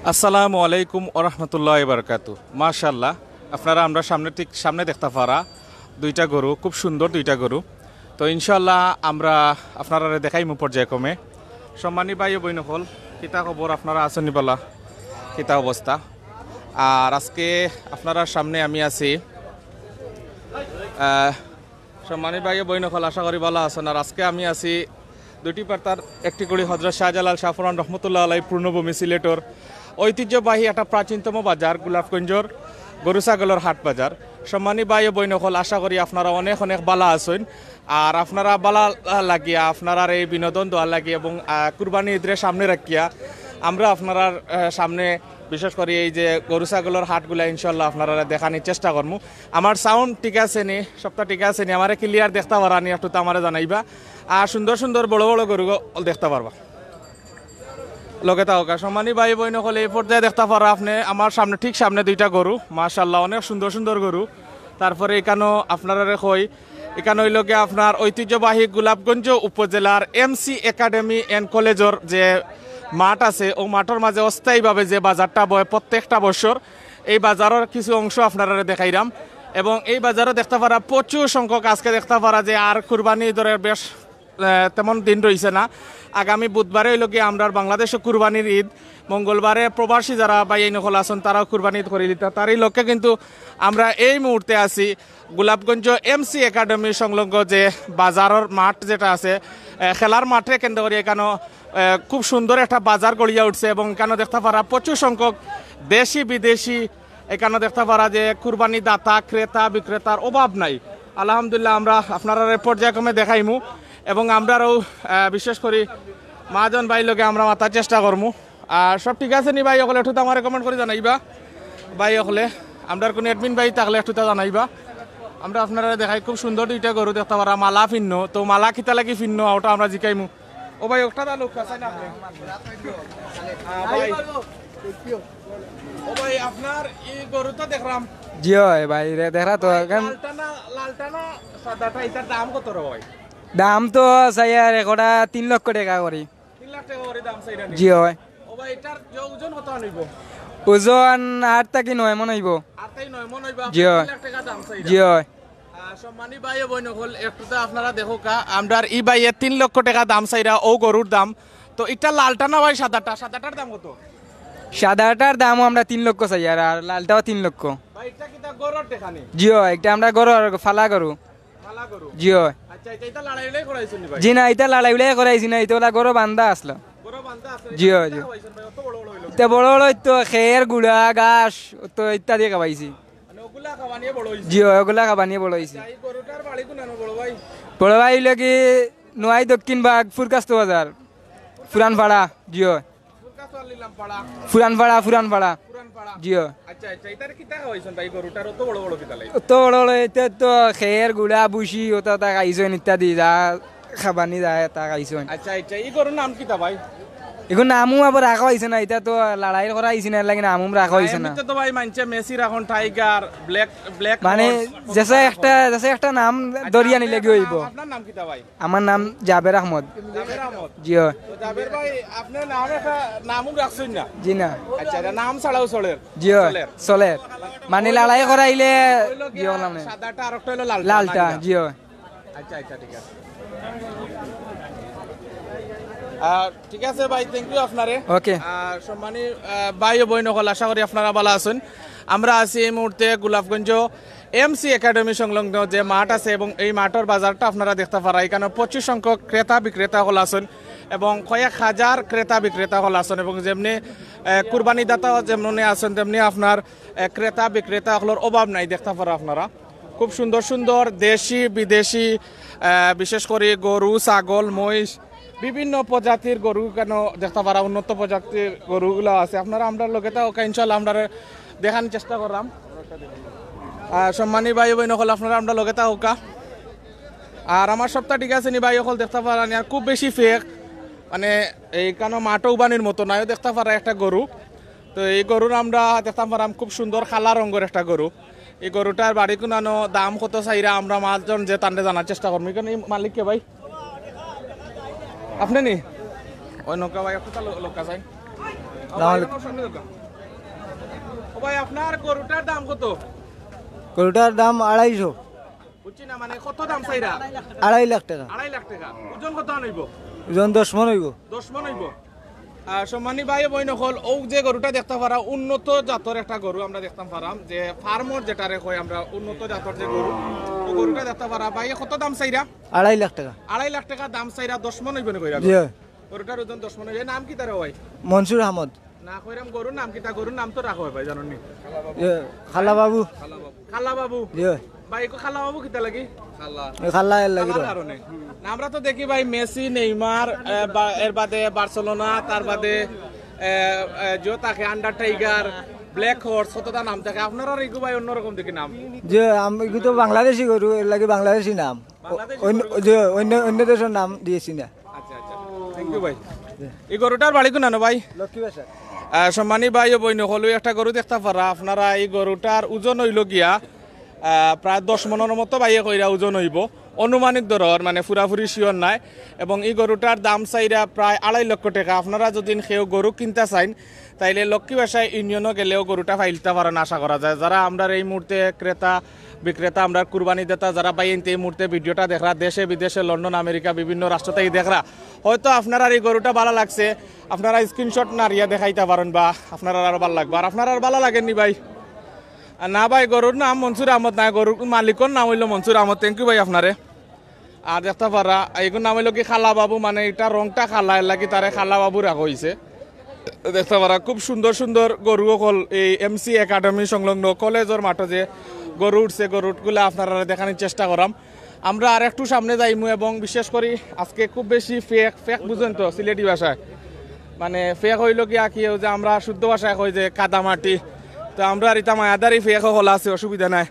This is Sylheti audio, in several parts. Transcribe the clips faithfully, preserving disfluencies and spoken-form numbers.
আসসালামু আলাইকুম ওয়া রাহমাতুল্লাহি ওয়া বারাকাতু। মাশাআল্লাহ, আপনারা আমরা সামনে, ঠিক সামনে দেখতা পারা দুইটা গরু, খুব সুন্দর দুইটা গরু। তো ইনশাআল্লাহ আমরা আপনারারে দেখাইমু পর্যায়ক্রমে। সম্মানী ভাই ও বইন অকল, কিতা খবর? আপনারা আছইন নি বালা? কিতা অবস্থা? আর আজকে আপনারার সামনে আমি আছি, আহ, সম্মানী ভাই ও বইন অকল, আশা করি বালা আছইন। আর আজকে আমি আছি দুইটি পার্তার একটি করি হজরত শাহজালাল শাহপরান রহমতুল্লাহ আলাই পূর্ণভূমি সিলেটর ঐতিহ্যবাহী একটা প্রাচীনতম বাজার গোলাপগঞ্জর গরু ছাগলর হাট বাজার। সম্মানী ভাই ও বইন অকল, আশা করি আপনারা অনেক অনেক বালা আছইন। আর আপনারা বালা লাগিয়া, আপনারার এই বিনোদন দেওয়ার লাগি এবং, আহ, কুরবানি ঈদরে সামনে রাখিয়া আমরা আপনারার, আহ, সামনে বিশেষ করি এই যে গরু ছাগলর হাটগুলা ইনশাআল্লাহ আপনারারে দেখানির চেষ্টা করমু। আমার সাউন্ড ঠিক আছে নি, সবটা ঠিক আছে নি, আমারে ক্লিয়ার দেখতা পারা নি, একটু তো আমারে জানাইবা। আর সুন্দর সুন্দর বড় বড় গরু গ-, দেখতা পারবা। লগে থাকউক্কা। সম্মানী ভাই বইন অকল, এই পর্যায়ে দেখতা পারা আপনে আমার সামনে, ঠিক সামনে দুইটা গরু, মাশাআল্লাহ, অনেক সুন্দর সুন্দর গরু। তারপরে ইকানো আপনারারে কই, ইকানো অইলো গিয়া আপনার ঐতিহ্যবাহী গোলাপগঞ্জ উপজেলার এমসি একাডেমি এন্ড কলেজর যে মাঠ আছে, অউ মাঠর মাঝে অস্থায়ীভাবে যে বাজারটা বয় প্রত্যেকটা বছর, এই বাজারর কিছু অংশ আপনারারে দেখাইরাম। এবং এই বাজারো দেখতা পারা প্রচুর সংখ্যক, আজকে দেখতা পারা যে আর কুরবানি ঈদর বেশ, আহ, তেমন দিন রইছে না। আগামী বুধবারে অইলো গিয়া আমরার বাংলাদেশো কুরবানির ঈদ, মঙ্গলবারে প্রবাসী যারা ভাইয়াইন অকল আছইন তারাও কুরবানি ঈদ করিলিতা। তারই লক্ষ্যে কিন্তু আমরা এই মুহূর্তে আছি গোলাপগঞ্জ এমসি একাডেমি সংলগ্ন যে বাজারর মাঠ যেটা আছে, আহ, খেলার মাঠরে কেন্দ্র করি ইকানো, আহ, খুব সুন্দর একটা বাজার গড়িয়া উঠছে এবং ইকানো দেখতা পারা প্রচুর সংখ্যক দেশি বিদেশি, ইকানো দেখতা পারা যে কুরবানি দাতা, ক্রেতা বিক্রেতার অভাব নাই। আলহামদুলিল্লাহ, আমরা আপনারারে পর্যায়ক্রমে দেখাইমু এবং আমরারও, আহ, বিশেষ করি মহাজন ভাইর লগে আমরা মাতার চেষ্টা করমু। আর সব ঠিক আছে নি ভাই অকলে? একটু তো আমারে কমেন্ট করি জানাইবা ভাই অকলে। আমরার কুনু অ্যাডমিন ভাই থাকলে একটু তা জানাইবা। আমরা আপনারারে দেখাই, খুব সুন্দর দুইটা গরু দেখতা পারা, মালা ফিন্নো। তো মালা কিতা লাগি ফিন্নো, ওটা আমরা জিকাইমু। ও ভাই, ওটা দা লোক আছে না আপনি? হ্যাঁ, ভাই। ও ভাই, আপনার এই গরু তো দেখলাম। জি অয় ভাই, রে দেখরা তো এখন। লালটা না, লালটা না সাদাটা, এটার দাম কত রে ভাই? দাম তো চাইয়ার একটা তিন লক্ষ টেকা করি। তিন লাখ টেকা করি দাম চাইরা নি? জি অয়। ও ভাই, এটার যে ওজন কত আনিব? ওজন আট থাকি নয় মন অইবো। আট থাকি নয় মন অইবো, জি অয়। তিন লাখ টেকা দাম চাইরা। জি অয়। আহ, সম্মানী ভাই ও বইন অকল, একটু তো আপনারা দেখউক্কা, আমরার ই ভাইয়ে তিন লক্ষ টেকা দাম চাইরা অউ গরুর দাম। তো ইটা লালটা না ভাই সাদাটা? সাদাটার দাম কত? সাদাটার দামও আমরা তিন লক্ষ চাইয়ার, আর লালটাও তিন লক্ষ। ভাই, ইটা কিতা গরুর টেকা নি? জি অয়, ইটা আমরা গরুর ফালা গরু। ফালা গরু? জি অয়। আচ্ছা, আচ্ছা, ইটা লাড়াই উলাই করাইছইন নি ভাই? জি না, ইটা লাড়াই উলাই করাইছি না, ইটা অলা গরু বান্ধা আছলা। গরু বান্ধা আছে? জি অয়, জি। কিতা কইছইন ভাই, অত বড় বড় অইলো? ইটা বড় বড় অইতো খের, গুড়া, ঘাস, তো ইত্যাদি খাবাইছি। মানে ওগুলা খাবানিয়ে বড় অইছে? জি অয়, ওগুলা খাবানিয়ে বড় অইছে। আচ্ছা, এই গরুটার বাড়ি কুনানো বড় ভাই? বড় ভাই অইলো কি নোয়াই দক্ষিণ বাগ, ফুরকাস্ত বাজার, পুরান পাড়া। জি অয়। ফুরকাস্ত আর নিলাম পাড়া। পুরান পাড়া, পুরান পাড়া। পুরান পাড়া। জি অয়। আচ্ছা, আচ্ছা, ইটার কিতা খাওয়াইছইন ভাই গরুটার অত বড় বড় কিতা লাগি? অত বড় বড়, ইটা তো খের, গুড়া, ভুসি, ওটা তা খাইছইন ইত্যাদি, যা খাবানি যায়, তা খাইছইন। আচ্ছা, আচ্ছা, ই গরুর নাম কিতা ভাই? ইগুর নামও আবার রাখা অইছে না, ইটা তো লাড়াই করা অইছে না, এর লাগি নামও রাখা অইছে না। এমনিতে তো ভাই মানষে Messi Rakhine, tiger, black, black মানে, হর্স, যেসা একটা, যেসা একটা নাম আচ্ছা, ধরিয়া নিলে কি অইবো? আপনার নাম কিতা ভাই? আমার নাম জাবের আহমদ। জাবের আহমদ। জি অয়। তো জাবের ভাই, আপনে নাম একটা নামও রাখছইন না? জি না। আচ্ছা, ইটা নাম ছাড়াও চলের? জি অয়, চলের। চলের। মানে, লাড়াই করাইলে অইলো জি গিয়া অইলাম না। সাদাটা আর একটা অইলো লালটা, লালটা, না? জি অয়। আচ্ছা, আচ্ছা, ঠিক আছে। আহ, ঠিক আছে ভাই, thank you আপনারে। ওকে। আর সম্মানী, আহ, ভাই ও বইন অকল, আশা করি আপনারা বালা আছইন। আমরা আছি এই মুহূর্তে গোলাপগঞ্জ এমসি একাডেমি সংলগ্ন যে মাঠ আছে এবং এই মাঠর বাজারটা আপনারা দেখতা পারা, ইকানো প্রচুর সংখ্যক ক্রেতা বিক্রেতা অকল আছইন এবং কয়েক হাজার ক্রেতা বিক্রেতা অকল আছইন এবং যেমনে, আহ, কুরবানি দাতা যেমনে আছইন তেমনে আপনার, আহ, ক্রেতা বিক্রেতা অকলর অভাব নাই, দেখতা পারা আপনারা। খুব সুন্দর সুন্দর দেশি, বিদেশি, আহ, বিশেষ করি গরু, ছাগল, মহিষ, বিভিন্ন প্রজাতির গরু ইকানো দেখতা পারা, উন্নত প্রজাতির গরুগুলা আছে। আপনারা আমরার লগে থাকউক্কা, ইনশাআল্লাহ আমরারে দেখানির চেষ্টা কররাম। আহ, সম্মানী ভাই বইন অকল, আপনারা আমরার লগে থাকউক্কা। আর আমার সবটা ঠিক আছে নি ভাই অকল, দেখতা পারা নি? আর খুব বেশি ফেক, মানে, ইকানো মাঠো উবানির মতো নাইও, দেখতা পারা একটা গরু। তো এই গরুর আমরা দেখতাম পারাম খুব সুন্দর কালা রঙর একটা গরু। এই গরুটার বাড়ি কুনানো, দাম কত চাইরা, আমরা মাঝজন যে তানরে জানার চেষ্টা করমু। ইকানো ই মালিক কে ভাই? আপনে নি? ওই নৌকা ভাই, একটু তা লো-, লোক আছে। আসসালামু আলাইকুম। ও ভাই, আপনার গরুটার দাম কত? গরুটার দাম আড়াইশো। বুঝছি না, মানে কত দাম চাইরা? আড়াই লাখ টাকা। আড়াই লাখ টাকা। ওজন কত অইব? ওজন দশ মণ অইব। দশ মণ অইব। আহ, সম্মানী ভাই ও বইন অকল, ও যে গরুটা দেখতা পারা, উন্নত জাতর একটা গরু আমরা দেখতাম পারাম, যে ফার্মর যেটারে কই আমরা উন্নত জাতর যে গরু, ও গরুটা দেখতা পারা। ভাই, কত দাম চাইরা? আড়াই লাখ টাকা। আড়াই লাখ টাকা দাম চাইরা, দশ মণ অইব নি কইরা? জি। গরুটার ওজন দশ মণ অইব। এর নাম কিতা রে ভাই? মনসুর আহমদ। না কইরাম গরুর নাম কিতা, গরুর নাম তো রাখো ভাই, জানো নি? ইয়ে, খালা বাবু। খালা বাবু। জি। ভাই, ইগু খালা বাবু কিতা লাগি? খালা। এ খালা এর লাগি খালার তো। কারণে। না, আমরা তো দেখি ভাই মেসি, নেইমার, এ, বা-, এর বাদে বার্সেলোনা, তার বাদে, এ, এ, যে থাকে আন্ডার টাইগার, ব্ল্যাক হর্স, কতটা নাম থাকে। আপনারার ইগু ভাই অন্যরকম দেখি নাম। যে আম-, ইগু তো বাংলাদেশি গরু, এর লাগি বাংলাদেশি নাম। বাংলাদেশি অন্য, গরু। যে অন্য, অন্য দেশর নাম দিছি না। আচ্ছা, আচ্ছা। Thank you ভাই। জি। ই গরুটার বাড়ি কুনানো ভাই? লক্ষ্মী বাসা। আহ, সম্মানী ভাই ও বইন অকল, একটা গরু দেখতা পারা আপনারা, ই গরুটার ওজন অইল গিয়া, আহ, প্রায় দশ মণর মতো ভাইয়ে কইরা ওজন অইব, অনুমানিক ধরন, মানে পুরাপুরি sure নায়। এবং ই গরুটার দাম চাইরা প্রায় আড়াই লক্ষ টাকা। আপনারা যদি কেউ গরু কিনতা চাইন, তাইলে লক্ষ্মী বাসায় ইউনিয়নও গেলেও গরুটা পাইলতা পারইন আশা করা যায়। যারা আমরার এই মুহূর্তে ক্রেতা বিক্রেতা, আমরার কুরবানি দাতা যারা ভাইয়াইন্তে এই মুহূর্তে ভিডিওটা দেখরা, দেশে বিদেশে, লন্ডন, আমেরিকা, বিভিন্ন রাষ্ট্র থাকি দেখরা, হয়তো আপনারার ই গরুটা ভালা লাগছে, আপনারা screenshot নাড়িয়া দেখাইতা পারইন বা আপনারার আরো ভালা লাগবো। আর আপনারার ভালা লাগেনি ভাই? আর না ভাই, গরুর নাম মনসুর আহমদ নায়, গরুর মালিকর নাম অইল মনসুর আহমদ। Thank you ভাই আপনারে। আর দেখতা পারা, ইগুর নাম অইল কি খালা বাবু, মানে ইটা রংটা খালা, এর লাগি তারে খালা বাবু রাখা অইছে। দেখতা পারা খুব সুন্দর সুন্দর গরু অকল এই এমসি একাডেমি সংলগ্ন কলেজর মাঠো যে গরু উঠছে, গরুগুলা আপনারারে দেখানির চেষ্টা করাম। আমরা আর একটু সামনে যাইমু এবং বিশেষ করি আজকে খুব বেশি ফেক, ফেক বুঝইন তো সিলেটি ভাষায়, মানে ফেক অইল কি আর কি, ওই যে আমরা শুদ্ধ ভাষায় কই যে কাদামাটি, তো আমরার ইতা মায়াদারি ফেক অকল আছে, অসুবিধা নাই।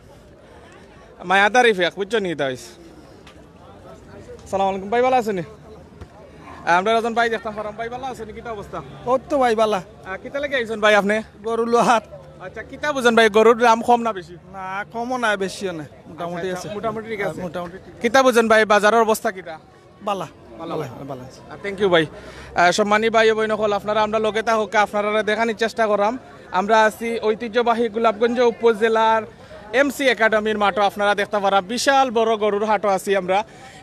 মায়াদারি ফেক, বুঝছো নি ইতা অইছে? সালাম আলাইকুম ভাই, ভালা আছইন নি? আমরার একজন ভাই দেখতাম পারাম। ভাই ভালা আছইন নি? কিতা অবস্থা? অউ তো ভাই ভালা। আহ, কিতা লাগি আইছইন ভাই আপনে? গরু লওয়াত। আচ্ছা, কিতা বুঝইন ভাই, গরুর দাম কম না বেশি? না, কমও না, বেশিও না, মোটামুটি আচ্ছা, আছে। মোটামুটি ঠিক আছে। মোটামুটি ঠিক। কিতা বুঝইন ভাই, বাজারর অবস্থা কিতা? ভালা, ভালা ভালা, ভাই। ভালা আছে। আহ, thank you ভাই। আহ, সম্মানী ভাই ও বইন অকল, আপনারা আমরার লগে থাকউক্কা, আপনারারে দেখানির চেষ্টা করাম। আমরা আছি ঐতিহ্যবাহী গোলাপগঞ্জ উপজেলার এমসি একাডেমির মাঠো। আপনারা দেখতা পারা বিশাল বড় গরুর হাটো আছি আমরা।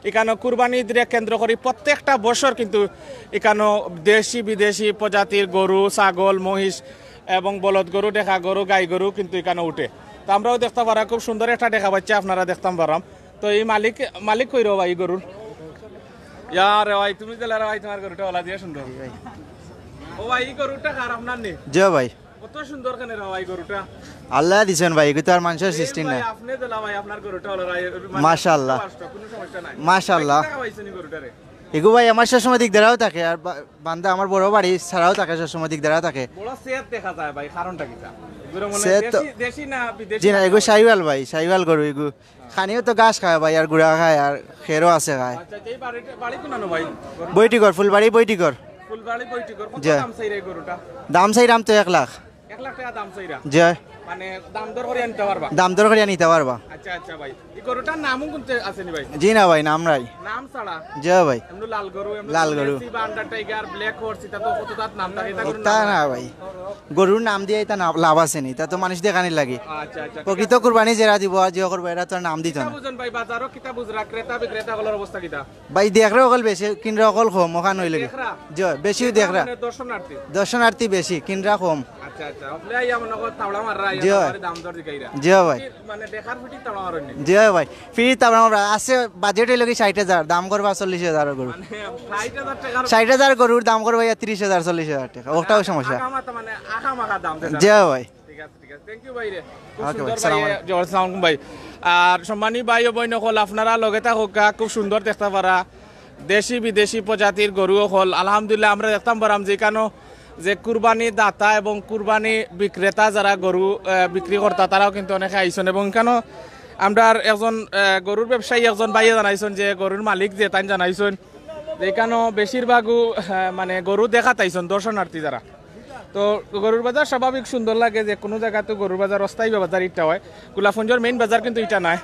ইকানো কুরবানি ঈদরে কেন্দ্র করি প্রত্যেকটা বছর কিন্তু ইকানো দেশি বিদেশি প্রজাতির গরু, ছাগল, মহিষ এবং বলদ গরু, ডেকা গরু, গাই গরু কিন্তু ইকানো উঠে। তো আমরাও দেখতা পারা খুব সুন্দর একটা ডেকা বাইচ্চা আপনারা দেখতাম পারাম। তো ই মালিক, মালিক কই রে ভাই ই গরুর? ইয়া রে ভাই, তুমি দিলা রে ভাই, তুমার গরুটা অলা দিয়া সুন্দর। ও ভাই, ই গরুটা কার, আপনার নি? জি ভাই। কত সুন্দর কেনে রে ভাই গরুটা? আল্লায় দিছইন ভাই, ইগু তো আর মানষর সৃষ্টি নায়। আপনে দিলা ভাই, আপনার গরুটা অলা ভাই, মানে মাশাআল্লাহ। কোনো সমস্যা নাই। মাশাআল্লাহ। ভাই, কিতা খাওয়াইছইন ই গরুটারে? ইগু ভাই আমার সবসময় দিক দেরাও থাকে, আর বা-, বান্দা আমার বড় বাড়ি ছাড়াও থাকে, সবসময় দিক দেরাও থাকে। বড় সেট দেখা যায় ভাই, কারণটা কিতা? গরু মানে সেট তো দেশি, দেশি না বিদেশি? জি না, ইগু শাহিওয়াল ভাই, শাহিওয়াল গরু ইগু। খানিও তো ঘাস খায় ভাই, আর গুড়া খায়, আর খেরও আছে খায়। আচ্ছা, এই বাড়িটা, বাড়ি কুনানো ভাই? বৈটিঘর, ফুলবাড়ি বৈটিঘর। ফুলবাড়ি বৈটিঘর। কত জি। দাম চাইরা ই গরুটা? দাম চাইরাম তো এক লাখ। এক লাখ টাকা দাম চাইরা? জি। মানে দাম দর করিয়া নিতা পারবা? দাম দর করিয়া নিতা পারবা। আচ্ছা, আচ্ছা ভাই। ই গরুটার নামও কুনতে আছে নি ভাই? জি না ভাই, নাম নাই। নাম ছাড়া? জি ভাই। এমনে লাল গরু, এমনে লাল গরু। দেশি বা আন্ডার টাইগার, ব্ল্যাক হর্স, ইতা তো কত জাত নাম থাকে, ইতা গরুর ইতা নাম না নাই। ভাই। গরুর নাম দিয়া ইতা না, লাভ আছে নি, ইতা তো মানুষ দেখানির লাগি। আচ্ছা, আচ্ছা, ঠিক প্রকৃত আছে। কুরবানি যেরা দিব আর যে করবো, এরা তো আর নাম দিত কিতা না। বুঝইন ভাই, বাজারো কিতা বুঝরা, ক্রেতা বিক্রেতা অকলর অবস্থা কিতা? ভাই, দেখরা অকল বেশি, কিনরা অকল কম, অখান অইলে কি? দেখরা? জি, বেশিও দেখরা। মানে দর্শনার্থী? দর্শনার্থী বেশি, কিনরা কম। আচ্ছা, আচ্ছা। আপনে আইয়া মনে কর তাবড়া মাররা, আইয়া জি ভাই। তারপরে দাম দর জিকাইরা। জি ভাই। মানে দেখার ফুটি তাবড়া মারইন নি? জি ভাই। ফ্রি তাবড়া মাররা। আছে বাজেট অইল কি ষাইট হাজার, দাম করবা চল্লিশ হাজার গরু। মানে ষাইট হাজার টাকার ষাইট হাজার গরুর দাম করবা ইয়া ত্রিশ হাজার, চল্লিশ হাজার টাকা। ওটাও সমস্যা। আগামাতা মানে আগামাগা দাম দেন। জি ভাই। ঠিক আছে, ঠিক আছে। Thank you ভাই রে। খুব okay সুন্দর ভাই, ভাই। সালাম আলাইকুম। জি, আসসালামু আলাইকুম ভাই। আর সম্মানী ভাই ও বইন অকল, আপনারা লগে থাকউক্কা, খুব সুন্দর দেখতা পারা দেশি বিদেশি প্রজাতির গরু অকল। আলহামদুলিল্লাহ, আমরা দেখতাম পারাম যে ইকানো যে কুরবানি দাতা এবং কুরবানি বিক্রেতা যারা গরু, আহ, বিক্রি করতা, তারাও কিন্তু অনেকে আইছইন। এবং ইকানো আমরার একজন, আহ, গরুর ব্যবসায়ী একজন ভাইয়ে জানাইছইন যে গরুর মালিক যে তাইন জানাইছইন যে ইকানো বেশিরভাগউ, আহ, মানে গরু দেখাত আইছইন দর্শনার্থী যারা। তো গরুর বাজার স্বাভাবিক সুন্দর লাগে, যে কুনু জাগাত তো গরুর বাজার অস্থায়ী বাজার ইটা অয়। গোলাপগঞ্জর main বাজার কিন্তু ইটা নায়।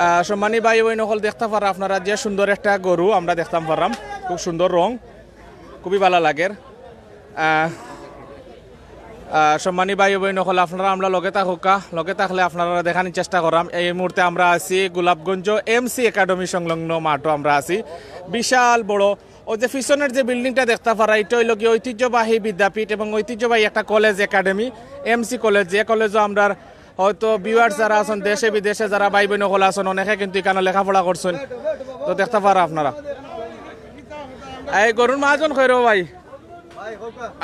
আহ, সম্মানী ভাই বইন অকল দেখতা পারা আপনারা যে সুন্দর একটা গরু আমরা দেখতাম পারাম, খুব সুন্দর রং, খুবই ভালা লাগের। আহ, আহ, সম্মানী ভাই ও বইন অকল, আপনারা আমরা লগে থাকুক্কা, লগে থাকলে আপনারা দেখানির চেষ্টা করাম। এই মুহূর্তে আমরা আছি গোলাপগঞ্জ এমসি একাডেমি সংলগ্ন মাঠও আমরা আছি। বিশাল বড়, ওই যে পিছনের যে বিল্ডিংটা দেখতা পারা, এটা হইল কি ঐতিহ্যবাহী বিদ্যাপীঠ এবং ঐতিহ্যবাহী একটা কলেজ একাডেমি, এমসি কলেজ, যে কলেজও আমরা হয়তো ভিউয়ার্স যারা আছেন দেশে বিদেশে, যারা ভাই বইন অকল আছেন, অনেকে কিন্তু এখানে লেখাপড়া করছেন। তো দেখতা পারা আপনারা। এই গরুর মাহাজন কই রে ভাই?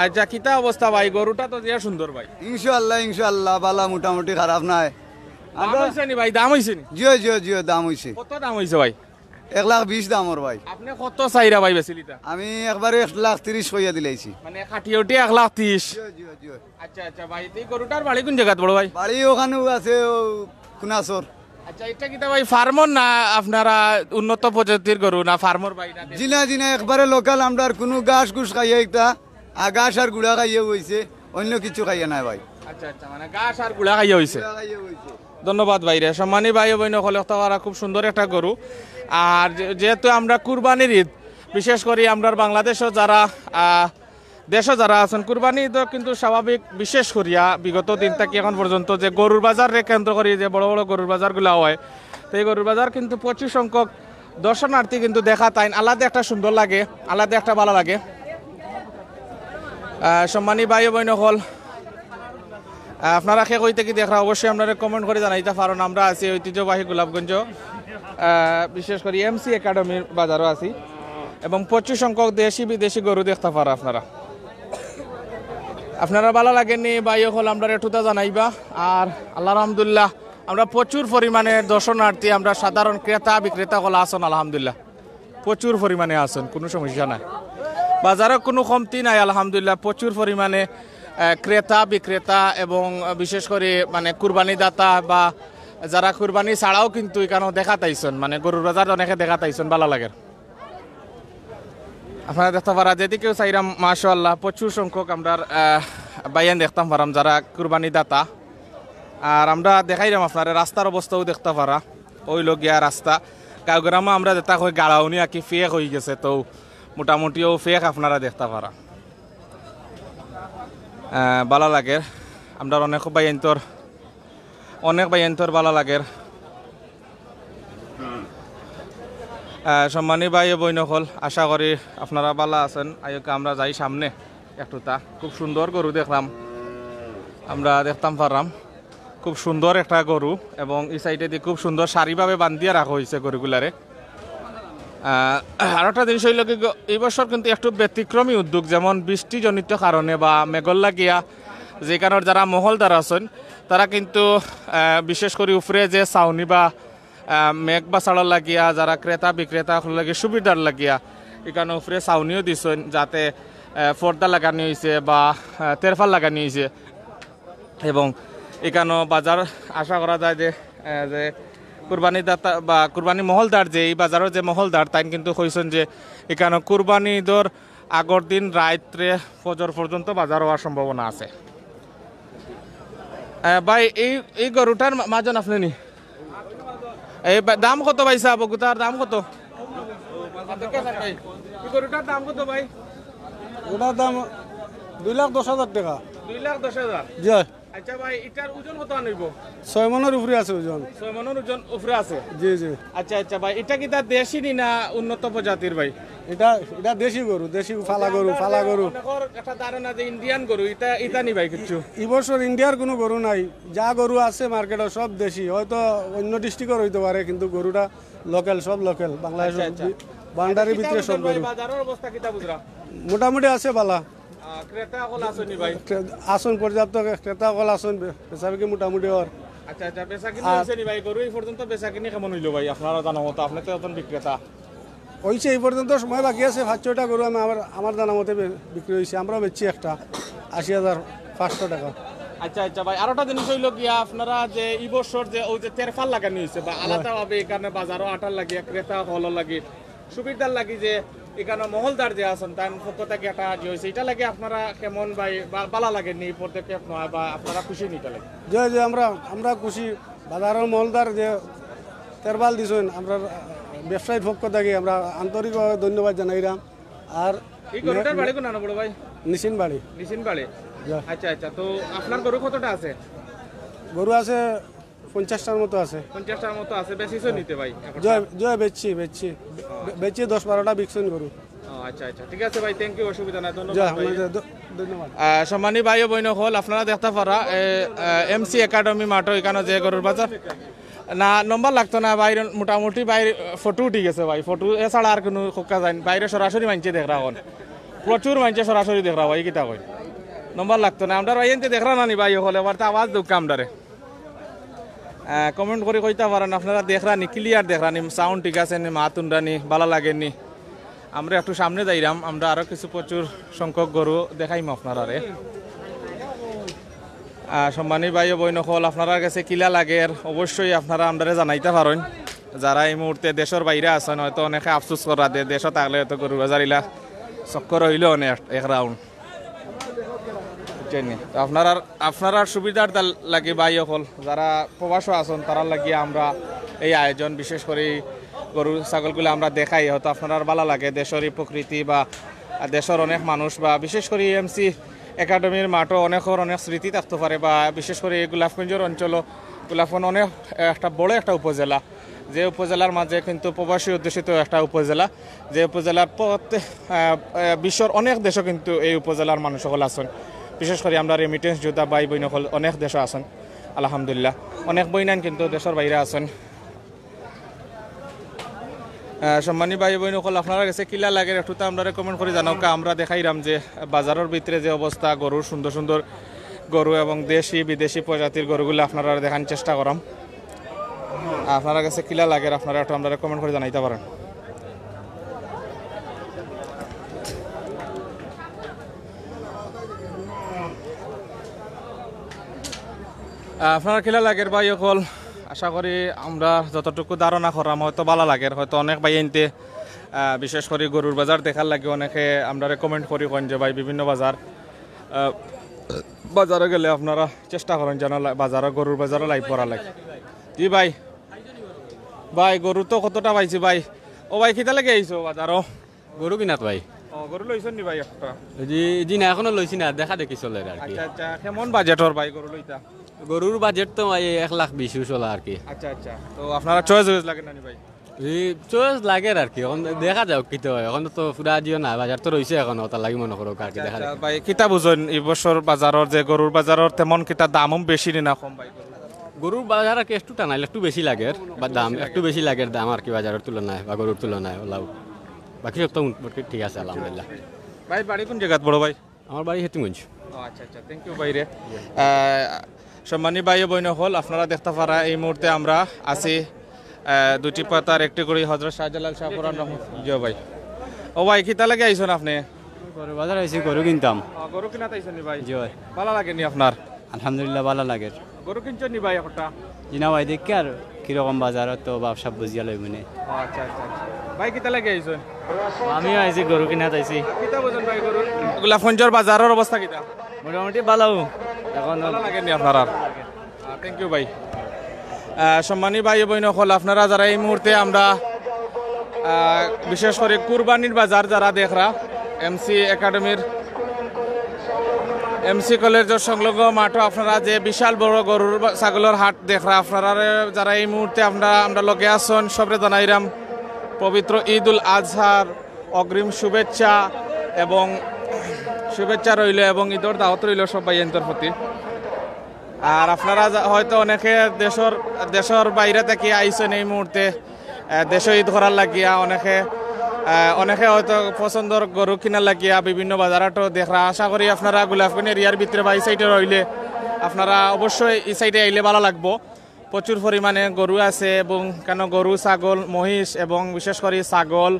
আচ্ছা, কিতা অবস্থা ভাই? গরুটা তো যে সুন্দর ভাই। ইনশাআল্লাহ, ইনশাআল্লাহ, বালা, মোটামুটি খারাপ নাই। দাম আমরা হইছে নি ভাই? দাম হইছে নি? জিও, জিও, জিও, দাম হইছে। কত দাম হইছে ভাই? এক লাখ বিশ দামর ভাই। আপনি কত চাইরা ভাই বেচিলিতা? আমি একবারে এক লাখ তিরিশ কইয়া দিলাইছি। মানে কাটিয়ে উঠি এক লাখ তিরিশ। জিও, জিও, জিও। আচ্ছা, আচ্ছা ভাই, এই গরুটার বাড়ি কোন জায়গাত বড় ভাই? বাড়ি ওখানেও আছে, ও কুনাসর। আচ্ছা, এটা কিতা ভাই ফার্মর না আপনারা উন্নত প্রজাতির গরু না ফার্মর ভাই না? জি না, জি না, একবারে লোকাল, আমরার কোনো ঘাস ঘুষ খাইয়া একটা, আর ঘাস আর গুড়া খাইয়া হইছে, অন্য কিছু খাইয়া নাই ভাই। আচ্ছা, আচ্ছা, মানে ঘাস আর গুড়া খাইয়া হইছে। গুড়া খাইয়া হইছে। ধন্যবাদ ভাইরে। সম্মানী ভাই ও বইন অকল, দেখতা পারা খুব সুন্দর একটা গরু। আর যে-, যেহেতু আমরা কুরবানির ঈদ, বিশেষ করি আমরার বাংলাদেশও যারা, আহ, দেশও যারা আছেন, কুরবানি ঈদও কিন্তু স্বাভাবিক, বিশেষ করিয়া বিগত দিন থাকি এখন পর্যন্ত যে গরুর বাজাররে কেন্দ্র করি যে বড় বড় গরুর বাজারগুলা হয়, তো এই গরুর বাজার কিন্তু প্রচুর সংখ্যক দর্শনার্থী কিন্তু দেখা তাইন, আলাদা একটা সুন্দর লাগে, আলাদা একটা ভালা লাগে। আহ, সম্মানী ভাই ও বইন অকল, আহ, আপনারা কে কই থাকি দেখরা অবশ্যই আপনারা কমেন্ট করি জানাইতা পারইন। আমরা আছি ঐতিহ্যবাহী গোলাপগঞ্জ, আহ, বিশেষ করি এমসি একাডেমির বাজারও আছি এবং প্রচুর সংখ্যক দেশি বিদেশি গরু দেখতা পারা আপনারা। আপনারা ভালা লাগেনি ভাই অকল, আমরারে একটুতা জানাইবা। আর আল্লাহ আলহামদুলিল্লাহ, আমরা প্রচুর পরিমাণে দর্শনার্থী, আমরা সাধারণ ক্রেতা বিক্রেতা অকল আছেন আলহামদুলিল্লাহ। প্রচুর পরিমাণে আছেন, কোনো সমস্যা নাই। বাজারও কোনো কমতি নাই আলহামদুলিল্লাহ, প্রচুর পরিমাণে, আহ, ক্রেতা বিক্রেতা এবং বিশেষ করে মানে কুরবানি দাতা বা যারা কুরবানি ছাড়াও কিন্তু এখানেও দেখা তাইছেন, মানে গরুর বাজার অনেকে দেখা তাইছেন, ভালা লাগের। আপনারা দেখতা পারা যেদিকেও চাইরাম মাশাআল্লাহ প্রচুর সংখ্যক আমরার, আহ, ভাইয়াইন দেখতাম পারাম যারা কুরবানি দাতা। আর আমরা দেখাইরাম আপনারে রাস্তার অবস্থাও দেখতা পারা। ওই লগিয়া রাস্তা। গাঁও গ্রামো আমরা যেটা কই গাড়াউনি আর কি ফেক হই গেছে, তো মোটামুটি ও ফেক আপনারা দেখতা পারা। আহ, ভালা লাগের। আমরার অনেক ভাইয়াইন্তর, অনেক ভাইয়াইন্তর ভালা লাগের। আহ, সম্মানী ভাই ও বইন অকল, আশা করি আপনারা ভালা আছেন। আইউক্কা আমরা যাই সামনে একটুতা। খুব সুন্দর গরু দেখলাম, আমরা দেখতাম পারলাম। খুব সুন্দর একটা গরু এবং এই সাইডেদি খুব সুন্দর সারিভাবে বান্ধিয়া রাখা হইছে গরুগুলারে। আহ, আর একটা জিনিস হইল কি, গ-, এই বছর কিন্তু একটু ব্যতিক্রমী উদ্যোগ, যেমন বৃষ্টিজনিত কারণে বা মেঘর লাগিয়া যেখানোর যারা মহলদার আছেন, তারা কিন্তু, আহ, বিশেষ করে উপরে যে ছাউনি বা, আহ, মেঘ বাঁচানোর লাগিয়া যারা ক্রেতা বিক্রেতা অকল লাগি সুবিধার লাগিয়া এখানো উপরে ছাউনিও দিছেন, যাতে, আহ, পর্দা লাগানি হইছে বা, আহ, তেরফাল লাগানি হইছে। এবং এখানো বাজার আশা করা যায় যে, আহ, যে কুরবানি দাতা বা কুরবানি মহলদার, যে এই বাজারর যে মহলদার, তাইন কিন্তু কইছেন যে এখানো কুরবানি ঈদর আগর দিন রাত্রে ফজর পর্যন্ত বাজার হওয়ার সম্ভাবনা আছে। আহ, ভাই, এই, এই গরুটার মা-, মাজন আপনি নি? এই বা-, দাম কত ভাই সাহেব? ওগুতার দাম কত? এই গরুটার দাম কত ভাই? ওটার দাম দুই লাখ দশ হাজার টাকা। দুই লাখ দশ হাজার? জি। আচ্ছা ভাই, এটার ওজন কত আন হইব? ছয় মনের উপরে আছে ওজন। ছয় মনের ওজন উপরে আছে? জি, জি। আচ্ছা, আচ্ছা ভাই, এটা কিতা দেশি নি না উন্নত প্রজাতির ভাই? এটা, এটা দেশি গরু, দেশি ফালা গরু, ফালা গরু। অনেকের একটা ধারণা যে ইন্ডিয়ান গরু, এটা, এটা নি ভাই কিচ্ছু? এই বছর ইন্ডিয়ার কোনো গরু নাই, যা গরু আছে মার্কেটে সব দেশি, হয়তো অন্য ডিস্ট্রিক্টর হইতে পারে, কিন্তু গরুটা লোকাল, সব লোকাল, বাংলাদেশের আচ্ছা, আচ্ছা। বি-, বাউন্ডারির ভিতরে সব গরু। বাজারের অবস্থা কিতা বুঝরা? মোটামুটি আছে ভালা। আহ, ক্রেতা অকল আছইন নি ভাই? ক্রে-, আছইন, পর্যাপ্ত ক্রে-, ক্রেতা অকল আছইন, বে-, বেচাবিকি মোটামুটি অর। আচ্ছা, আচ্ছা, বেচাকিনি আর হইছে নি ভাই? গরু এই পর্যন্ত বেচাকিনি কেমন হইল ভাই? আপনারা জানা মতো, আপনি তো একজন বিক্রেতা। হইছে, এই পর্যন্ত সময় বাকি আছে, পাঁচ ছয়টা গরু আমি আমার, আমার জানা মতে বে-, বিক্রি হইছে। আমরাও বেচছি একটা আশি হাজার পাঁচশো টাকা। আচ্ছা, আচ্ছা ভাই, আরোটা জিনিস হইল গিয়া, আপনারা যে এই বছর যে ওই যে তেরফাল লাগানি হইছে বা আলাদাভাবে এখানে বাজারও আটার লাগিয়া, ক্রেতা অকলর লাগি, সুবিধার লাগি যে এখানে মহলদার যে আছেন, তার পক্ষ থেকে একটা যে হইছে, এটা লাগে আপনারা কেমন ভাই বা-, বালা লাগে নি পদক্ষেপ নেওয়া বা আপনারা খুশি নি এটা লাগে? জি, জি, আমরা, আমরা খুশি। বাজারর মহলদার যে তেরফাল দিছইন, আমরা ব্যবসায়ীর পক্ষ থেকে আমরা আন্তরিকভাবে ধন্যবাদ জানাইরাম। আর এই গরুটার বাড়ি কোন আনো বড় ভাই? নিশিন বাড়ি। নিশিন বাড়ি। আচ্ছা, আচ্ছা, তো আপনার গরু কতটা আছে? গরু আছে পঞ্চাশটার মতো আছে। পঞ্চাশটার মতো আছে, বেচিছো নিতে ভাই? এখন জয় জয় বেচছি, বেচছি। বে- বেচিয়ে দশ বারোটা বিকশন গরু। ও, আচ্ছা, আচ্ছা, ঠিক আছে ভাই, থ্যাংক ইউ, অসুবিধা নাই, ধন্যবাদ জয় ভাই। আপনাদের, ধ- ধন্যবাদ। আহ, সম্মানী ভাই ও বইন অকল, আপনারা দেখতা পারা, এ, আহ, এমসি একাডেমি মাঠো এখানো যে গরুর বাজার, না নম্বর লাগতো না ভাই, মোটামুটি ভাই ফটো উঠি গেছে ভাই, ফটো এছাড়া আর কোনো খোকা যায় না। বাইরে সরাসরি মানষে দেখরা অখন, প্রচুর মানষে সরাসরি দেখরা ভাই, কিতা কই, নম্বর লাগতো না। আমরা ভাই এনতে দেখরা না নি ভাই অকল, এবার তো আওয়াজ দৌকা আমরারে। কমেন্ট করি কইতা পারেন, আপনারা দেখরা নি, ক্লিয়ার দেখরা নি, সাউন্ড ঠিক আছে নি, মাত উনরা নি, বালা লাগে নি। আমরা একটু সামনে যাইরাম, আমরা আরো কিছু প্রচুর সংখ্যক গরু দেখাইমু আপনারারে। আহ, সম্মানী ভাই ও বইন অকল, আপনারার গেছে কিলা লাগের, অবশ্যই আপনারা আমরারে জানাইতা পারেন। যারা এই মুহূর্তে দেশর বাইরে আছেন, হয়তো অনেকে আফসোস করা দে, দেশো থাকলে হয়তো গরুর বাজার ইলা চক্কর অইলো অনেক এক রাউন্ড। বুঝছেন নি? তো আপনারার, আপনারার সুবিধার দা-, লাগি ভাই অকল, যারা প্রবাসো আছেন, তারার লাগি আমরা এই আয়োজন, বিশেষ করি গরু ছাগলগুলো আমরা দেখাই, হয়তো আপনারার বালা লাগে। দেশর এই প্রকৃতি বা দেশর অনেক মানুষ বা বিশেষ করি এমসি একাডেমির মাঠও অনেকর অনেক স্মৃতি থাকতে পারে, বা বিশেষ করি এই গোলাপগঞ্জর অঞ্চলও, গোলাপগঞ্জ অনেক একটা বড় একটা উপজেলা, যে উপজেলার মাঝে কিন্তু প্রবাসী অধ্যুষিত একটা উপজেলা, যে উপজেলার প্রত্যেক, আহ, আহ, বিশ্বর অনেক দেশও কিন্তু এই উপজেলার মানুষ সকল আছেন। বিশেষ করে আমরা রেমিটেন্স যোদ্ধা ভাই বইন সকল অনেক দেশও আছেন, আলহামদুলিল্লাহ। অনেক বইনাইন কিন্তু দেশর বাইরে আছেন। আহ, সম্মানী ভাই বইন সকল, আপনারার গেছে কিলা লাগের একটু তো আমরারে কমেন্ট করি জানাউক্কা। আমরা দেখাইরাম যে বাজারর ভিতরে যে অবস্থা, গরুর সুন্দর সুন্দর গরু এবং দেশি বিদেশি প্রজাতির গরুগুলো আপনারারে দেখানোর চেষ্টা করাম। আপনারার গেছে কিলা লাগের আপনারা একটু আমরারে কমেন্ট করি জানাইতা পারেন। আহ, আপনারার কিলা লাগের ভাই অকল? আশা করি আমরা যতটুকু ধারণা করাম হয়তো বালা লাগের, হয়তো অনেক ভাইয়াইন্তে, আহ, বিশেষ করি গরুর বাজার দেখার লাগি অনেকে আমরারে কমেন্ট করি কইন যে ভাই বিভিন্ন বাজার, আহ, বাজারো গেলে আপনারা চেষ্টা করেন যেন লা-, বাজারো, গরুর বাজারো লাইভ করা লাগে। জি ভাই, ভাই গরু তো কতটা পাইছি ভাই। ও ভাই, কিতা লাগি আইছো বাজারো? গরু কিনাত ভাই। ও, গরু লইছন নি ভাই একটা? জি, জি না, এখনো লইছি না, দেখা দেখি চলের আর কি। আচ্ছা, আচ্ছা, কেমন বাজেটর ভাই গরু লইতা? গরুর বাজেট তো ভাই এক লাখ বিশ চলা আর কি। আচ্ছা, আচ্ছা, তো আপনারা চয়েস লাগে না নি ভাই? জি, চয়েস লাগের আর কি, এখন দেখা যাউক কিতা অয়, এখন তো পুরা আজিও না, বাজার তো রইছে এখন, ওটার লাগি মনে করো আর কি, দেখা আচ্ছা যাউক। ভাই, কিতা বুঝইন এই বছর বাজারর, যে গরুর বাজারর তেমন কিতা দামও বেশি নি না কম ভাই? গরুর বাজার আর কি একটু টানাইল, একটু বেশি লাগের, বা দাম একটু বেশি লাগের দাম আর কি বাজারর তুলনায় বা গরুর তুলনায় ওলাও। বাকি সব তো মোটামুটি ঠিক আছে, আলহামদুলিল্লাহ। ভাই, বাড়ি কোন জাগাত বড় ভাই? আমার বাড়ি হেতিমগঞ্জ। ও, আচ্ছা, আচ্ছা, থ্যাংক ইউ ভাই রে। আহ, সম্মানী ভাই ও বইন অকল, আপনারা দেখতা পারা এই মুহূর্তে আমরা আছি, আহ, দুটি পাতার একটি করি হযরত শাহজালাল শাহপুরান রহম-, জি ভাই। ও ভাই, কিতা লাগি আইছন আপনি? গরু বাজার আইছি, গরু কিনতাম। ও, গরু কিনাত আইছন নি ভাই? জি ভাই। বালা লাগে নি আপনার? আলহামদুলিল্লাহ, বালা লাগের। গরু কিনছন নি ভাই একটা? জি না ভাই, দেখি আর কিরকম বাজার, তো ব্যবসা বুঝিয়া লই মনে। ও, আচ্ছা, আচ্ছা, আচ্ছা। ভাই, কিতা লাগি আইছন? আমিও আইছি, গরু কিনাত আইছি। কিতা বুঝইন ভাই গরু? গোলাপগঞ্জর বাজারর অবস্থা কিতা? মোটামুটি বালাউ। এখন বালা লাগে নি আপনারার? আহ, থ্যাংক ইউ ভাই। আহ, সম্মানী ভাই ও বইন অকল, আপনারা যারা এই মুহূর্তে আমরা, আহ, বিশেষ করি কুরবানির বাজার যারা দেখরা, এমসি একাডেমির, এমসি কলেজর সংলগ্ন মাঠো আপনারা যে বিশাল বড় গরুর বা-, ছাগলর হাট দেখরা, আপনারা যারা এই মুহূর্তে আমরা, আমরা লগে আছন, সবরে জানাইরাম পবিত্র ঈদ উল আজহার অগ্রিম শুভেচ্ছা এবং শুভেচ্ছা রইল এবং ঈদর দাওয়াত রইল সব ভাইয়াইন্তর প্রতি। আর আপনারা যা-, হয়তো অনেকে দেশর, দেশর বাইরে থাকি আইছন এই মুহূর্তে, আহ, দেশো ঈদ করার লাগিয়া। অনেকে, আহ, অনেকে হয়তো পছন্দর গরু কিনার লাগিয়া বিভিন্ন বাজার হাটো দেখরা। আশা করি আপনারা গোলাপগঞ্জ এরিয়ার ভিতরে বা এই সাইডে রইলে আপনারা অবশ্যই এই সাইডে আইলে বালা লাগবো। প্রচুর পরিমাণে গরু আছে এবং কেন গরু, ছাগল, মহিষ এবং বিশেষ করি ছাগল,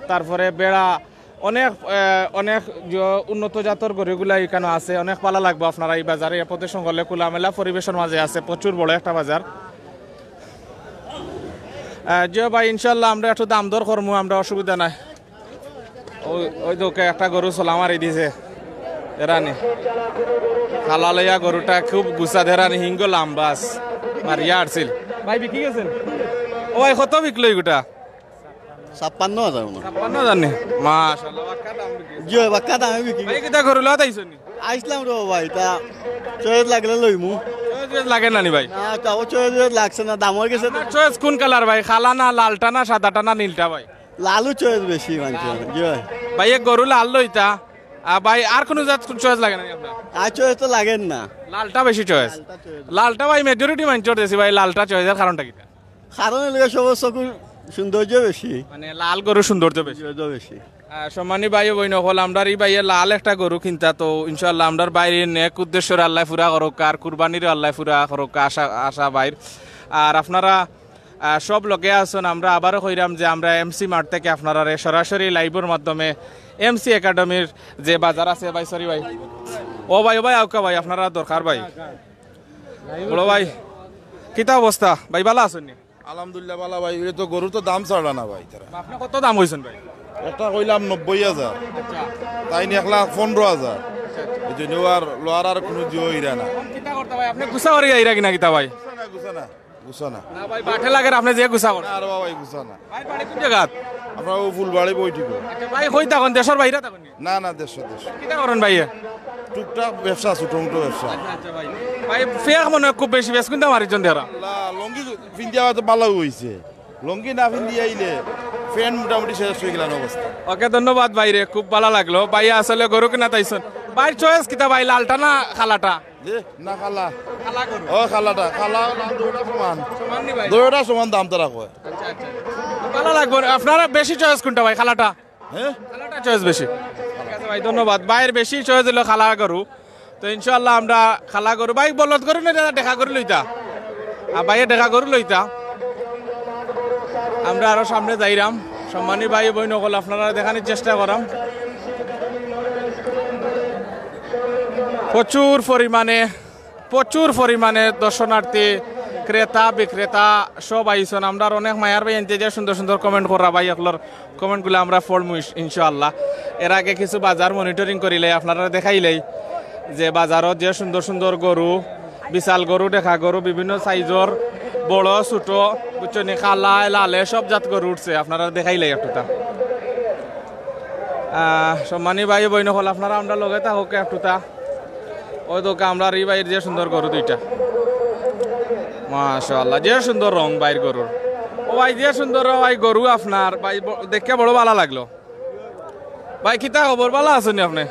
তারপরে বেড়া, অনেক, আহ, অনেক জ-, উন্নত জাতর গরুগুলা এখানে আছে। অনেক বালা লাগবো আপনারা এই বাজারে প্রদর্শন করলে, খোলামেলা পরিবেশর মাঝে আছে, প্রচুর বড় একটা বাজার। আহ, জি ভাই, ইনশাল্লাহ আমরা একটু দাম দর করমু, আমরা অসুবিধা নাই। ওই, ওই দোকে একটা গরু চলা মারি দিছে। এরানি। কালা লইয়া গরুটা খুব গুছা দেরানি, হিঙ্গ লাম্বাস। মারিয়া আরছিল। ভাই, বিকি গেছেন? ও ভাই, কত বিকলো এগুটা? ছাপ্পান্ন হাজার মনে হয়। ছাপ্পান্ন হাজার নি? মাশাআল্লাহ, বাক্কা দাম বিক্রি। জি ভাই, বাক্কা দামে বিক্রি। ভাই, কিতা গরু লওয়াত আইছো নি? আইছলাম রে ভাই, তা চয়েস লাগলে লইমু। চয়েস বেশ লাগে না নি ভাই? না, তাও চয়েস বেশ লাগছে না, দাম হয়ে গেছে তো। আপনার চয়েস কোন কালার ভাই? কালা না, লালটা না, সাদাটা না, নীলটা ভাই? লালু চয়েস বেশি মানছে। জি ভাই। ভাই, এক গরু লাল লইতা। আহ, ভাই, আর কোনো জাত চয়েস লাগে না নি আপনার? আর চয়েস তো লাগে না। লালটা বেশি চয়েস। লালটা চয়েস। লালটা ভাই মেজরিটি মানছে দেশি ভাই, লালটা চয়েসের কারণটা কিতা? কারণ এলাকা সব চকুর সৌন্দর্য বেশি। মানে লাল গরুর সৌন্দর্য বেশি। সৌন্দর্য বেশি। আহ, সম্মানী ভাই ও বইন অকল, আমরার ই ভাইয়ে লাল একটা গরু কিনতা, তো ইনশাআল্লাহ আমরার ভাইর নেক উদ্দেশ্যরে আল্লায় পুরা করউক্কা, আর কুরবানিরও আল্লায় পুরা করউক্কা, আশা, আশা ভাইর। আর আপনারা, আহ, সব লগে আছইন, আমরা আবারও কইরাম যে আমরা এমসি মার্ট থেকে আপনারারে সরাসরি লাইভর মাধ্যমে এমসি একাডেমির যে বাজার আছে ভাই, সরি ভাই, ও ভাই, ও ভাই, আউক্কা ভাই, আপনারা দরকার ভাই। বড় ভাই, কিতা অবস্থা ভাই, ভালা আছইন নি? আলহামদুলিল্লাহ, ভালা ভাই। ইটা তো গরুর তো দাম ছাড়লা না ভাই তারা। আপনে কত দাম কইছইন ভাই? একটা কইলাম নব্বই হাজার, আচ্ছা। তাইন এক লাখ পনেরো হাজার। আচ্ছা, আচ্ছা। এই জন্য আর লওয়ার আর কোনো জিও ইরা না। এখন কিতা করতা ভাই? আপনে গুছা করি আইরা কিনা কিতা ভাই? গুছা না, গুছা না, গুছা না। না ভাই, বাটে লাগের আপনে যে গুছা করইন। আরে বাবা, গুছা না। ভাই, বাড়ি কোন জাগাত? আমরা ও ফুলবাড়ি বইটিকো। আচ্ছা ভাই, কই থাকইন? দেশর বাইরে থাকইন নি? না, না, দেশো, দেশো। কিতা করইন ভাইয়ে? টুকটাক ব্যবসা, ছোট মোটো ব্যবসা। আচ্ছা, আচ্ছা ভাই। ভাই, ফেক মনে হয় খুব বেশি, বেশ কোনটা মারিজন দেরা? লা, লুঙ্গি ফিন্দিয়া তো ভালা অইছে। লুঙ্গি না ফিন্দি আইলে প্যান্ট মোটামুটি শেষ অই গেলান অবস্থা। ওকে, ধন্যবাদ ভাইরে, খুব ভালা লাগলো। ভাই আসলে গরু কিনাত আইছইন। ভাইর চয়েস কিতা ভাই, লালটা না কালাটা? জি, না কালা। কালা গরু। ও কালাটা, কালা লাল দুইটা সমান। সমান নি ভাই? দুইটা সমান দাম তারা কয়। আচ্ছা, আচ্ছা। ভালা লাগবো। আপনারা বেশি চয়েস কোনটা ভাই, কালাটা? হ্যাঁ? কালাটা চয়েস বেশি। ঠিক আছে ভাই, ধন্যবাদ। ভাইর বেশি চয়েস অইলো কালা গরু। তো ইনশাআল্লাহ আমরা কালা গরু, ভাই বলদ গরু না দাদা, দেখা গরু লইতা? আর ভাইয়ে দেখা গরু লইতা। আমরা আরো সামনে যাইরাম। সম্মানী ভাই বইন অকল, আপনারারে দেখানির চেষ্টা করাম। প্রচুর পরিমাণে, প্রচুর পরিমাণে দর্শনার্থী, ক্রেতা, বিক্রেতা সব আইছইন। আমরার অনেক মায়ার ভাইয়াইন্তে যে সুন্দর সুন্দর comment কররা ভাই অকলর comment গুলা আমরা পড়মু ইনশ-, ইনশাআল্লাহ। এর আগে কিছু বাজার monitoring করিলাই, আপনারারে দেখাইলাই যে বাজারো যে সুন্দর সুন্দর গরু, বিশাল গরু, দেখা গরু, বিভিন্ন সাইজর, বড়, ছোট, বুঝছইন নি, কালায়, লালে, সব জাত গরু উঠছে, আপনারারে দেখাইলাই একটুতা। আহ, সম্মানী ভাই বইন অকল, আপনারা আমরার লগে থাকউক্কা একটুতা। ওই তো আমরার ই ভাইর যে সুন্দর গরু দুইটা। মাশাআল্লাহ, যে সুন্দর রং ভাইর গরুর। ও ভাই, যে সুন্দর রং ভাই গরু আপনার, ভাই ব-, দেখিয়া বড় ভালা লাগলো। ভাই, কিতা খবর? ভালা আছইন নি আপনে?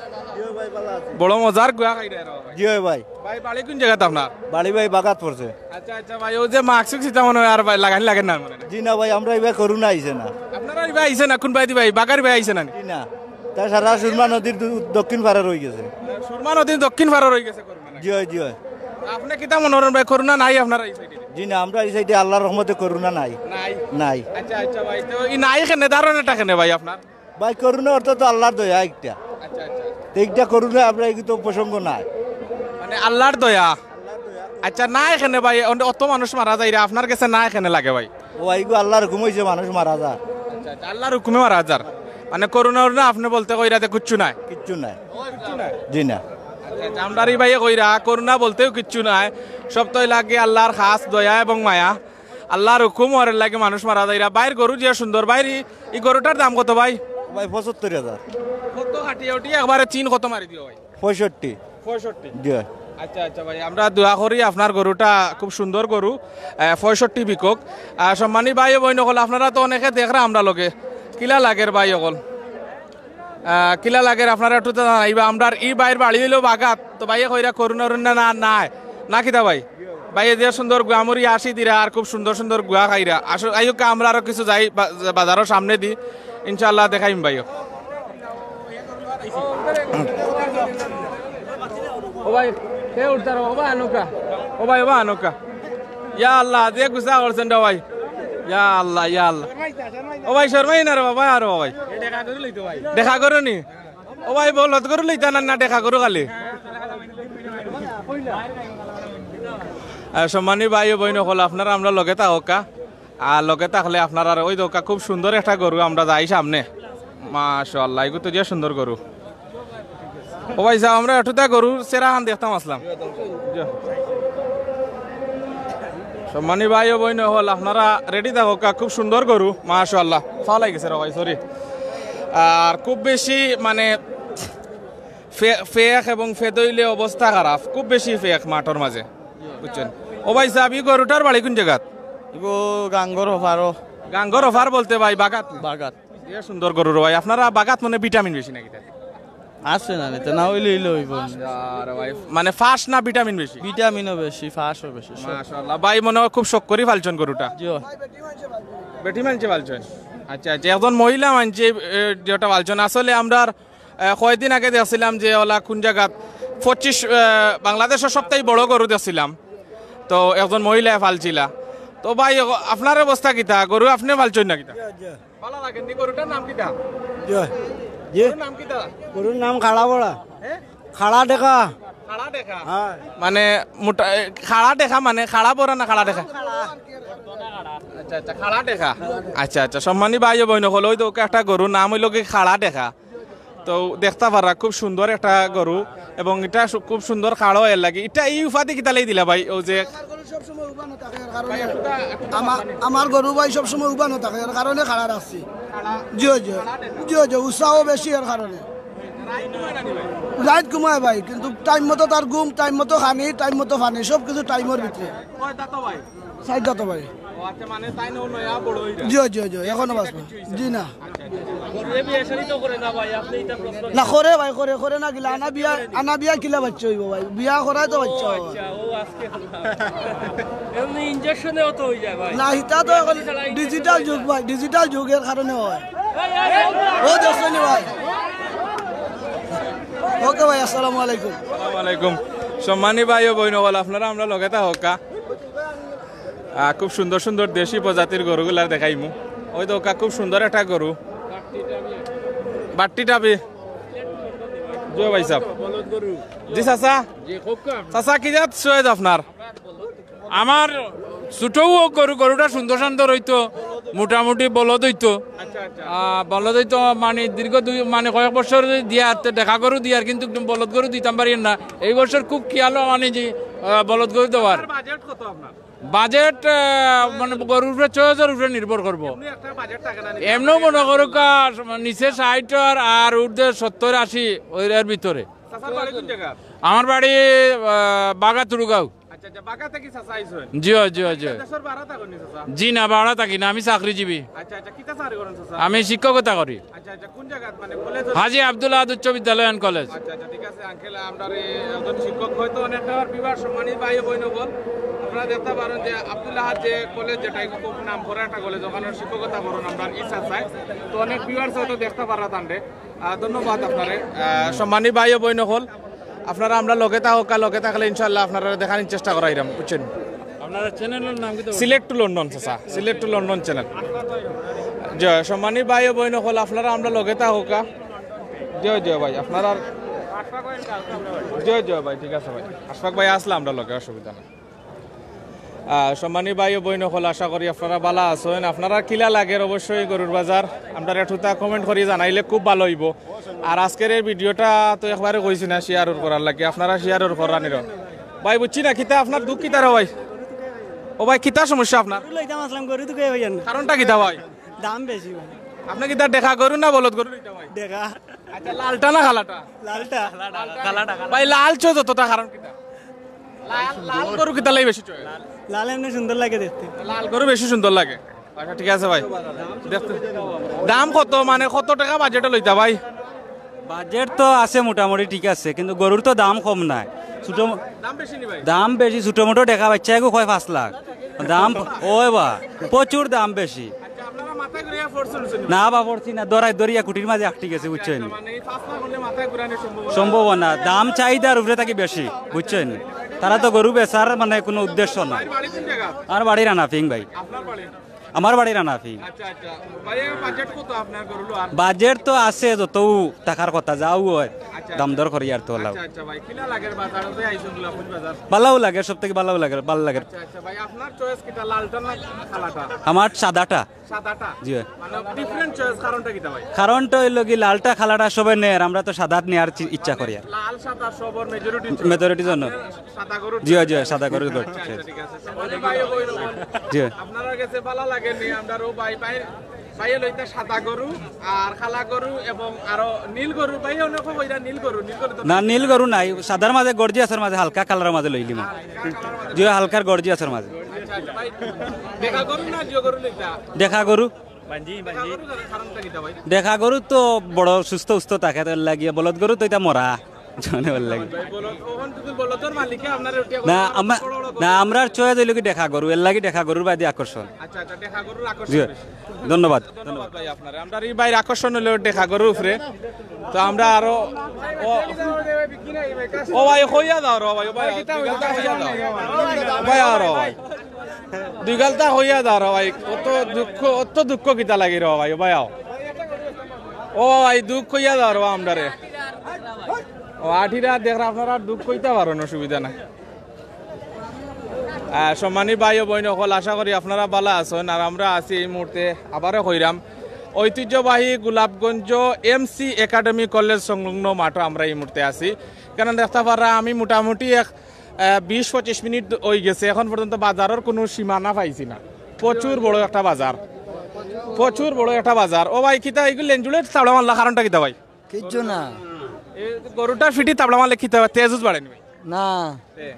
বড় মজার গুয়া খাইরা এরা ভাই। জি অয় ভাই। ভাই, বাড়ি কোন জাগাত আপনার? বাড়ি ভাই বাগাত পড়ছে। আচ্ছা, আচ্ছা ভাই, অউ যে মাস্ক উস্ক ইতা মনে হয় আর ভাই লাগানি লাগে না মনে হয়। জি না ভাই, আমরার ইবায় করোনা আইছে না। আপনারার ইবায় আইছে না, কোন বায়দি ভাই? বাগার ইবায় আইছে না নি? জি না। তা সারা সুরমা নদীর দু-, দক্ষিণ পারে রই গেছে। সুরমা নদীর দক্ষিণ পারে রই গেছে করোনা নাকি? জি অয়, জি অয়। আপনে কিতা মনে করইন ভাই, করোনা নাই আপনারার ই সাইডে? জি না, আমরার ই সাইডে আল্লাহর রহমতে করোনা নাই। নাই? নাই। আচ্ছা, আচ্ছা ভাই, তো ই নাই কেনে, ধারণাটা কেনে ভাই আপনার? ভাই, করোনা অর্থ তো আল্লাহর দয়া একটা। আচ্ছা, আচ্ছা। তো একটা করোনা আমরা এগু তো প্রসঙ্গ নাই। মানে আল্লাহর দয়া। আচ্ছা, নাই কেনে ভাই, অন-, অত মানুষ মারা যাইরা, আপনার গেছে নাই কেনে লাগে ভাই? ও, এইগু আল্লাহর হুকুম অইছে, মানুষ মারা যায়। আচ্ছা, আচ্ছা, আল্লাহর হুকুমে মারা যার। মানে করোনা উরোনা আপনে বলতে কইরা যে কিচ্ছু নাই? কিচ্ছু নাই। জি না। আচ্ছা, আচ্ছা, আমরার ই ভাইয়ে কইরা করোনা বলতেও কিচ্ছু নাই, সব তো লাগে আল্লাহর খাস দয়া এবং মায়া। আল্লাহর হুকুম অর লাগি মানুষ মারা যাইরা। ভাইর গরু যে সুন্দর, ভাইর ই, ই গরুটার দাম কত ভাই? ভাই, পঁচাত্তর হাজার। কত কাটিয়া উঠি একবারে চিন কত মারি দিও ভাই? পঁয়ষট্টি। পঁয়ষট্টি? জি। আচ্ছা, আচ্ছা ভাই, আমরা দোয়া করি আপনার গরুটা খুব সুন্দর গরু, আহ, পঁয়ষট্টি বিকক। আহ, সম্মানী ভাই ও বইন অকল, আপনারা তো অনেকে দেখরা আমরার লগে, কিলা লাগের ভাই অকল? আহ, কিলা লাগের আপনারা একটু তো জানাইবা। আমরার ই ভাইর বাড়ি অইলো বাগাত, তো ভাইয়ে কইরা করোনা উরোনা না, নাই, না কিতা ভাই? ভাইয়ে যে সুন্দর গুয়ামুড়ি আশি দিরা আর খুব সুন্দর সুন্দর গুয়া খাইরা। আসো, আইউক্কা আমরা আরো কিছু যাই বা-, বাজারর সামনেদি, ইনশাআল্লাহ দেখাইমু ভাইও। ও ভাই, কে উঠতারা? ও ভাই, আনোকা। ও ভাই, ও ভাই, আনোকা। ইয়া আল্লাহ, যে গুছা করছইন রে ভাই। ইয়া আল্লাহ, ইয়া আল্লাহ। ও ভাই, শরমাই না রে বাবা, আর ভাই। দেখা করো নি? ও ভাই, বলদ গরু লইতা না, না দেখা করো খালি? আহ, সম্মানী ভাই ও বইন অকল, আপনারা আমরার লগে থাকউক্কা। আর লগে থাকলে আপনারার ওই দেখউক্কা খুব সুন্দর একটা গরু আমরা যাই সামনে। মাশাআল্লাহ, এগু তো যে সুন্দর গরু। ও ভাই সাহেব, আমরা একটুতা গরুর চেহারাখান দেখতাম আছলাম। সম্মানী ভাই ও বইন অকল, আপনারা রেডি থাকউক্কা। খুব সুন্দর গরু, মাশাআল্লাহ। ফালাই গেছে রে ভাই, সরি। আর খুব বেশি মানে ফে-, ফেক এবং ফেদইলে অবস্থা খারাপ, খুব বেশি ফেক মাঠর মাঝে, বুঝছইন? ও ভাই সাব, ই গরুটার বাড়ি কুন জাগাত? ইগু গাঙ্গর ওপারো। গাঙ্গর ওপার বলতে ভাই বাগাত? বাগাত। যে সুন্দর গরু রে ভাই, আপনারা বাগাত মনে ভিটামিন বেশি নাকি তার? আছে না, এটা না অইলে অইলে অইবো। আরে ভাই, মানে ফাঁস না ভিটামিন বেশি? ভিটামিনও বেশি, ফাঁসও বেশি, সব। মাশাআল্লাহ ভাই, মনে হয় খুব শখ করি পালছইন গরুটা। জি। বেটি মানষে পালছইন? আচ্ছা, আচ্ছা, একজন মহিলা মানষে, এ, যেটা পালছইন। আসলে আমরার, এ, কয়দিন আগে দেখছিলাম যে ওলা কুন জাগাত পঁচিশ, এ, বাংলাদেশর সবথেকে বড় গরু দেখছিলাম, তো একজন মহিলায় পালছিলা। তো ভাই, আপনার অবস্থা কিতা? গরু আপনে পালছইন না কিতা? ভালা লাগে নি? গরুটার নাম কিতা? জি। জি। গরুর নাম কিতা? গরুর নাম খাড়া বড়া। হ্যাঁ? খাড়া ডেকা। খাড়া ডেকা? হ্যাঁ। মানে মোটা, এ, খাড়া ডেকা মানে খাড়া বড়া না খাড়া ডেকা? আচ্ছা, আচ্ছা, খাড়া ডেকা। আচ্ছা, আচ্ছা, সম্মানী ভাই ও বইন অকল, ওই তো একটা গরুর নাম অইলো কি খাড়া ডেকা। তো দেখতা পাররা খুব সুন্দর একটা গরু, এবং ইটা সু-, খুব সুন্দর খাড়া এর লাগি। ইটা ই উপাধি কিতা লাগি দিলা ভাই? ও যে আমার গরু সবসময় উবানো থাকে, এর কারণে আমার, আমার গরু ভাই সবসময় উবানো থাকে, এর কারণে খাড়া রাখছি। জি, জি। জি, জি, উৎসাহ বেশি এর কারণে। রাইত ঘুমায় ভাই, কিন্তু টাইম মতো তার ঘুম, টাইম মতো খানি, টাইম মতো পানি, সব কিছু টাইমর ভিতরে। চাইর দাঁত ভাই। জি, জি, জি, এখনো বাঁচবো। জি না। না, করে ভাই, করে, করে না গিলা। আনা বিয়া, আনা বিয়া কিলা বাচ্চা অইবো ভাই? বিয়া করায় তো বাচ্চা অয়। না, ইটা তো এখন ডিজিটাল যুগ ভাই, ডিজিটাল যুগর কারণে অয়। ও দেখছনি ভাই। ওকে ভাই, আসসালামু আলাইকুম। আসসালামু আলাইকুম। সম্মানী ভাই ও বইন অকল, আপনারা আমরার লগে থাকউক্কা। আহ, খুব সুন্দর সুন্দর দেশি প্রজাতির গরুগুলা দেখাইমু। ওই তো ওকা খুব সুন্দর একটা গরু। বাট্টি টাবি। জি ভাই সাব। জি চাচা। চাচা, কি জাত চয়েস আপনার? আমার ছোটও গরু, গরুটা সুন্দর সুন্দর অইতো, মোটামুটি বলদ অইতো। আহ, বলদ অইতো মানে দীর্ঘ দুই, মানে কয়েক বছর দিয়ার, তে ডেকা গরু দিয়ার, কিন্তু বলদ গরু দিতাম পারি না। এই বছর খুব খিয়াল মানে যে, আহ, বলদ গরু দেওয়ার। বাজেট কত আপনার? বাজেট, আহ, মানে গরুর উপরে, চয়েসর উপরে নির্ভর করবো। এমনি একটা বাজেট থাকে না নি? এমনেও মনে করুক্কা, নিচে ষাইট আর, আর ঊর্ধ্বে সত্তর আশি, ওই এর ভিতরে। চাচার বাড়ি কোন জায়গা? আমার বাড়ি, আহ, বাগা তুড়ুগাঁও। আচ্ছা, আচ্ছা, বাগা থাকি চাচা আইছইন? জি, জি, জি। দেশর বারা থাকইন নি চাচা? জি না, বারা থাকি না, আমি চাকরিজীবী। আচ্ছা, আচ্ছা, কিতা চাকরি করইন চাচা? আমি শিক্ষকতা করি। আচ্ছা, আচ্ছা, কোন জাগাত, মানে, কলেজ? হাজী আব্দুল আহাদ উচ্চ বিদ্যালয় and কলেজ। আচ্ছা, আচ্ছা, ঠিক আছে, আঙ্কেল, আমরার এই একজন শিক্ষক হয়তো অনেক আমার বিভাগ সম্মানিত ভাই ও বইন অকল, আপনারা দেখতা পারইন যে আব্দুল আহাদ যে কলেজ, যেটা খুব নাম করা একটা কলেজ, ওখানে শিক্ষকতা করইন আমরার ইচ্ছা চাই। তো অনেক ভিউয়ার্স হয়তো দেখতা পাররা তানরে। আহ, ধন্যবাদ আপনারে। আহ, সম্মানিত ভাই ও বইন অকল, আপনারা আমরার লগে থাকউক্কা, লগে থাকলে ইনশাআল্লাহ আপনারারে দেখানির চেষ্টা করাইরাম, বুঝছইন? আপনার চ্যানেলর নাম কিতা? Sylhet to London, চাচা, Sylhet to London channel। জি, সম্মানিত ভাই ও বইন অকল, আপনারা আমরার লগে থাকউক্কা। জি, জি ভাই, আপনারা, জি, জি ভাই, ঠিক আছে ভাই, আশফাক ভাই আছলা আমরার লগে, অসুবিধা নাই। আহ, সম্মানিত ভাই ও বইন অকল, আশা করি আপনারা ভালা আছইন। আপনারার কিলা লাগের অবশ্যই গরুর বাজার আমরারে একটুতা comment করি জানাইলে খুব ভালা অইবো। আর আজকের এই ভিডিওটা তো একবারে কইছি না শেয়ার করার লাগি, আপনারা শেয়ার করানির। ভাই, বুঝছি না, কিতা আপনার দুখ কিতা রে ভাই? ও ভাই, কিতা সমস্যা আপনার? গরু লইতাম আছলাম, গরু তো কেউ হইয়ার না। কারণটা কিতা ভাই? দাম বেশি ভাই। আপনি কিতা ডেকা গরু না বলদ গরু লইতা ভাই? ডেকা। আচ্ছা, লালটা না কালাটা? লালটা। ভাই, লাল চয়েস অতটা কারণ কিতা? লাল, লাল গরু কিতা লাগি বেশি চয়েস? লাল এমনি সুন্দর লাগে দেখতে। লাল গরু বেশি সুন্দর লাগে। আচ্ছা, ঠিক আছে ভাই। দেখতে, দাম কত, মানে কত টেকা বাজেটে লইতা ভাই? বাজেট তো আছে মোটামুটি, ঠিক আছে, কিন্তু গরুর তো দাম কম নায়। ছোট মো-, দাম বেশি নি ভাই? দাম বেশি, ছোট মোটো ডেকা বাইচ্চা এগু কয় পাঁচ লাখ। দাম, ওই বা, প্রচুর দাম বেশি। আচ্ছা, আপনারা মাথা ঘুরাইয়া পড়ছইন নি? না বা, পড়ছি না, দরাই দরিয়া কুটির মাঝে আটকি গেছে, বুঝছইন? আচ্ছা, মানে এই পাঁচ লাখ হলে মাথা ঘুরানোর সম্ভাবনা? সম্ভাবনা, দাম চাহিদার উপরে থাকি বেশি, বুঝছইন? তারা তো গরু বেচার মানে কোনো উদ্দেশ্য না। ভাইর বাড়ি কোন জায়গা? আমার বাড়ি রানাফিং ভাই। আপনার বাড়ি? আমার বাড়ি রানাফি। আচ্ছা, আচ্ছা। ভাই, বাজেট কত আপনার গরু আর? বাজেট তো আছে, যতউ থাকার কথা, যাউ অয়, আচ্ছা, দাম দর করি আর তো লাও। আচ্ছা, আচ্ছা ভাই, কিলা লাগের বাজার আছে, আইসুন গোলাপগঞ্জ বাজার? ভালাউ লাগে, সব থাকি ভালাউ লাগে, ভালা লাগে। আচ্ছা, আচ্ছা ভাই, আপনার চয়েস কিতা, লালটা না কালাটা? আমার সাদাটা। সাদাটা? জি ভাই। মানে ডিফারেন্ট চয়েস, কারণটা কিতা ভাই? কারণটা অইলো কি, লালটা কালাটা সবে নের, আমরা তো সাদাত নেয়ার চি-, ইচ্ছা করি আর। লাল সাদা সবর মেজরিটি চয়েস। মেজরিটি জন্য। সাদা গরু? জি, জি, সাদা গরু। আচ্ছা, আচ্ছা, ঠিক আছে। মানে ভাই, ওই রকম। জি। আপনার গেছে ভালা লাগে নি, আমরা ও ভাই, ভাই, ভাই লইতা সাদা গরু আর কালা গরু এবং আরো নীল গরু। ভাই, অনেক কইরা নীল গরু, নীল গরু তো না, নাই। নীল গরু নাই, সাদার মাঝে গর্জিয়াসর মাঝে হালকা কালারর মাঝে লইলিমু। জি, হালকার গর্জিয়াসর মাঝে। আচ্ছা, আচ্ছা, ভাই, দেখা গরু না জিও গরু লইতা? দেখা গরু। দেখা গরু, কারণটা কিতা ভাই? দেখা গরু তো বড় সুস্থ উস্থ থাকে, তো এর লাগিয়া। বলদ গরু তো ইতা মরা, জানে, এর লাগি। ভাই, বলদ, ওখান থেকে বলদর মালিকে আপনারে উঠিয়া না, বলদ আমা-, বড় বড় গরু। না, আমরার চয়েস অইলো কি দেখা গরু, এর লাগি দেখা গরুর বাদে আকর্ষণ। আচ্ছা, আচ্ছা, দেখা গরুর আকর্ষণ জি। বেশি। ধন্যবাদ। ধন্যবাদ ভাই আপনারে। আমরার ই ভাইর আকর্ষণ অইলো দেখা গরুর উপরে। তো আমরা আরো, ও, ও ভাই, কইয়া দাও রে ভাই, ও ভাই, দুই গালতা কইয়া দাও। ভাই, আও রে ভাই। দুই গালতা কইয়া দাও রে ভাই। অত দুঃখ, অত দুঃখ কিতা লাগি রে ভাই, ও ভাই, আও। ও ভাই, দুঃখ কইয়া দাও রে আমরারে। ও আঠিরা দেখরা, আপনারা দুঃখ কইতা পারইন, অসুবিধা নাই। আহ, সম্মানী ভাই ও বইন অকল, আশা করি আপনারা ভালা আছইন। আর আমরা আছি এই মুহূর্তে, আবারও কইরাম, ঐতিহ্যবাহী গোলাপগঞ্জ এমসি একাডেমি কলেজ সংলগ্ন মাঠো আমরা এই মুহূর্তে আছি। এখানো দেখতা পাররা আমি মোটামুটি এক, আহ, বিশ পঁচিশ মিনিট অইগেছে, এখন পর্যন্ত বাজারর কুনু সীমানা পাইছি না। প্রচুর বড় একটা বাজার, প্রচুর বড় একটা বাজার। ও ভাই, কিতা ইগু লেঞ্জুড়ে চাবড়া মারলা, কারণটা কিতা ভাই? কিচ্ছু না। এ, গরুটার ফিটি চাবড়া মারলে কিতা তেজ উজ বাড়ে নি ভাই? না, এ।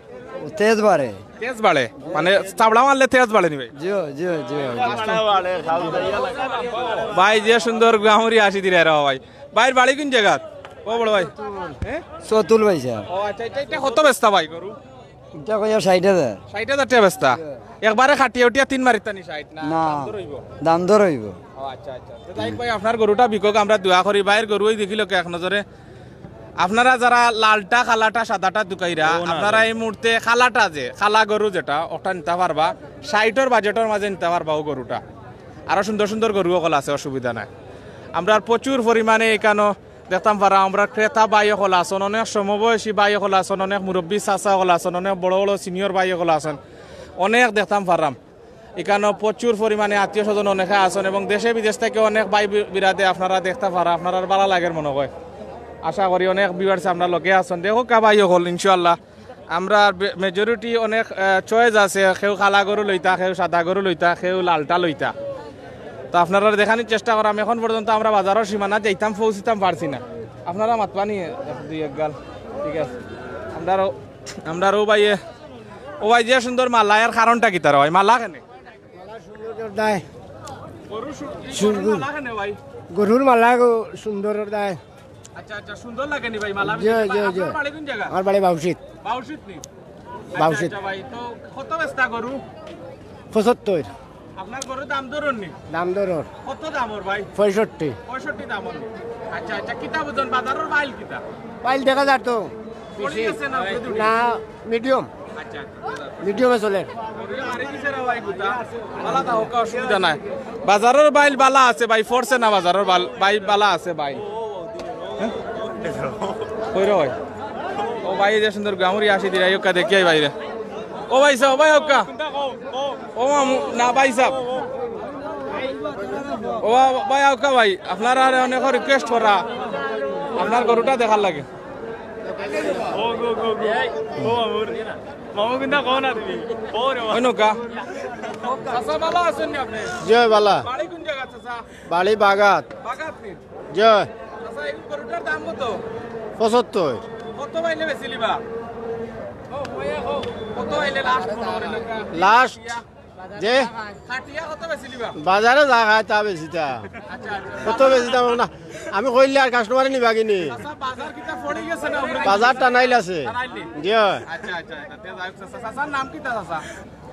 তেজ বাড়ে। তেজ বাড়ে? মানে চাবড়া মারলে তেজ বাড়ে নি ভাই? জিও, জিও, জিও, জিও। ভাই, যে সুন্দর গামুরি আসি দিরা রে ভাই। ভাইর বাড়ি কোন জাগাত? ও বড় ভাই। হ্যাঁ? চতুল ভাই স্যার। ও আচ্ছা, ইটা, ইটা কত বেচতা ভাই গরু? ইটা কইয়া ষাইট হাজার। ষাইট হাজার টেকা বেচতা? একবারে খাটিয়া উঠিয়া তিন মারিতা নি ষাইট না? না। দাম দর অইবো? দাম দর অইবো। ও আচ্ছা, আচ্ছা। তো যাই হোক ভাই, আপনার গরুটা বিকক, আমরা দোয়া করি। ভাইর গরু ওই দেখিল কে এক নজরে। আপনারা যারা লালটা, কালাটা, সাদাটা দুকাইরা, ও না, আপনারা না। এই মুহূর্তে কালাটা যে, কালা গরু যেটা, ওটা নিতা পারবা। ষাইটর বাজেটর মাঝে নিতা পারবা ও গরুটা। আরো সুন্দর সুন্দর গরু অকল আছে, অসুবিধা নাই। আমরার প্রচুর পরিমাণে ইকানো দেখতাম পারা, আমরার ক্রেতা ভাই অকল আছইন, অনেক সমবয়সী ভাই অকল আছইন, অনেক মুরব্বী চাচা অকল আছইন, অনেক বড় বড় সিনিয়র ভাই অকল আছইন, অনেক দেখতাম পাররাম। ইকানো প্রচুর পরিমাণে আত্মীয় স্বজন অনেকে আছইন এবং দেশে বিদেশ থাকি অনেক ভাই বি-, বিরাদে আপনারা দেখতা পারা, আপনারার ভালা লাগের মনো অয়। আশা করি অনেক viewers আমরার লগে আছইন। দেখউক্কা ভাই অকল, ইনশাআল্লাহ। আমরার বে-, majority অনেক, আহ, choice আছে, কেউ কালা গরু লইতা, কেউ সাদা গরু লইতা, কেউ লালটা লইতা। তো আপনারারে দেখানির চেষ্টা করাম। এখন পর্যন্ত আমরা বাজারর সীমানা যাইতাম, পৌঁছিতাম পারছি না। আপনারা মাতবা নি এক দুই এক গাল, ঠিক আছে। আমরারও, আমরারও ভাইয়ে, ও ভাই, যে সুন্দর মালা, এর কারণটা কিতা রে ভাই? মালা কেনে? মালা সুন্দর দায়। গরুর সু-, সুন্দর। মালা কেনে ভাই? গরুর মালা গো সুন্দর দায়। আচ্ছা, আচ্ছা, সুন্দর লাগে নি ভাই মালা? জি, জি, জি। আপনার বাড়ি কোন জাগা? আমার বাড়ি বাউশিত। বাউশিত নি? আচ্ছা, বাউশিত। আচ্ছা ভাই, তো কত বেচতা গরু? পঁচাত্তর। আপনার গরুর দাম দর অর নি? দাম দর অর। কত দাম অর ভাই? পঁয়ষট্টি। পঁয়ষট্টি দাম অর নি? আচ্ছা, আচ্ছা, কিতা বুঝইন, বাজারর বাইল কিতা? বাইল দেখা যার তো। পড়ি গেছে না উপরে উঠি? না, medium। আচ্ছা, আচ্ছা। Medium এ চলে। গরুরে মারি দিছে রে ভাই, গুতা। ভালা তা হোক, অসুবিধা নাই। বাজারর বাইল ভালা আছে ভাই, পড়ছে না বাজারর বাল-, বাইল ভালা আছে ভাই। হ্যাঁ? কই রে ভাই? ও ভাই, যে সুন্দর গামুরি আসি দিরা, ইউক্কা দেখিয়াই ভাই রে। ও ভাই সাব, ও ভাই, ইউক্কা। ও মামু, না ভাই সাব। ও বা-, ভাই, ইউক্কা ভাই, আপনারারে অনেক request করা, আপনার গরুটা দেখার লাগি। ও গো, গো, গো। ও মামুর। মামু কিন্তু কও না তুমি। ও রে বাবা। ওই নৌকা। চাচা, ভালা আছইন নি আপনি? জি, ভালা। বাড়ি কোন জাগা, চাচা? বাড়ি বাগাত। বাগাত নি? জি। চাচা, এই গরুটার দাম কত? পঁচাত্তর। কত পাইলে বেচিলিবা? কত পাইলে last মনে করে নৌকা? Last। যে? খাটিয়া কত বেচিলিবা? বাজারে যা খায় তা বেচিতা। আচ্ছা, আচ্ছা। কত বেচিতা না? আমি কইলে আর customer এ নিবা কিনি? আচ্ছা, বাজার কিতা পড়ি গেছে না? বাজার টানাইল আছে। টানাইল নি? জি। আচ্ছা, আচ্ছা, আচ্ছা। তে যাই হোক, চাচা, চাচার নাম কিতা চাচা?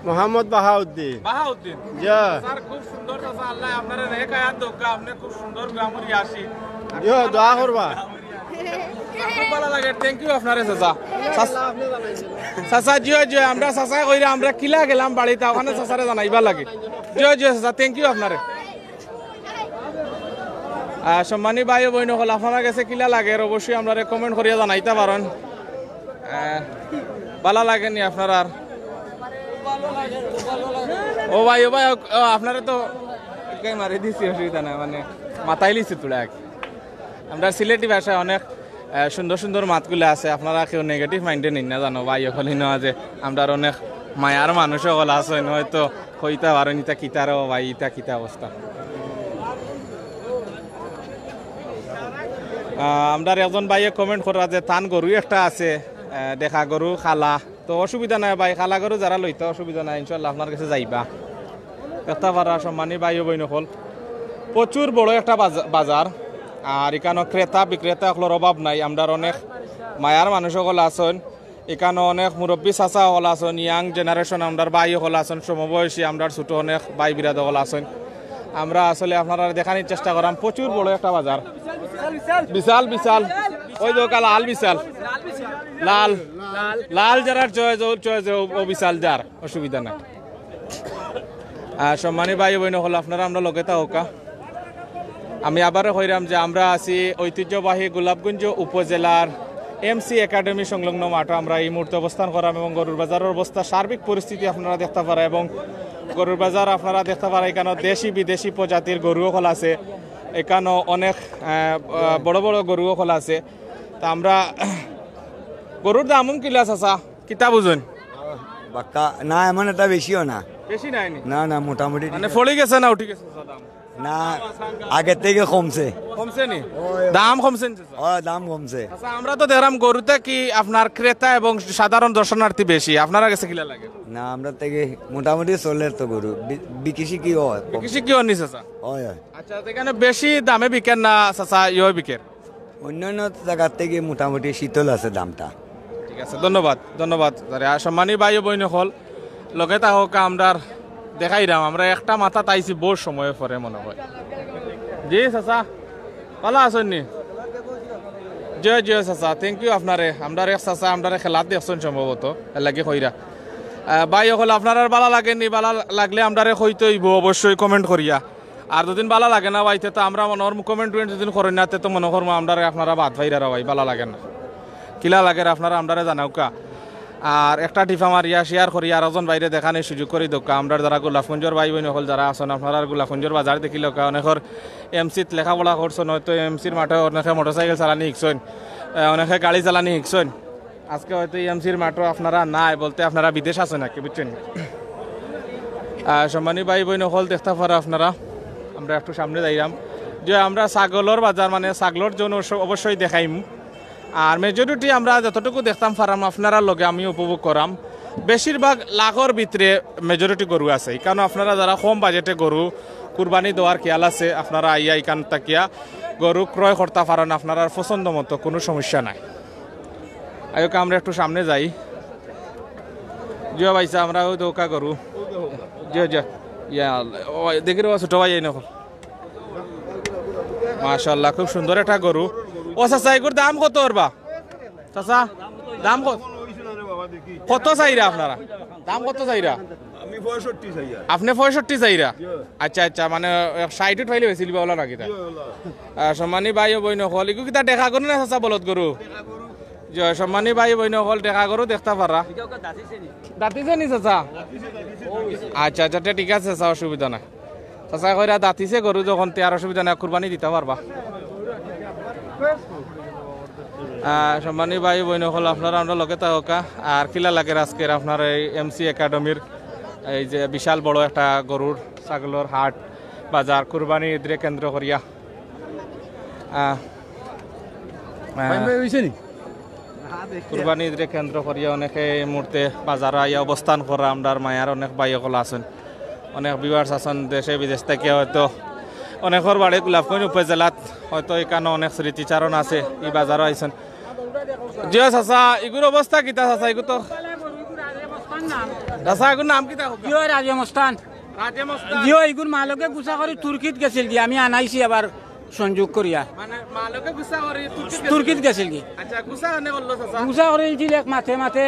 মোহাম্মদ বাহাউদ্দিন। বাহাউদ্দিন? জি। স্যার, খুব সুন্দর চাচা, আল্লাহ আপনারে নেক হায়াত দউক্কা, আপনি খুব সুন্দর গামুরি আসি। জি, দোয়া করবা। খুব ভালা লাগে, thank you আপনারে চাচা। চাচ-, চাচা, জিও, জিও, আমরা চাচায় কইরা আমরা কিলা গেলাম বাড়িত, অখানে চাচারে জানাইবার লাগি। জিও, জিও, চাচা, thank you আপনারে। আহ, সম্মানী ভাই ও বইন অকল, আপনারার গেছে কিলা লাগের, অবশ্যই আমরারে comment করিয়া জানাইতা পারইন। আহ, ভালা লাগেনি আপনারার? ও ভাই, ও ভাই, ও, ও, আপনারে তো একাই মারি দিছি, অসুবিধা নাই, মানে, মাতাইলিছি তুড়া। আমরা সিলেটি ভাষায় অনেক, আহ, সুন্দর সুন্দর মাতগুলা আছে, আপনারা কেউ negative mind-এ নিন না জানো ভাই, অকল ইনো যে আমরার অনেক মায়ার মানুষ অকল আছইন, হয়তো কইতা পারইন, "ইতা কিতা রে ও ভাই, ইতা কিতা অবস্থা?" আহ, আমরার একজন ভাইয়ে comment কররা যে তান গরু একটা আছে, আহ, দেখা গরু কালা, তো অসুবিধা নাই ভাই, কালা গরু যারা লইতা অসুবিধা নাই, ইনশাআল্লাহ আপনার গেছে যাইবা। দেখতা পাররা সম্মানী ভাই ও বইন অকল, প্রচুর বড় একটা বাজা-, বাজার। আর ইকানো ক্রেতা বিক্রেতা অকলর অভাব নাই, আমরার অনেক মায়ার মানুষ অকল আছইন, ইকানো অনেক মুরব্বী চাচা অকল আছইন, young generation আমরার ভাই অকল আছইন, সমবয়সী আমরার ছোট অনেক ভাই বিরাদ অকল আছইন। আমরা আসলে আপনারারে দেখানির চেষ্টা করাম, প্রচুর বড় একটা বাজার, বিশাল বিশাল, ওই যে ওকা লাল বিশাল, লাল, লাল যারার চয়েস, ও চয়েস, ও বিশাল যার, অসুবিধা নাই। আর সম্মানী ভাই ও বইন অকল, আপনারা আমরার লগে থাকউক্কা। আমি আবারও কইরাম যে আমরা আছি ঐতিহ্যবাহী গোলাপগঞ্জ উপজেলার এমসি একাডেমি সংলগ্ন মাঠো আমরা এই মুহূর্তে অবস্থান করাম এবং গরুর বাজারর অবস্থা, সার্বিক পরিস্থিতি আপনারা দেখতা পাররা এবং গরুর বাজার আপনারা দেখতা পাররা, ইকানো দেশি বিদেশি প্রজাতির গরু অকল আছে, ইকানো অনেক, আহ, আহ, বড় বড় গরু অকল আছে। তা আমরা গরুর দাম কিলা চাচা? কিতা বুঝইন? বাক্কা না, এমন এটা বেশিও না। বেশি নাই নি? না, না, মোটামুটি ঠিক মানে আছে। পড়ি গেছে না উঠি গেছে চাচা দাম? না, আগের থেকে কমছে। কমছে নি? ওই। দাম কমছে নি চাচা? ওই, দাম কমছে। আচ্ছা, আমরা তো দেখরাম গরুতে কি আপনার ক্রেতা এবং সাধারণ দর্শনার্থী বেশি, আপনারার গেছে কিলা লাগে? না, আমরার থেকে মোটামুটি চলের তো গরু, বি-, বিকিশি কি হয়? কম। বিকিশি কি অর নি চাচা? ওই, ওই। আচ্ছা, যেখানে বেশি দামে বিকের না চাচা, ইয়ে বিকের? অন্যান্য জাগার থেকে মোটামুটি শীতল আছে দামটা। ঠিক আছে, ধন্যবাদ, ধন্যবাদ। আরে, আর সম্মানী ভাই ও বইন অকল, লগে থাকউক্কা, আমরার দেখাইরাম, আমরা একটা মাথাত আইছি বহুত সময় পরে মনে হয়। জি চাচা, ভালা আছইন নি? জি জি চাচা, thank you আপনারে। আমরার এক চাচা আমরারে খেলাত দেখছইন সম্ভবত, এর লাগি কইরা। আহ, ভাই অকল, আপনারার ভালা লাগে নি? ভালা লাগলে আমরারে কইতে অইবো অবশ্যই comment করিয়া। আর যদিন ভালা লাগে না ভাই, তে তো আমরা মনে করমু comment টমেন্ট যদিন করইন না, তে তো মনে করমু আমরারে আপনারা বাদ পাইরা ভাই, ভালা লাগে না। কিলা লাগের আপনারা আমরারে জানাউক্কা। আর একটা টিপা মারিয়া share করি, আর একজন ভাইরে দেখানির সুযোগ করি দেউক্কা। আমরার যারা গোলাপগঞ্জর ভাই বইন অকল যারা আছইন, আপনারা গোলাপগঞ্জর বাজার দেখিলাউক্কা। অনেকর এমসিত লেখাপড়া করছইন, হয়তো এমসির মাঠে অনেকে মোটরসাইকেল চালানি শিখছইন, আহ, অনেকে গাড়ি চালানি শিখছইন। আজকে হয়তো এমসির মাঠো আপনারা নাই, বলতে আপনারা বিদেশ আছইন নাকি, বুঝছইন? আহ, সম্মানী ভাই বইন অকল, দেখতা পাররা আপনারা, আমরা একটু সামনে যাইরাম। যে আমরা ছাগলর বাজার, মানে ছাগলর জন্য অবশ্য-, অবশ্যই দেখাইমু। আর majority আমরা যতটুকু দেখতাম পাররাম, আপনারার লগে আমি উপভোগ করাম। বেশিরভাগ লাখর ভিতরে majority গরু আছে, কারণ আপনারা যারা কম বাজেটে গরু কুরবানি দেওয়ার খেয়াল আছে, আপনারা আইয়া ইখান থাকিয়া গরু ক্রয় করতা পারইন আপনারার পছন্দ মতো, কোনো সমস্যা নাই। আইউক্কা, আমরা একটু সামনে যাই। জিও ভাইসাব, আমরা ওই দেউক্কা গরু। জিও, জিও। ইয়া আল্লাহ। ও ভাই, দেখি রে, ও ছোট ভাই, এই দেখো। মাশাআল্লাহ, খুব সুন্দর একটা গরু। ও চাচা, এগুর দাম কত অর বা? চাচা, দাম কত? কত চাইরা আপনারা? দাম কত চাইরা? আমি পঁয়ষট্টি চাইয়ার। আপনে পঁয়ষট্টি চাইরা? জি। আচ্ছা, আচ্ছা, মানে, ষাইট উঠাইলে বেশি লিবা ওলা নাকি তা? জি, ওলা। আহ, সম্মানী ভাই ও বইন অকল, ইগু কিতা দেখা গরু না চাচা, বলদ গরু? জি, সম্মানী ভাই ও বইন অকল, দেখা গরু দেখতা পাররা। দাঁতিছে নি চাচা? আচ্ছা, আচ্ছা, তে ঠিক আছে চাচা, অসুবিধা নাই। চাচায় কইরা দাঁতিছে গরু যখন, তে আর অসুবিধা নাই, কুরবানি দিতা পারবা। আহ, সম্মানী ভাই বইন অকল, আপনারা আমরার লগে থাকউক্কা। আর কিলা লাগের আজকের আপনার এই এমসি একাডেমির এই যে বিশাল বড় একটা গরুর ছাগলর হাট বাজার কুরবানি ঈদরে কেন্দ্র করিয়া? আহ, আহ, ভাই, ভাই, অইছে নি? কুরবানি ঈদরে কেন্দ্র করিয়া অনেকে এই মুহূর্তে বাজারো আইয়া অবস্থান কররা, আমরার মায়ার অনেক ভাই অকল আছইন, অনেক viewers আছইন দেশে বিদেশ থাকি, হয়তো অনেকর বাড়ি গোলাপগঞ্জ উপজেলাত, হয়তো ইখানো অনেক স্মৃতিচারণ আছে, ই বাজারো আইছইন। জি অয় চাচা, ইগুর অবস্থা কিতা চাচা? ইগু তো চাচা, ইগুর নাম কিতা? জি অয় রাজে মস্তান। রাজে মস্তান। জি অয়, ইগুর মালকে গুছা করি তুর্কিত গেছিল গি, আমি আনাইছি আবার। সংযোগ করিয়া। মানে, মা লগে গুছা করি তুর্কিত গেছিল? তুর্কিত গেছিল কি? আচ্ছা, গুছা কেনে করলো চাচা? গুছা করিলছিল এক মাতে মাতে,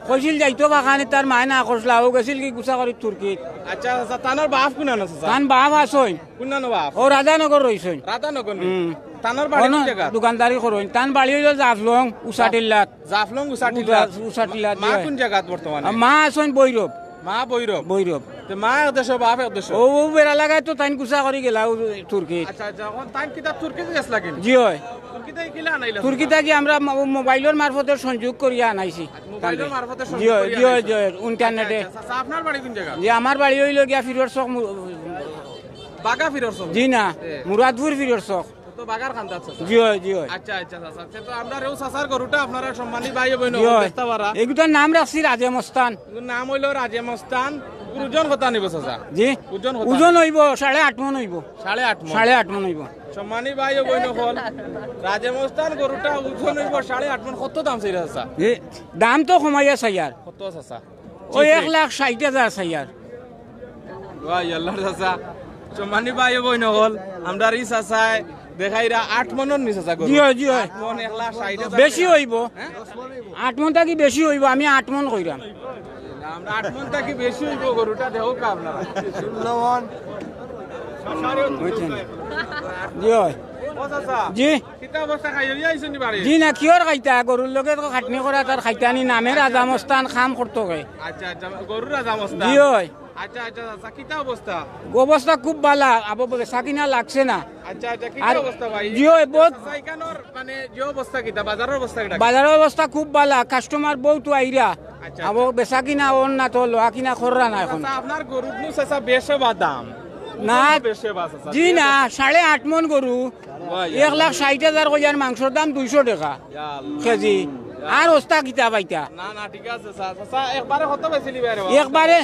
কইছিল যাইতো বাগানে, তার মায় না করছলা, ও গেছিল কি গুছা করি তুর্কিত। আচ্ছা চাচা, তানর বাপ কুনানো চাচা? তান বাপ আছইন। কুনানো বাপ? ও রাধানগর রইছইন। রাধানগর নি? হুম। তানর বাড়ি অনো কোন জায়গা? দোকানদারি করইন। তান বাড়ি অইলো জাফলং, উষাটিল্লাত। জাফলং, উষাটিল্লাত। উষাটিল্লাত, মা জি। কোন জায়গাত বর্তমানে? মা আছইন ভৈরব। মা ভৈরব। ভৈরব। তে মা এক দেশো, বাপ এক দেশো। ও, ও বেড়া লাগায় তো তাইন গুছা করি গেলা ও তুর্কিত। আচ্ছা, আচ্ছা, অখন তাইন কিতা তুর্কিত গেছলা কিন? জি অয়। তুর্কিত থাকি কিলা আনাইলা? তুর্কিত থাকি আমরা মো-, মোবাইলর মারফতে সংযোগ করিয়া আনাইছি। মোবাইলর মারফতে সংযোগ জি অয়, করিয়া জি অয়, আনাইলা। জি অয়, ইন্টারনেটে। আচ্ছা, আচ্ছা, আচ্ছা, আপনার বাড়ি কোন জায়গা? জি, আমার বাড়ি অইলো গিয়া ফিরোর চক মু-, বাগা ফিরোর চক? জি না, এ। মুরাদপুর ফিরোর চক। তো বাগার খান্দাত চাচা? জি অয়, জি অয়। আচ্ছা, আচ্ছা, চাচা। আচ্ছা, তো আমরার ও চাচার গরুটা আপনারা সম্মানী ভাই বইন জি অয়। দেখতা পারা। এগুতার নাম রাখছি রাজে মস্তান। এগুর নাম অইলো রাজে মস্তান। ওজন কত নিব চাচা? জি? ওজন কত? ওজন অইবো সাড়ে আট মন অইবো। সাড়ে আট মন? সাড়ে আট মন অইবো। সম্মানী ভাই বইন অকল, রাজে মস্তান গরুটা ওজন অইবো সাড়ে আট মন। কত দাম চাইরা চাচা? জি, দাম তো কমাইয়া চাইয়ার। কত চাচা? ওই জি, এক লাখ ষাইট হাজার চাইয়ার। ওয়াই আল্লাহর চাচা। সম্মানী ভাই বইন অকল, আমরার ই চাচায় দেখাইরা আট মনর নি চাচা গরু। জি অয়, জি অয়। আট মন, এক লাখ ষাইট হাজার বেশি টাকা। অইবো। হ্যাঁ? আট মন থাকি বেশি অইবো, আমি আট মন কইরাম। আমরা আট মন থাকি বেশি অইবো গরুটা, দেখউক্কা আপনারা। ষোলো মন। বুঝছেন? জি অয়। ও চাচা। জি। কিতা অবস্থা, খাইয়া আইছইন নি বাড়ি? জি না, কিওর খাইতা? গরুর লগে তো খাটনি করা, তার খাইতা নি, নামে রাজা মস্তান, কাম করতো কে। আচ্ছা, আচ্ছা, গরুর রাজা মস্তান। জি অয়। আচ্ছা, আচ্ছা, চাচা, কিতা অবস্থা? অবস্থা খুব বালা, আবো বেচা কিনা লাগছে না। আচ্ছা, আচ্ছা, কিতা আর অবস্থা ভাই? জি অয়, বহুত চাচা, ইখানোর মানে যে অবস্থা কিতা, বাজারর অবস্থা কিতা? বাজারর অবস্থা খুব বালা, কাস্টমার বহুত আইরা। আচ্ছা, আবো আচ্ছা। বেচা কিনা অর না তো, লওয়া কিনা কররা না অখন। আচ্ছা, আপনার গরুর নু চাচা বেশি বা দাম? না। বেশি বা চাচা? জি না, সাড়ে আট মন গরু, ওয়াই, এক লাখ ষাইট হাজার কইয়ার মাংসর দাম দুইশো টাকা ইয়া আল্লাহ। কেজি। আর অবস্থা কিতা পাইতা? না, না, ঠিক আছে, চাচা। চাচা, একবারে কত বেচিলিবা রে বাবা? একবারে,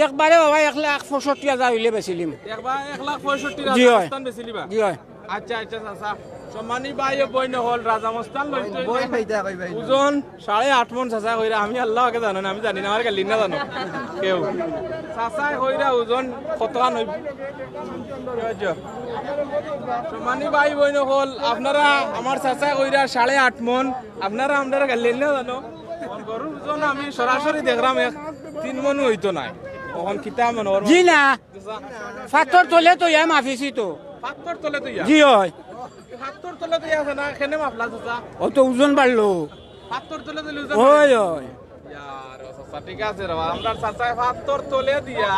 একবারে বাবা এক লাখ পঁয়ষট্টি হাজার অইলে বেচিলিমু। একবার এক লাখ পঁয়ষট্টি হাজার জি অয়। মস্তান বেচিলিবা? জি অয়। আচ্ছা, আচ্ছা, চাচা। সম্মানী ভাই ও বইন অকল, রাজা মস্তান লইতে বই ভাই, দেখো ভাই। ওজন সাড়ে আট মন চাচা কইরা, আমি আল্লাহ আগে জানো না, আমি জানি না, আমার খালি না জানো কেউ। চাচা কইরা ওজন কতখান অইব? সম্মানী ভাই বইন অকল, আপনারা আমার চাচা কইরা সাড়ে আট মন, আপনারা আমরার খালি না জানো। গরুর ওজন আমি সরাসরি দেখলাম এক তিন মনও অইতো নায়। অখন কিতা মনে অর? জি না, পাথর তলে তো ইয়া মাফিছি তো। পাথর তলে তো ইয়া? জি অয়। পাথর তলে তো ইয়া আছে না, কেনে মাফলা চাচা? ও তো ওজন বাড়লো। পাথর তলে তলে ওজন অয়, বাড়ে? অয়। ইয়ার, ও চাচা, ঠিক আছে রে বা, আমরার চাচায় পাথর তলে দিয়া,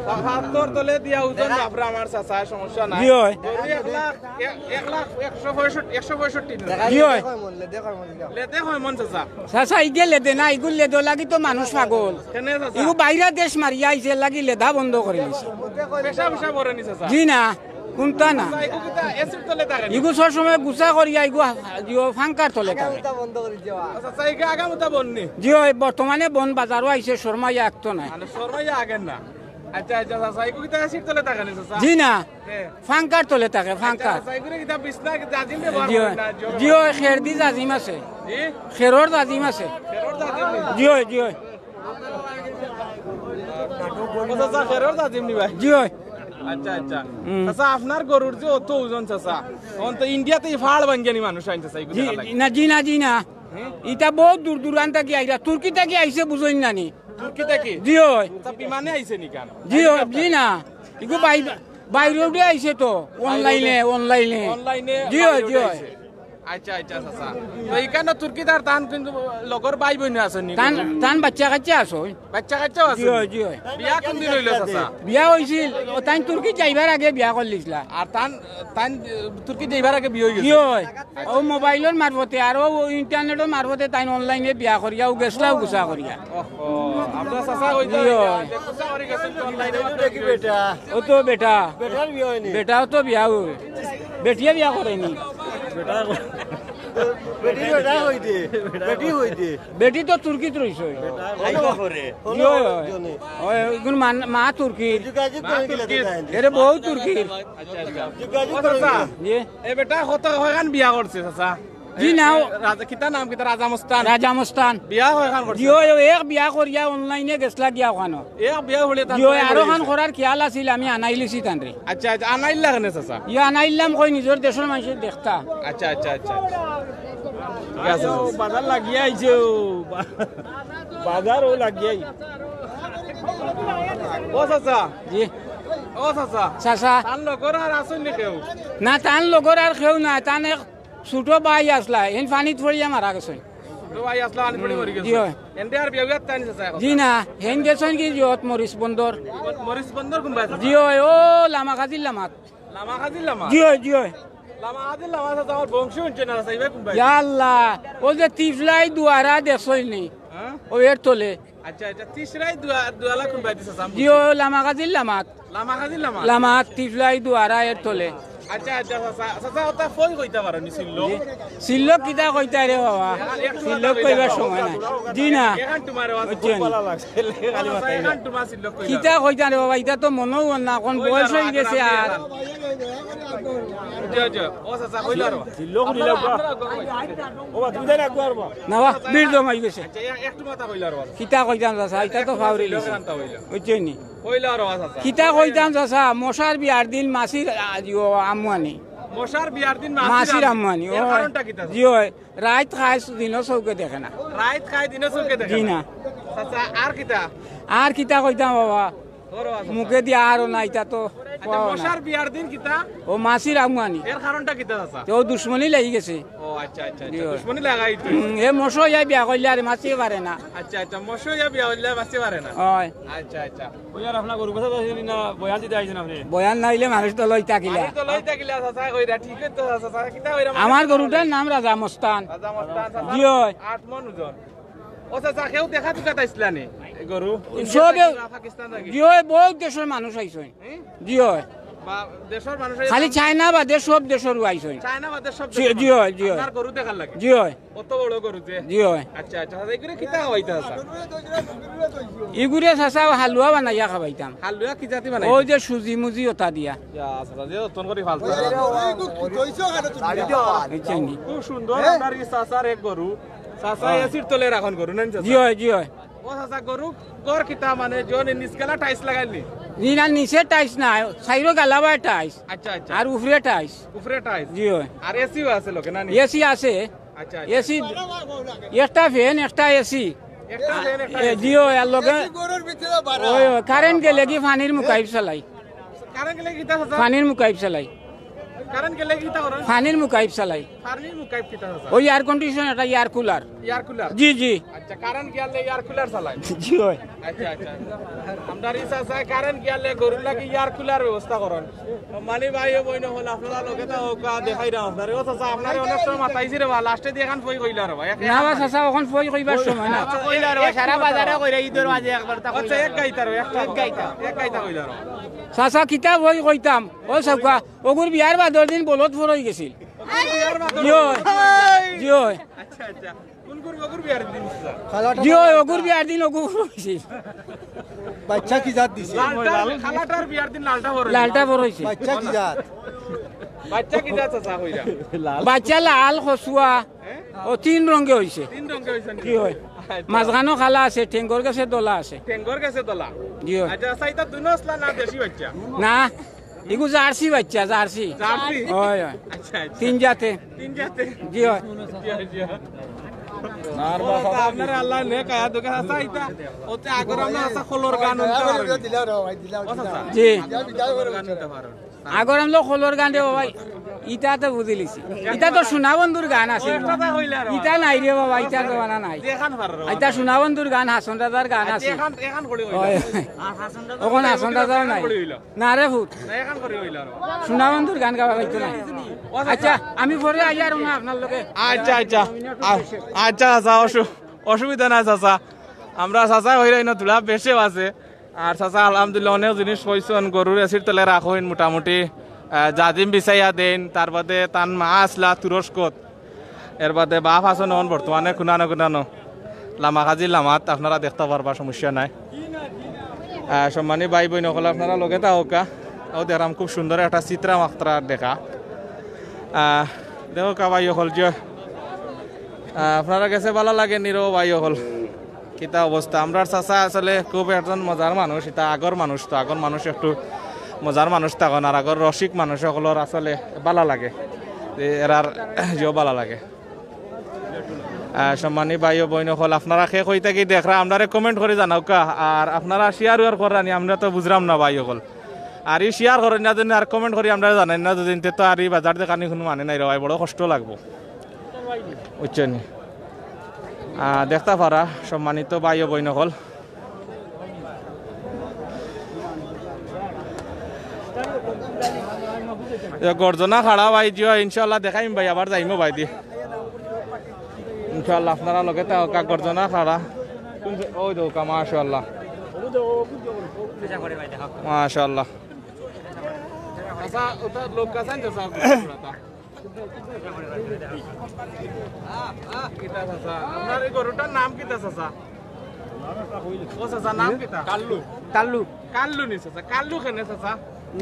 পা-, পাথর তলে দিয়া ওজন বাপরে আমার চাচায়, সমস্যা নাই। জি অয়। গরু এক লাখ, এক, এক লাখ একশো পঁয়ষট্টি, একশো পঁয়ষট্টি না? জি অয়। লেদে কয় মন চাচা? চাচা, ইগে লেদে না, ইগু লেদো লাগি তো মানুষ পাগল। কেনে চাচা? ইগু বাইরা দেশ মারিয়া আইছে লাগি লেদা বন্ধ করি দিছে। পেশা পেশা পড়ে নি চাচা? জি না, কুন্তা না। চাচা, ইগু কিতা এসির তলে থাকে নি? ইগু সব সময় গুছা করিয়া ইগু হা-, ইগু ফাঙ্কার তলে থাকে। আচ্ছা, চাচা, ইগু আগামুতা বন নি? জি অয়, বর্তমানে বন বাজারো আইছে, শর্মাইয়া একতো নাই। মানে শর্মাইয়া আগের না। আচ্ছা, আচ্ছা, চাচা, ইগু কিতা এসির তলে থাকে নি চাচা? জি না, হে। ফাঙ্কার তলে থাকে, ফাঙ্কার। আচ্ছা, চাচা, ইগুরে কিতা বিছনা জাজিম ব্যবহার জি অয়, করেন না, জোরে জি অয়, খের দি জাজিম আছে। জি? খেরর জাজিম আছে। খেরর জাজিম নি? জি অয়, জি অয়। ও চাচা, খেরর জাজিম নি ভাই? জি অয়। আচ্ছা, আচ্ছা। হুম। চাচা, আপনার গরুর যে অত ওজন চাচা, অখন তো ইন্ডিয়াতে ই ফাড় ভাঙ্গিয়া নি মানুষ আইন চাচা, ইগু জি, দেখার লাগি। না, জি না, জি না। হুম? ইতা বহুত দূর দূরান্ত থাকি আইরা, তুর্কি থাকি আইছে বুঝইন না নি। তুর্কি থাকি? জি অয়। তা বিমানে আইছে নি কেন? জি অয়, জি না। ইগু বাই-, বাইরে উঠে আইছে তো, অনলাইনে, অনলাইনে। অনলাইনে জি অয়, বাইরে জি উঠে অয়। আইছে। আচ্ছা, আচ্ছা, চাচা। তো ইখানো তুর্কিত আর তান কিন্তু লগর ভাই বইন আছইন নি? তান, তান বাচ্চা কাচ্চা আছে। বাচ্চা কাচ্চাও আছে? জি অয়, জি অয়। বিয়া কোন দিন অইলো চাচা? বিয়া অইছিল, ও তাইন তুর্কি যাইবার আগে বিয়া করিলিছলা। আর তান, তান, তুর্কি যাইবার আগে বিয়া অই গেছে? জি অয়। ও মোবাইলর মারফতে আর ও ইন্টারনেটর মারফতে তাইন অনলাইনে বিয়া করিয়া ও গেছলাও গুছা করিয়া। ওহো, আমরা চাচা কইতে জি অয়। যে গুছা করি গেছেন তো অনলাইনে মারফতে। দেখি বেটা। ও তো বেটা। বেটার বিয়া অয়নি? বেটাও তো বিয়া অয়। বেটিয়ে বিয়া করেনি। বেটা বেটি বেটা হইতে। বেটি হইতে। বেটি তো তুর্কিত রইছে। আইবা করে। জি অয়, অয়। অয়, ইগুর মা তুর্কির। যোগাযোগ করে গেলে তো যায়। এরে বউ তুর্কির। আচ্ছা, আচ্ছা। যোগাযোগ ও চাচা, করে। জি। এ বেটা কত কয়খান বিয়া করছে চাচা? জি না। এ, রাজা, কিতা নাম কিতা? রাজা মস্তান। রাজা মস্তান। বিয়া অয় খান করছে? জি অয়, এক বিয়া করিয়া online-এ গেছলা গিয়া ওখানো। এক বিয়া হলে তান জি অয়, আরো খান করার খেয়াল আছিল, আমি আনাইলিছি তানরে। আচ্ছা, আচ্ছা, আনাইলা কেনে চাচা? ইয়া আনাইলাম কই নিজর দেশর মানষে দেখতা। আচ্ছা, আচ্ছা, আচ্ছা, আচ্ছা। ঠিক আছে, চাচা। বাজার লাগিয়া আইছে ও। বা-, বাজার ও লাগিয়া আই-, ও চাচা। জি। ও চাচা। চাচা। তান লগর আর আছইন নি কেউ? না, তান লগর আর কেউ না, তান এক ছোট ভাই আছলা, হেন পানিত পড়িয়া মারা গেছইন। ছোট ভাই আছলা, পানিত পড়ি মরি গেছে। জি অয়। এনতে আর বিয়া বিয়াত তাইন চাচা এখন? জি না, হেন গেছইন কি জিয়ত মরিচ বন্দর। মরিচ বন্দর কোন ভাই চাচা? জি অয়, ও লামা কাজির লামাত। লামা কাজির লামাত? জি অয়, জি অয়। লামা কাজির লামাত চাচা, আমার বংশ হুনছে না চাচা, ইবা কোন ভাই? ইয়া আল্লাহ, ও যে টিফলাই দুয়ারা দেখছইন নি? হ্যাঁ? ও এর তলে। আচ্ছা, আচ্ছা, তিসরাই দুয়া-, দুয়ালা কোন বায়দি চাচা? জি, ও লামা কাজির লামাত। লামা কাজির লামাত? লামাত, তিসরাই দুয়ারা এর তলে। আচ্ছা, আচ্ছা, চাচা, চাচা, ওটা ফই কইতা পারো নি, সিল্লো? জি। সিল্লো কিতা কইতা রে বাবা? এক-, এক সিল্লো মাথা কইবার কইতা সময় নাই। জি না। এখান তোমার আওয়াজ বুঝছেন? খুব ভালো লাগছে। খালি মাথায় না। এখান তোমার সিল্লো কইতা। কিতা কইতা রে বাবা? ইটা তো মনেও না, এখন ওই বয়স যারো, হয়ে গেছে আগের আর। আগের জি, জি। ও চাচা, কইলা রে বাবা। সিল্লো কইলা বাবা। ও বাবা, তুমি জানো একবার বাবা। না বা, ভিড় জমাই গেছে। আচ্ছা, এ-, একটু মাথা কইলা রে বাবা। কিতা কইতাম চাচা, ইটা তো ফাউরি লিছি। জানতা হইলা। বুঝছইন নি? কইলা রে বাবা চাচা। কিতা কইতাম চাচা, মশার বিয়ার দিন মাছির, আ, ইয়ো, আম্মু আনি। মশার বিয়ার দিন মাছির মাছির আম্মু। আম্মু আনি, এর ওই। কারণটা কিতা চাচা? জি অয়, রাইত খায়, দিনও চউখে দেখে না। রাইত খায়, দিনও চউখে দেখে জি না। না। চাচা, আর কিতা? আর কিতা কইতাম বাবা? ও রে বাবা চাচা। মুখে দিয়া আরো না, ইটা তো আচ্ছা, কওয়াও না। মশার বিয়ার দিন কিতা? ও মাছির আম্মু আনি। এর কারণটা কিতা চাচা? তে ও দুশমনি লাগি গেছে। ও আচ্ছা, আচ্ছা, আচ্ছা। জি অয়। দুশমনি লাগাই তো। হুম, এ মশা ইয়া বিয়া করলে আর মাছিয়ে পারে না। আচ্ছা, আচ্ছা, মশা ইয়া বিয়া করলে আর মাছিয়ে পারে না। অয়। আচ্ছা, আচ্ছা। ওই আর আপনার গরু কথা তো না, বয়ান দিতে আইছেন আপনি। বয়ান নাইলে মানুষ তো লইতা কিলা। আমি তো লইতা কিলা, চাচা, কইরা, ঠিক তো, চাচা, কিতা কইরা, আমার মানুষ তো গরুটার লইতা। নাম রাজা মস্তান। রাজা মস্তান, চাচা। জি অয়। আট মন ওজন। ও চাচা, কেউ দেখা টুকা আইছলা নি? এই গরু? সবে, ইন্ডিয়া থাকি বা পাকিস্তান থাকি? জি অয়, বহুত দেশর মানুষ আইছইন। হুম? জি অয়। বা-, দেশর মানুষ খালি আইছইন? চায়না বাদে সব দেশর আইছইন। চায়না বাদে সব জি, দেশর জি মানুষ? অয়, জি অয়। আপনার গরু দেখার লাগি? জি অয়। অত বড় গরু যে? জি অয়। আচ্ছা, আচ্ছা, চাচা, এগুলো কিতা খাওয়াইতা চাচা? ইগুরে চাচা হালুয়া বানাইয়া খাওয়াইতাম। হালুয়া কি জাতি বানাইতা? ওই যে সুজি মুজি ওটা দিয়া। ইয়া, চাচা, যে যত্ন করি ফালতা। বুঝছেন নি? খুব সুন্দর, হ্যাঁ? আপনার এই চাচার এক গরু। চাচা, হ্যাঁ। এসির তলে রাখইন গরু, নানি চাচা? জি অয়, জি অয়। ও চাচা, গরু ঘর কিতা মানে, জনে নিচ গালা টাইলস লাগাইলি? জি না, নিচে টাইলস না, সাইডো গালা বায় টাইলস। আচ্ছা, আচ্ছা। আর উপরে টাইলস। উপরে টাইলস? জি অয়। আর এসিও আছে লগে, নানি? এসি আছে। আচ্ছা, আচ্ছা। এসি, একটা ফ্যান, একটা এসি। একটা ফ্যান, একটা এ, এসি। জি অয়, আর লগে এসি ঘরর ভিতরে বাড়া। ওই, ওই, কারেন্ট গেলে কি পানির মুকাইব চালাই? কারেন্ট গেলে কিতা চাচা? পানির মুকাইব চালাই। কারেন্ট গেলে কিতা করইন? পানির মুকাইব চালাই। পানির মুকাইব কিতা চাচা? ওই এয়ার কন্ডিশন, একটা এয়ার কুলার। Air cooler? জি, জি। আচ্ছা, কারেন্ট গেলে এয়ার কুলার চালাইন? জি অয়। আচ্ছা, আচ্ছা। আমরার ই চাচায় কারেন্ট গেলে গরুর লাগি এয়ার কুলার ব্যবস্থা করইন। মানে ভাই, ও বইন অকল, আপনারা লগে থাকউক্কা, দেখাইরাম আপনারে। ও চাচা, আপনারে অনেক সময় মাতাইছি রে বা, লাস্টে দি এখান ফই কইলা রে বা। এক-, না বা চাচা, অখন ফই কইবার সময় না। আচ্ছা, কইলা রে বা, সারা বাজারে কইরা, ইদর মাঝে একবার তা আচ্ছা, কইলা এক রে বা। গাইতা রে, এক গাইতা। এক গাইতা কইলা রে বা। চাচা, কিতা ফই কইতাম? ও চাউক্কা, অগুর বিয়ার বাদর দিন বলদ ফরই গেছিল। জি অয়। জি অয়। আচ্ছা, আচ্ছা। কোন গরু, অগুর বিয়ার দিন, চাচা? জি অয়, অগুর বিয়ার দিন অগু ফরইছিল। বাচ্চা কি জাত দিছে? লালটা, কালাটার বিয়ার দিন লালটা ফরইছিল। লালটা ফরইছিল। বাচ্চা কি জাত? বাচ্চা কি জাত, চাচা, কইরা? বাচ্চা লাল, কচুয়া। হ্যাঁ? ও তিন রঙে অইছে। তিন রঙে অইছে নি? জি অয়। আচ্ছা। মাঝখানো কালা আছে, ঠেঙ্গর গেছে দলা আছে। ঠেঙ্গর গেছে দলা? জি অয়। আচ্ছা, চাচা, ইতা দুনো আছলা না দেশি বাচ্চা? না, ইগু জার্সি বাচ্চা, জার্সি। জার্সি? অয়, অয়। আচ্ছা, আচ্ছা। তিন জাতে। তিন জাতে? জি অয়। জি অয়, জি অয়। ও, চাচা, আপনারে আল্লায় নেক হায়াত দেউক্কা, চাচা, ইতা, ওতে আগর আমলর চাচা খোলর গান হুনতা পারইন। জি। খোলর গান হুনতা পারইন। আগর আমলর খোলর গান রে বাবা, ইতা তো বুঝিলিছি। ইতা তো সোনাবন্ধুর গান আছিল। ইতা নাই রে বাবা, ইতা জমানা নাই। ইতা সোনাবন্ধুর গান, হাছন রাজার গান আছিল। অয়। অখন হাছন রাজাও নাই। না রে ফুত। সোনাবন্ধুর গান গাওয়া যাইতো না। আচ্ছা, আমি পরে আইয়ার না আপনার লগে। আচ্ছা, আচ্ছা। আ-, আচ্ছা, চাচা, অসু-, অসুবিধা নাই, চাচা। আমরার চাচা কইরা ইনো তুলা বেশে আছে। আর চাচা আলহামদুলিল্লাহ অনেক জিনিস কইছইন, গরুর এসির তলে রাখইন মোটামুটি, আহ, জাজিম বিছাইয়া দেইন, তার বাদে তান মা আছলা তুরস্কত, এর বাদে বাপ আছইন অখন বর্তমানে কুনানো কুনানো, লামা কাজির লামাত আপনারা দেখতা পারবা, সমস্যা নাই। আহ, সম্মানী ভাই বইন অকল আপনারা লগে থাকউক্কা, অউ দেখরাম খুব সুন্দর একটা চিত্রা মাত্রা দেখা। আহ, দেখউক্কা ভাই অকল যে আহ, আপনারা গেছে বালা লাগে নি রে ভাই অকল? কিতা অবস্থা? আমরার চাচা আসলে খুব একজন মজার মানুষ, ইতা আগর মানুষ তো, আগর মানুষ একটু মজার মানুষ তখন, আর আগর রসিক মানুষ অকলর আসলে বালা লাগে, যে এরার যেও বালা লাগে। আহ, সম্মানী ভাই ও বইন অকল, আপনারা কে কই থাকি দেখরা, আমরারে comment করি জানাউক্কা। আর আপনারা share উয়ার কররা নি, আমরা তো বুঝরাম না ভাই অকল। আর ই share করইন না যদি আর comment করি আমরারে জানাইন না যদি, তে তো আর ই বাজার দেখানি কুনু মানে নাই রে ভাই, বড় কষ্ট লাগবো। বুঝছইন নি? আহ, দেখতা পাররা সম্মানিত ভাই ও বইন অকল। এ গর্জনা খাড়া ভাই, জি অয়, ইনশাআল্লাহ দেখাইম ভাই, আবার যাইমু ভাই দি। ইনশাআল্লাহ আপনারা লগে থাকউক্কা, গর্জনা খাড়া। কোন সে-, ওই দেখউক্কা, মাশাআল্লাহ। মাশাআল্লাহ। আচ্ছা, ওটা লোক কাছে আনতে চাও? কিতা চাচা? আপনার এই গরুটার নাম কিতা চাচা? ও চাচা, নাম কিতা? কাল্লু। কাল্লু। কাল্লু নি চাচা? কাল্লু কেনে চাচা?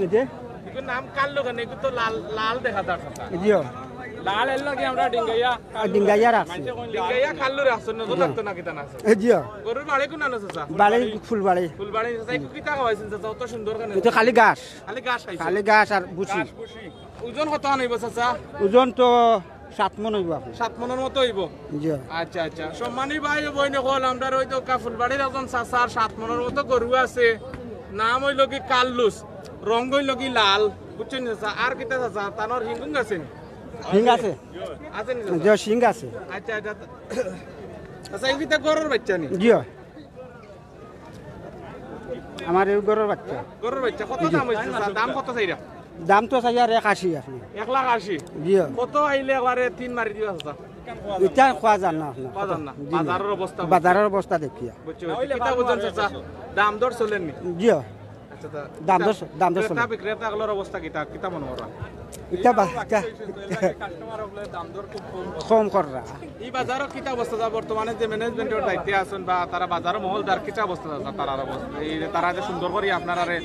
এই যে। এগুর নাম কাল্লু কেনে? এগুর তো লাল, লাল দেখা যার চাচা। জি অয়। লাল এর লাগি আমরা ডিঙ্গাইয়া আর ডিঙ্গাইয়া রাখছি। ডিঙ্গাইয়া কাল্লু রাখছইন, নজর লাগতো না কিতা না চাচা? এই জি অয়। গরুর বাড়ি কুনানো চাচা? বাড়ি ফুলবাড়ি। ফুলবাড়ি চাচা, এগুর কিতা খাওয়াইছইন চাচা? অত সুন্দর কেনে? এটা খালি ঘাস। খালি ঘাস খাইছে? খালি ঘাস আর ভুসি। ঘাস, ভুসি। ওজন কত আন অইবো চাচা? ওজন তো সাত মন অইবো আপনার। সাত মনর মতো অইবো? জি। আচ্ছা, আচ্ছা। সম্মানী ভাই ও বইন অকল, আমরার ওই তো কা ফুলবাড়ির একজন চাচার সাত মনর মতো গরু আছে। নাম অইলো কি কাল্লুস, রং অইলো কি লাল, বুঝছইন নি চাচা? আর কিতা চাচা, তানর হিং হুং আছে নি? হিং আছে। আছে নি চাচা? জি, হিং আছে। আচ্ছা, আচ্ছা। আচ্ছা, এই কিতা গরুর বাচ্চা নি? জি। আমার এই গরুর বাচ্চা। গরুর বাচ্চা কত দাম অইছে চাচা? দাম কত চাইরা? দাম তো চাইয়ার এক আশি আপনি। এক লাখ আশি? জি। কত আইলে একবারে তিন মারি দিবা চাচা? ইটা কওয়া যার না আপনার। কওয়া যার না। জি। বাজারর অবস্থা বুঝি। বাজারর অবস্থা দেখিয়া। বুঝছি, বুঝছি। কিতা বুঝছইন চাচা? দাম দর চলের নি? জি। আচ্ছা, তা দাম দর, দাম দর ক্রেতা চলের। বিক্রেতা অকলর অবস্থা কিতা, কিতা মনো কররা? ইটা বা-, ইটা কাস্টমার অকলে দাম দর খুব কম কররা। কম কররা। ই বাজারো কিতা অবস্থা যা বর্তমানে যে ম্যানেজমেন্টর দায়িত্বে আছইন বা তারা বাজারো মহলদার, কিতা অবস্থা যা তারার অবস্থা? এই যে তারা যে সুন্দর করি আপনারারে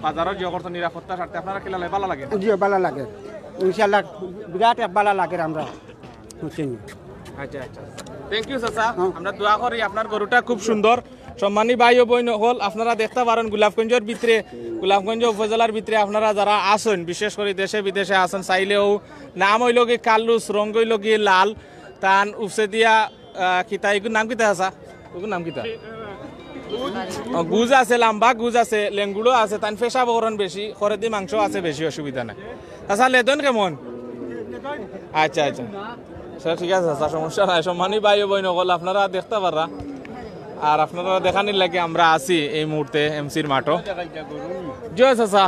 বাজারো যে করছইন নিরাপত্তার স্বার্থে, আপনারা কিলা লাগে, বালা লাগে? জি, বালা লাগে। ইনশাআল্লাহ বিরাট এক বালা লাগে আমরা। বুঝছইন নি? আচ্ছা, আচ্ছা। Thank you, চাচা। হ্যাঁ। আমরা দোয়া করি আপনার গরুটা খুব সুন্দর। সম্মানী ভাই ও বইন অকল, আপনারা দেখতা পারইন গোলাপগঞ্জর ভিতরে, গোলাপগঞ্জ উপজেলার ভিতরে আপনারা যারা আছইন, বিশেষ করি দেশে বিদেশে আছইন, চাইলেও নাম অইলো কি কাল্লুস, রং অইলো কি লাল, তান উপসে দিয়া, আহ, কিতা, এগুর নাম কিতা চাচা? ওগুর নাম কিতা? ও, গুজ আছে, লাম্বা গুজ আছে, লেঙ্গুড়ও আছে, তান পেশাব করইন বেশি, খরেদি মাংস আছে বেশি, অসুবিধা নাই। চাচা, লেদন কেমন? আচ্ছা, আচ্ছা। আচ্ছা, ঠিক আছে, চাচা, সমস্যা নাই। সম্মানী ভাই ও বইন অকল, আপনারা দেখতা পাররা। আর আপনারা দেখানির লাগি আমরা আছি এই মুহূর্তে এমসির মাঠো। জি অয় চাচা।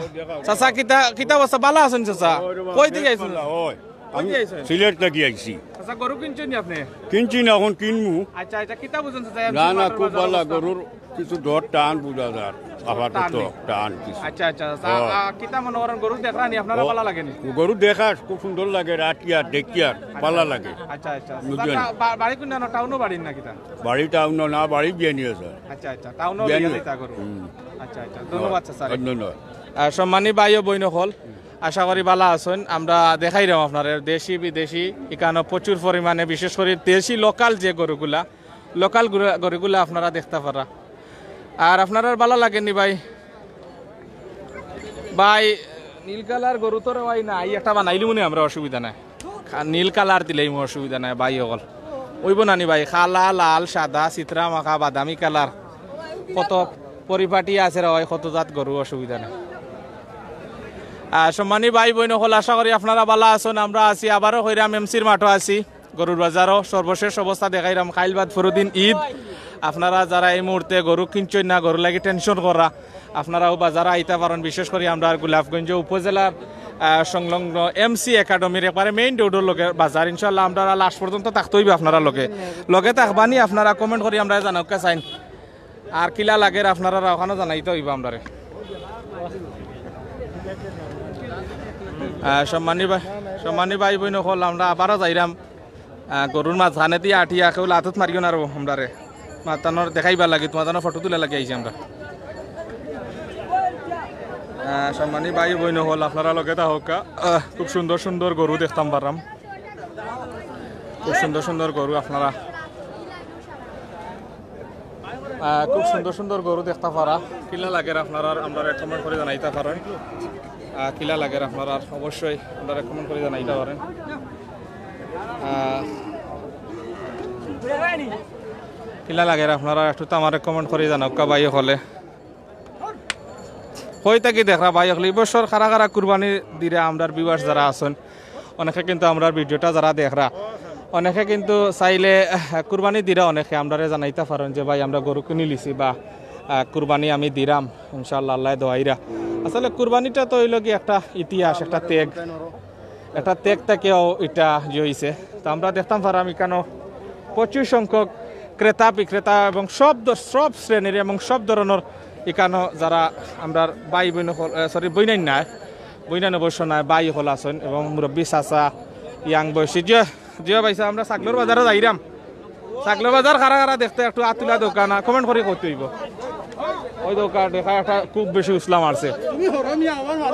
চাচা, কিতা, কিতা অবস্থা? বালা আছইন চাচা? কই থাকি আইছইন? কই থাকি আইছইন? সিলেট থাকি আইছি। আচ্ছা, গরু কিনছইন নি আপনে? কিনছি না, অখন কিনমু। আচ্ছা, আচ্ছা, কিতা বুঝছইন চাচা? না, না, খুব বালা। গরুর কিছু দর টান বুঝা যার, আপাতত টান নি? টান কিছু। আচ্ছা, আচ্ছা, আচ্ছা। হ্যাঁ। আ, কিতা মনো করইন, গরু দেখরা নি, আপনারা ও, বালা লাগে নি? গরু দেখার খুব সুন্দর লাগে, রাখিয়ার, দেখিয়ার, বালা লাগে। আচ্ছা, আচ্ছা। বুঝছইন? চাচা, বা-, বাড়ি কুন জানো? টাউনো বাড়ির না কিতা? বাড়ি টাউনো না, বাড়ি বিয়ানীবাজার। আচ্ছা, আচ্ছা, টাউনো বিয়ানীবাজার। বিয়ানীবাজার গরু। হুম। আচ্ছা, আচ্ছা, ধন্যবাদ চাচা। ধন্যবাদ। আহ, সম্মানী ভাই ও বইন অকল, আশা করি বালা আছইন। আমরা দেখাইরাম আপনারে দেশি বিদেশি, ইকানো প্রচুর পরিমাণে, বিশেষ করি দেশি লোকাল যে গরুগুলা, লোকাল গরু-, গরুগুলা আপনারা দেখতা পাররা। আর আপনারার বালা লাগে নি ভাই? ভাই, নীল কালার গরু তো রে ভাই নাই, একটা বানাইলিমু নে আমরা, অসুবিধা নাই। খা-, নীল কালার দিলেই মো অসুবিধা নাই ভাই অকল। অইবো না নি ভাই? কালা, লাল, সাদা, চিত্রা মাখা, বাদামি কালার। কত পরিপাটি আছে রে ভাই, কত জাত গরু, অসুবিধা নাই। আর সম্মানী ভাই বইন অকল, আশা করি আপনারা বালা আছইন। আমরা আছি, আবারও কইরাম এমসির মাঠো আছি। গরুর বাজারও সর্বশেষ অবস্থা দেখাইরাম। কাইল বাদ পরদিন ঈদ। আপনারা যারা এই মুহূর্তে গরু কিনছইন না, গরু লাগি টেনশন কররা, আপনারাও বাজারো আইতা পারইন। বিশেষ করি আমরার গোলাপগঞ্জ উপজেলার, আহ, সংলগ্ন এমসি একাডেমির একবারে মেইন রোডর লগে বাজার। ইনশাআল্লাহ আমরারে লাস্ট পর্যন্ত থাকতে অইবো আপনারা লগে। লগে থাকবা নি আপনারা, comment করি আমরারে জানাউক্কা চাইন। আর কিলা লাগের আপনারারে অখানো জানাইতা অইবো আমরারে। আহ, সম্মানী ভাই, সম্মানী ভাই বইন অকল, আমরা আবারও যাইরাম। আহ, গরুর মাঝখানেদি আটিয়া কেউ লাতত মারিও না রে আমরারে। মাতানোর দেখাইবার লাগি, তুমার জানো ফটো তুলার লাগি আইছি আমরা। আহ, সম্মানী ভাই বইন অকল, আপনারা লগে থাকউক্কা। আহ, খুব সুন্দর সুন্দর গরু দেখতাম পাররাম। খুব সুন্দর সুন্দর গরু আপনারা, আহ, খুব সুন্দর সুন্দর গরু দেখতা পারা। কিলা লাগের আপনারা, আমরারে কমেন্ট করি জানাইতা পারেন। আহ, কিলা লাগের আপনারা, অবশ্যই আমরারে কমেন্ট করি জানাইতা পারেন। আহ, কিলা লাগের আপনারা, একটু তো আমারে কমেন্ট করি জানাউক্কা ভাই অকলে। কই থাকি দেখরা ভাই অকলে, ই বছর কারা কারা কুরবানি দিরা? আমরার ভিউয়ার্স যারা আছইন, অনেকে কিন্তু আমরার ভিডিওটা যারা দেখরা, অনেকে কিন্তু চাইলে, আহ, কুরবানি দিরা, অনেকে আমরারে জানাইতা পারেন যে ভাই, আমরা গরু কিনিলিছি বা, আহ, কুরবানি আমি দিরাম ইনশাআল্লাহ, আল্লায় দোয়াইরা। আসলে কুরবানিটা তো অইলো কি একটা ইতিহাস, একটা ত্যাগ, একটা ত্যাগ থাকিউ ইটা যে অইছে। তো আমরা দেখতাম পারাম ইকানো প্রচুর সংখ্যক ক্রেতা বিক্রেতা এবং সব ধ-, সব শ্রেণীর এবং সব ধরনর ইকানো যারা আমরার ভাই বইন অকল, আহ, সরি, বইনাইন নায়, বইনাইন অবশ্য নায়, ভাই অকল আছইন এবং মুরব্বি চাচা, ইয়াং বয়সী। জি, জি ভাই সাব, আমরা ছাগলর বাজারো যাইরাম। ছাগলর বাজার কারা কারা দেখতা একটু আত তুলা দেউক্কা না, কমেন্ট করি কইতে অইবো। ওই দেউক্কা দেখা একটা খুব বেশি উছলা মারছে।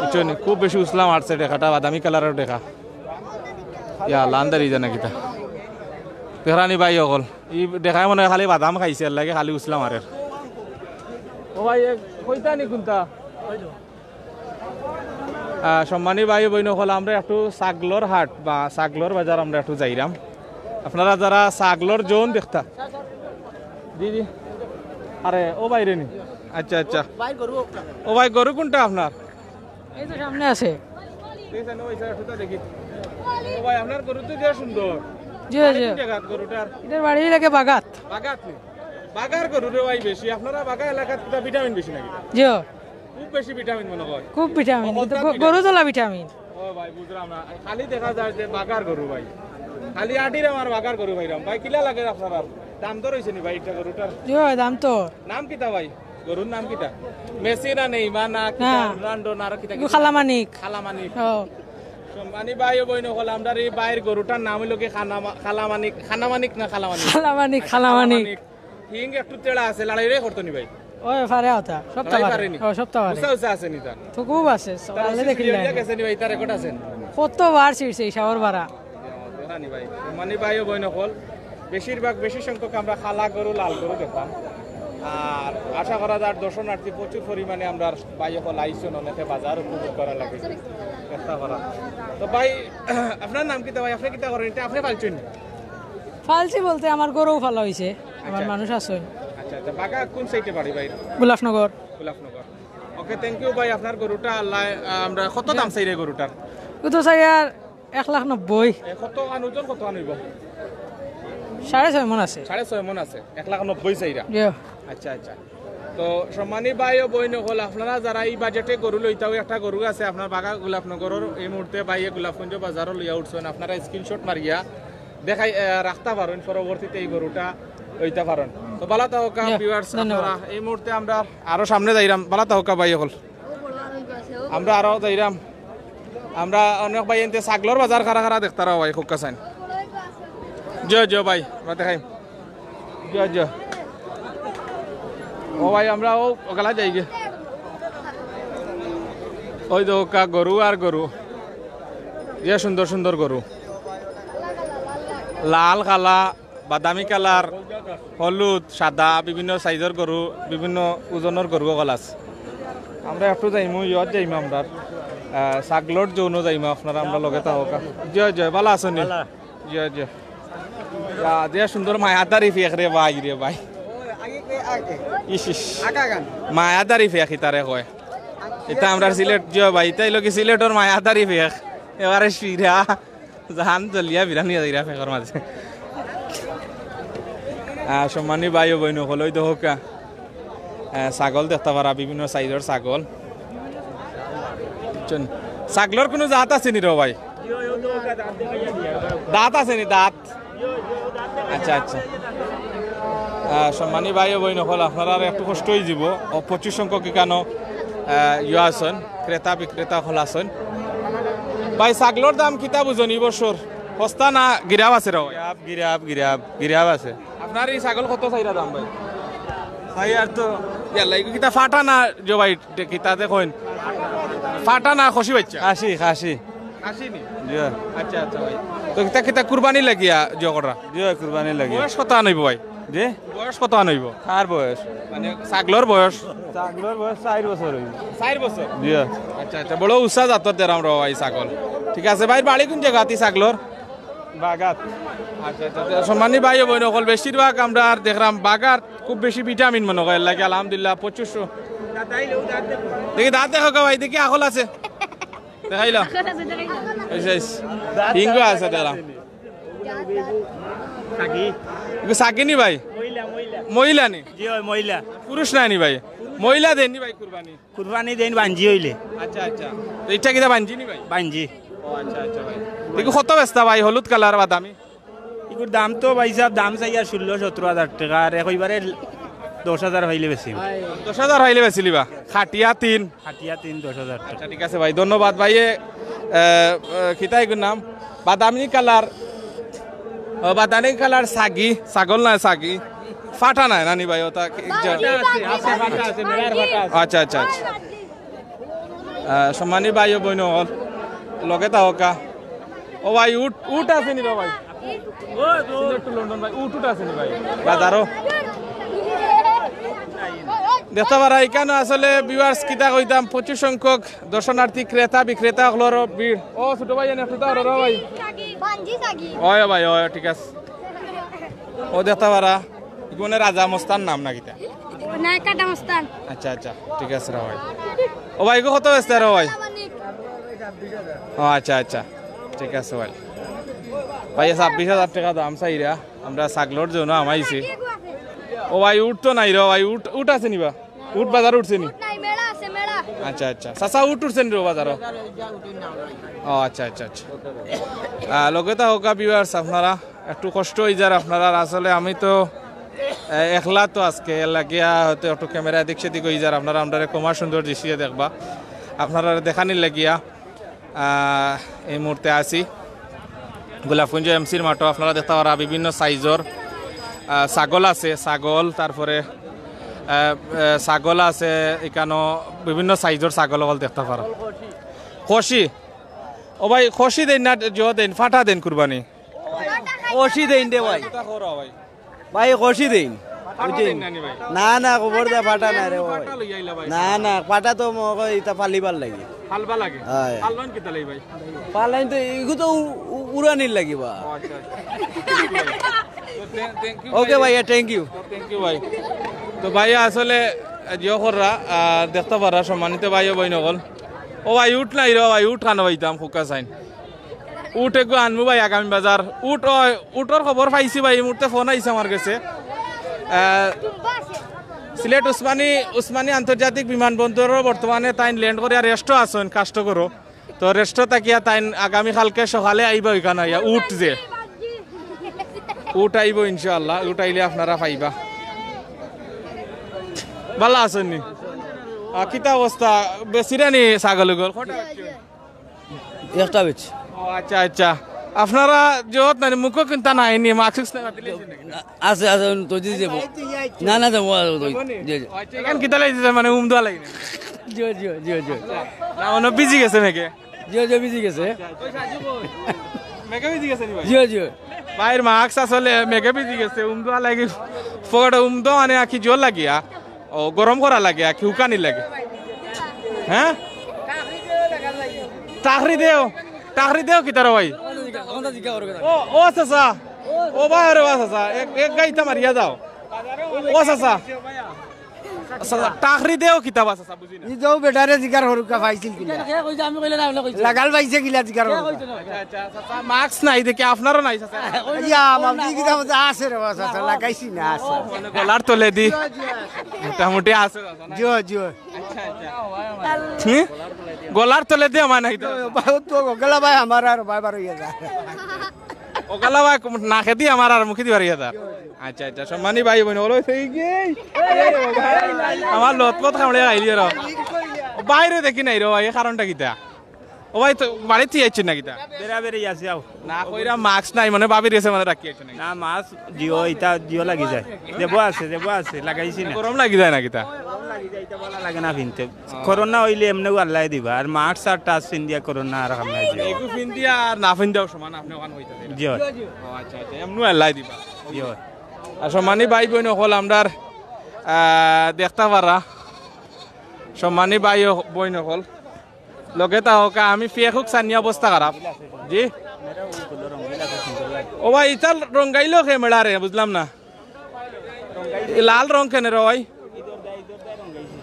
বুঝছইন নি? খুব বেশি উছলা মারছে, দেখাটা বাদামি কালারর দেখা। ইয়া, লান্দারি জানা কিতা। দেখরানি ভাই অকল। ই দেখায় মনে অয় খালি বাদাম খাইছে, এরলাগি খালি উছলা মারের। ও ভাই, এ, কইতা নি কুনটা? আহ, সম্মানী ভাই বইন অকল, আমরা একটু ছাগলর হাট বা ছাগলর বাজার আমরা একটু যাইরাম। আপনারা যারা ছাগলর জোন দেখতা, জি, জি। আরে, ও ভাইরে নি? আচ্ছা, আচ্ছা। ও ভাই, গরু কুনটা আপনার? এই তো সামনে আছে। এই সামনে, ওই সাইডে একটু দেখি। ও ভাই, আপনার গরু তো যে সুন্দর। জি, বাড়ি জি। কোন জাগাত গরুটার? ইটার বাড়ি লাগে বাগাত। বাগাত নি? বাগার গরু রে ভাই বেশি। আপনারা বাগা এলাকাত কিতা ভিটামিন বেশি নাকি? জি। খুব বেশি ভিটামিন মনে অয়। খুব ভিটামিন, অকল কিন্তু তার গ-, ভিটামিন। গরু তোলা ভিটামিন। ও ভাই, বুঝলাম না। খালি দেখা যায় যে বাগার গরু ভাই। খালি আটির আমার বাগার গরু ভাইরাম। ভাই, কিলা লাগে আপনার? দাম দর অইছে নি ভাই, ইটা গরুটার? জি ভাই, দাম তো। নাম কিতা ভাই? গরুর নাম কিতা? মেসি না নেইমার না কিতা? না। রোনাল্ডো না আরো কিতা এগু কিতা? খালামানিক। খালামানিক। ও। সম্মানী ভাই ও বইন অকল, আমরার ই ভাইর গরুটার নাম অইলো কি খানামা-, খালামানিক, খানামানিক না খালামানিক? খালামানিক, আচ্ছা, খালামানিক। খালামানিক। হিং একটু তেড়া আছে, লড়াই করতো নি ভাই? ওই পারে ওটা, সবটা লড়াই পারে। পারে নি? ও, সবটা পারে। উষা উষা আছে নি তার? তো খুব আছে, তার সকালে উষা দেখিলে। গেছে নি ভাই, তার রেকর্ড আছে? কতবার ছিড়ছে এই সাওয়ার বাড়া। জানি ভাই, সম্মানী ভাই ও বইন অকল, বেশিরভাগ, বেশি সংখ্যক আমরা কালা গরু, লাল গরু দেখতাম। আর আশা করা যায় দর্শনার্থী প্রচুর পরিমাণে আমরার ভাই অকল আইছইন, অনেকে বাজার উপভোগ করার লাগি চেষ্টা করা। তো ভাই, আপনার নাম কিতা ভাই? আপনে কিতা করেন? ইটা আপনে পালছইন নি? পালছি বলতে আমার গরু পালা অইছে, আমার আচ্ছা। মানুষ আছইন। আচ্ছা, আচ্ছা। বাগা কোন সাইডে বাড়ি ভাই? গোলাপনগর। গোলাপনগর। ওকে, thank you ভাই। আপনার গরুটা আল্লাহ, আহ, আমরা কত দাম চাইরে গরুটার? ও তো চাই আর এক লাখ নব্বই। এ, কত আন ওজন কত আন অইবো? সাড়ে ছয় মণ আছে। সাড়ে ছয় মণ আছে, এক লাখ নব্বই চাইরা। জি। আচ্ছা, আচ্ছা। তো সম্মানী ভাই ও বইন অকল, আপনারা যারা ই বাজেটে গরু লইতা, ওই একটা গরু আছে আপনার বাগা গোলাপনগরর, এই মুহূর্তে ভাইয়ে গোলাপগঞ্জ বাজারো লইয়া উঠছইন, আপনারা স্ক্রিনশট মারিয়া দেখাই, আহ, রাখতা পারইন, পরবর্তীতে এই গরুটা লইতা পারইন। তো ভালা থাকউক্কা, জি, viewers, ধন্যবাদ। আপনারা এই মুহূর্তে আমরা আরো সামনে যাইরাম, ভালা থাকউক্কা ভাই অকল। আমরা আরো যাইরাম। আমরা অনেক ভাই এনতে ছাগলর বাজার কারা কারা দেখতারা ভাই, খুব কাছাইন। জি, জি ভাই, আমরা দেখাই। জি, জি। ও ভাই, আমরা ও, ওগুলা যাই গে। ওই দেখউক্কা, গরু আর গরু। যে সুন্দর সুন্দর গরু। লাল, কালা, বাদামি কালার, হলুদ, সাদা, বিভিন্ন সাইজর গরু, বিভিন্ন ওজনর গরু অকল আছে। আমরা একটু যাইমু, ইয়ত যাইমু আমরা। আহ, ছাগলর জোনো যাইমু, আপনারা আমরা লগে থাকউক্কা। জি, জি, ভালা আছইন নি? ভালা। জি, জি। ইয়া, যে সুন্দর মায়াদারি ফেক রে ভাই, রে ভাই। ইস, ইস। মায়াদারি ফেক ইতারে কয়। ইতা আমরার সিলেট, জি ভাই, ইতা অইলো কি সিলেটর মায়াদারি ফেক। এবারে শিরা। জান জ্বলিয়া বিরানি যাইরা ফেকর মাঝে। আহ, সম্মানী ভাই ও বইন অকল, ওই দেখউক্কা। আহ, ছাগল দেখতা পারা, বিভিন্ন সাইজর ছাগল। বুঝছইন? ছাগলর কুনু জাত আছে নি রে ভাই? দাঁত আছে নি, দাঁত? আচ্ছা, আচ্ছা। আহ, সম্মানী ভাই ও বইন অকল, আপনারার একটু কষ্ট অইযিবো। ও, প্রচুর সংখ্যক ইকানো, আহ, ইয়া আছইন, ক্রেতা বিক্রেতা অকল আছইন। ভাই, ছাগলর দাম কিতা বুঝইন ই বছর? হস্তা না গিরাব আছে রে ভাই? গিরাব, গিরাব, গিরাব, গিরাব আছে। আপনার ই ছাগল কত চাইরা দাম ভাই? ভাই, আর তো ইয়াল্লা, ইগু কিতা ফাটা না জবাই, কিতা তে কইন? ফাটা না খাসি বাইচ্চা? খাসি, খাসি। আশি নি? জি। আচ্ছা, আচ্ছা ভাই। তো কিতা কিতা কুরবানি লাগিয়া জো কররা? জি, কুরবানি লাগিয়া। বয়স কত আন অইবো ভাই? জি? বয়স কত আন অইবো? কার বয়স? মানে ছাগলর বয়স? ছাগলর বয়স চাইর বছর অইবো। চাইর বছর? জি। আচ্ছা, আচ্ছা, বড় উষা জাতর দেরাম রে ভাই ছাগল। ঠিক আছে ভাই, বাড়ি কুন জাগাত ই ছাগলর? বাগাত। আচ্ছা, আচ্ছা, আচ্ছা, সম্মানী ভাই ও বইন অকল, বেশিরভাগ আমরা আর দেখরাম বাগাত খুব বেশি ভিটামিন মনো অয়, এর লাগি আলহামদুলিল্লাহ পঁচিশশো। দেখি দাঁত দেখো গো ভাই, দেখি আকল আছে। দেখাইলা? এই যে, এই যে। হিঙ্গ আছে দেখলাম। ছাগি। ইগু ছাগি নি ভাই? মহিলা, মহিলা। মহিলা নি? জি অয়, মহিলা। পুরুষ নায় নি ভাই? মহিলা দেইন নি ভাই কুরবানি? কুরবানি দেইন বাঞ্জি অইলে। আচ্ছা, আচ্ছা। তো ইটা কিতা বাঞ্জি নি ভাই? বাঞ্জি। ও আচ্ছা, আচ্ছা ভাই। ইগু কত বেচতা ভাই, হলুদ কালার বাদামি? ইগুর দাম তো ভাই সাব, দাম চাইয়ার ষোলো সতেরো হাজার টেকা, আর একবারে দশ হাজার পাইলে বেচিম। দশ হাজার পাইলে বেচিলিবা? খাটিয়া তিন। খাটিয়া তিন, দশ হাজার টেকা। আচ্ছা, ঠিক আছে ভাই, ধন্যবাদ ভাই। এ, এ, এ, কিতা ইগুর নাম? বাদামি কালার। ও, বাদামি কালার ছাগি, ছাগল নায় ছাগি। ফাটা নায় নানি ভাই, ওটা কি-, ফাটা আছে, আছে, ফাটা আছে, মেলার ফাটা আছে। আচ্ছা, আচ্ছা, আচ্ছা। আহ, সম্মানী ভাই ও বইন অকল, লগে থাকউক্কা। ও ভাই, উট, উট আছে নি রে ভাই? সিলেট to লন্ডন ভাই, উট, উট আছে নি ভাই? বাজারো। দেখতা পারা, ইখানো আসলে viewers কিতা কইতাম, প্রচুর সংখ্যক দর্শনার্থী, ক্রেতা, বিক্রেতা অকলর ভিড়। ও ছোট ভাই, এনে একটু দাঁড়াও রে ভাই। বাঞ্জি ছাগি। ওই ভাই, ওই, ঠিক আছে। ও দেখতা পারা, ইগুনে রাজা মস্তান নাম না কিতা? না, কাটা মস্তান। আচ্ছা, আচ্ছা, ঠিক আছে রে ভাই। ও ভাই, ইগু কত বেচতা রে ভাই? ও আচ্ছা, আচ্ছা, ঠিক আছে ভাই। ভাই, ছাব্বিশ হাজার টেকা দাম চাইরা, আমরা ছাগলর জন্য হামাইছি। ও ভাই, উট তো নাই রে ভাই, উট, উট আছে নি বা? উট বাজার উঠছে নি? নাই, মেলা আছে, মেলা। আচ্ছা, আচ্ছা, চাচা, উট উঠছে নি রে বাজারো? ও আচ্ছা, আচ্ছা, আচ্ছা। আহ, লগে থাকউক্কা viewers, আপনারা একটু কষ্ট অইযার আপনারার। আসলে আমি তো, এ, একলা তো আজকে, এর লাগিয়া হয়তো একটু camera এদিক সেদিক অইযার, আপনারা আমরারে ক্ষমা সুন্দর দৃষ্টিতে দেখবা। আপনারারে দেখানির লাগিয়া, আহ, এই মুহূর্তে আছি গোলাপগঞ্জ এমসির মাঠো। আপনারা দেখতা পারা বিভিন্ন সাইজর, আহ, ছাগল আছে, ছাগল, তারপরে, আহ, আহ, ছাগল আছে, ইখানো বিভিন্ন সাইজর ছাগল অকল দেখতা পারা। খসি, ও ভাই, খসি দেইন না জো দেইন, ফাটা দেইন কুরবানি? খসি দেইন রে ভাই। কথা কও রে ভাই। ভাই, খসি দেইন। ফাটা বুঝছেন? দেইন না নি ভাই? না, না, খবর দে, ফাটা না রে ভাই। ফাটা লই আইলা ভাই। না, না, ফাটা তো মনে হয় ইটা ফালিবার লাগি। ফালবা লাগে? হয়। ফালবান কিতা লাগি ভাই? ফালাইন তো, ইগু তো উ-, উ-, উড়ানির লাগি বা। ও আচ্ছা, আচ্ছা। তো thank, thank you OK ভাই। ভাইয়া, thank you। Thank you ভাই। তো ভাই আসলে জিও কররা, আহ, দেখতা পারা সম্মানিত ভাই ও বইন অকল। ও ভাই, উট নাই রে ভাই, উট কানো পাইতাম, খুকা চাইন। উট এগু আনমু ভাই আগামী বাজার। উট, ওই, উটর খবর পাইছি ভাই, এই মুহূর্তে ফোন আইছে আমার গেছে। আহ, সিলেট উসমানী, উসমানী আন্তর্জাতিক বিমানবন্দরো বর্তমানে তাইন land করিয়া rest-ও আছইন, কষ্ট করো। তো rest-ও থাকিয়া তাইন আগামী কালকে সকালে আইবা ওইখানো আইয়া, উট যে। উট আইবো ইনশাআল্লাহ, উট আইলে আপনারা পাইবা। ভালা আছইন নি? আহ, কিতা অবস্থা? বেচিরা নি ছাগল উগল? একটা বেচি। ও, আচ্ছা, আচ্ছা। আপনারা যত নানি মুখো কিতা নাই নি, mask নাই, মাতিলে আছে, আছে, তো দিয়ে যাবো। না, না, যাবো, আর ওই, যাবো নি? জি, জি। আচ্ছা, এখান কিতা লাগি দিছে, মানে, উম দেওয়া লাগি না? জি, জি, জি, জি। না, মানে, ভিজি গেছে মেঘে? জি, জি, ভিজি গেছে। মেঘে ভিজি গেছে নি ভাই? জি, জি। ভাইর mask আসলে মেঘে ভিজি গেছে, উম দেওয়া লাগি, পকেটো উম দেওয়া মানে আর কি জোর লাগিয়া। ও, গরম করা লাগে, আর কি হুকানি লাগে? হ্যাঁ? টাকরি দেও, টাকরি দেও কিতা রে ভাই? ও, ও চাচা, ও ভাই রে, ও চাচা, এক, এক গাইতা মারিয়া যাও। ও চাচা, চাচা, টাকরি দেও কিতা বা চাচা, বুঝি না। ই যাও বেটারে জিকার হরুকা পাইছিল কিলা। লাগাল পাইছে কিলা জিকার হরুকা। আচ্ছা, আচ্ছা, চাচা, mask নাই দেখি, আপনারও নাই চাচা। ইয়া, মামজি কিতা মতো আছে রে বা চাচা, লাগাইছি না, আছে। মানে গলার তলে দি। মোটামুটি আছে চাচা, না? জিও, জিও। আচ্ছা, আচ্ছা। হুম? গলার তলে দি আমার নাই তো। ভাই, তো গলা ভাই আমার আর ভাই বার হইয়া যায়। ও গলা ভাই নাকে দি আমার আর মুখে দি বার হইয়া যায়। আচ্ছা, আচ্ছা, সম্মানী ভাই বোন, হলো সেই গেই। আমার লতপত খামড়ে আইলি রে। বাইরে দেখি নাই রে ভাই, এ কারণটা কিতা? ও ভাই, তো বাড়িত আইছইন না কিতা? বেড়া বেড়ি আছে, আও। না, কইরা mask নাই, মানে, ভাবির গেছে, মানে, রাখি আইছইন না কিতা? না, mask জিও, ইটা জিও লাগি যায়। দেবো আছে, দেবো আছে, লাগাইছি না। গরম লাগি যায় না কিতা? শাড়ি যাইতে ভালা লাগে না পিনতে। করোনা অইলে এমনেউ আল্লায় দিবা, আর মাস্ক আর টাস্ক পিন্দিয়া করোনা আর হামলা দিও। এগু পিন্দিয়া আর না পিন্দিয়াও সমান, আপনে অখান কইতা চাইরা। জি অয়। ও আচ্ছা, আচ্ছা, এমনেউ আল্লায় দিবা। জি অয়। আর সম্মানী ভাই বইন অকল, আমরার, আহ, দেখতা পাররা, সম্মানী ভাই ও বইন অকল, লগে তা হোক, আমি ফেক হুক সানিয়া অবস্থা খারাপ। জি। ও ভাই, ইতার রঙ্গাইলো ক্যামেরা রে, বুঝলাম না। ই লাল রং কেনে রে ভাই?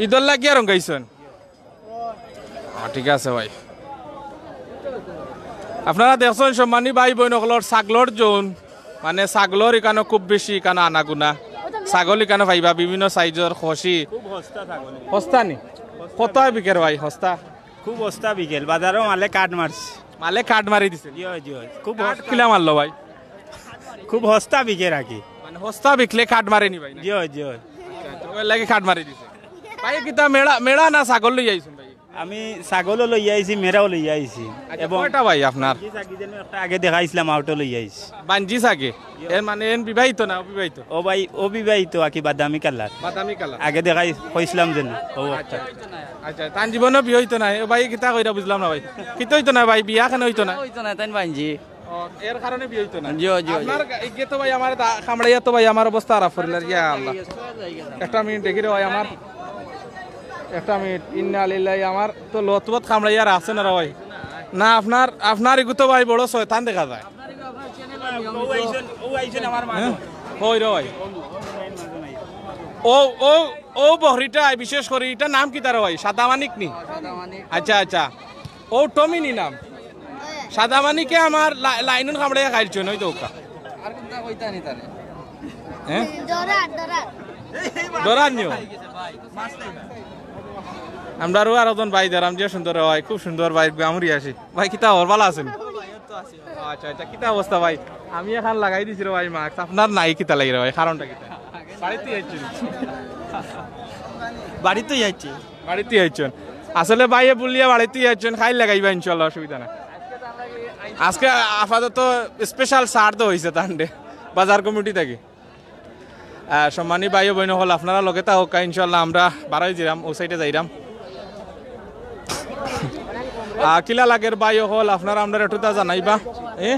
ইদর লাগিয়া রঙ্গাইছইন। আ, ঠিক আছে ভাই। আপনারা দেখছইন সম্মানী ভাই বইন অকলর ছাগলর জোন, মানে ছাগলর ইকানো খুব বেশি ইকানো আনাগুনা। ছাগল ইকানো পাইবা বিভিন্ন সাইজর, খসি। খুব হস্তা ছাগল। হস্তা নি? কত বিকের ভাই হস্তা? খুব হস্তা বিকের, বাজারো মালে কাট মারছে। মালে কাট মারি দিছে? জি অয়, জি অয়। খুব কাট হস্তা। কিলা মারলো ভাই? খুব হস্তা বিকের আর কি। মানে হস্তা বিকলে কাট মারে নি ভাই না? জি অয়, জি অয়। আচ্ছা, আচ্ছা, ওর লাগি কাট মারি দিছে। ভাই কিতা মেড়া, মেড়া না ছাগল লই আইছইন ভাই? আমি ছাগলও লইয়া আইছি, মেড়াও লইয়া আইছি। আচ্ছা, এবং কয়টা ভাই আপনার? বানজি ছাগি যেন একটা আগে দেখাইছিলাম, আউটও লইয়া আইছি। বানজি ছাগি? এর মানে এন বিবাহিত না অবিবাহিত? ও ভাই, অবিবাহিত আর কি, বাদামি কালার। বাদামি কালার। আগে দেখাই কইছিলাম যেন। ও আচ্ছা, আচ্ছা। আচ্ছা, তান জীবনও বিয়ে অইতো না। ও ভাই, কিতা কইরা বুঝলাম না ভাই। কিতা অইতো না ভাই, বিয়া কেনে অইতো না? অইতো না, তাইন বানজি। ও, এর কারণে বিয়ে অইতো না। জি, জি, জি। আপনার গা-, এই গেতো ভাই আমার দা-, কামড়াইয়া তো ভাই আমার অবস্থা খারাপ করিলার, ইয়া আল্লাহ। একটা মিনিট দেখি রে ভাই আমার। একটা মিনিট, ইন্না লিল্লাহি, আমার তো লতবত কামড়াইয়ার আছে না রে ভাই। না, আপনার, আপনার ইগু তো ভাই বড় শয়তান দেখা যায়। ও আইছইন, ও আইছইন আমার মা। হ্যাঁ? কই রে ভাই? ও, ও, ও বকরিটা বিশেষ করি, ইটার নাম কিতা রে ভাই? সাদা মানিক নি? সাদা মানিক। আচ্ছা, আচ্ছা। ও টমি নি নাম? সাদা মানিকে আমার লা-, লাইনন কামড়াইয়া খাইলছইন, ওই তো ওকা। আর কোনটা কইতা নি তারে? হ্যাঁ? ডরার, ডরার। ডরার নিও? আমরারও আর একজন ভাই ধরাম যে সুন্দর ভাই, খুব সুন্দর ভাই, গামুরি আছি। ভাই, কিতা খবর? ভালা আছইন? আচ্ছা, আচ্ছা, কিতা অবস্থা ভাই? আমি এখান লাগাই দিছি রে ভাই মাস্ক, আপনার নাই কিতা লাগি রে ভাই? কারণটা কিতা? বাড়িত আইছইন? বাড়িত আইছি। বাড়িত আইছইন। আসলে ভাইয়ে বুলিয়া বাড়িত আইছইন, খাইল লাগাইবা ইনশাআল্লাহ, অসুবিধা নাই। আজকে আপাতত স্পেশাল ছাড় তো অইছে তানরে, বাজার কমিটি থাকি। আহ, সম্মানী ভাই ও বইন অকল, আপনারা লগে থাকউক্কা, ইনশাআল্লাহ আমরা বারই যাইরাম, ও সাইডে যাইরাম। আহ, কিলা লাগের ভাই অকল, আপনারা আমরারে একটু তা জানাইবা। এ?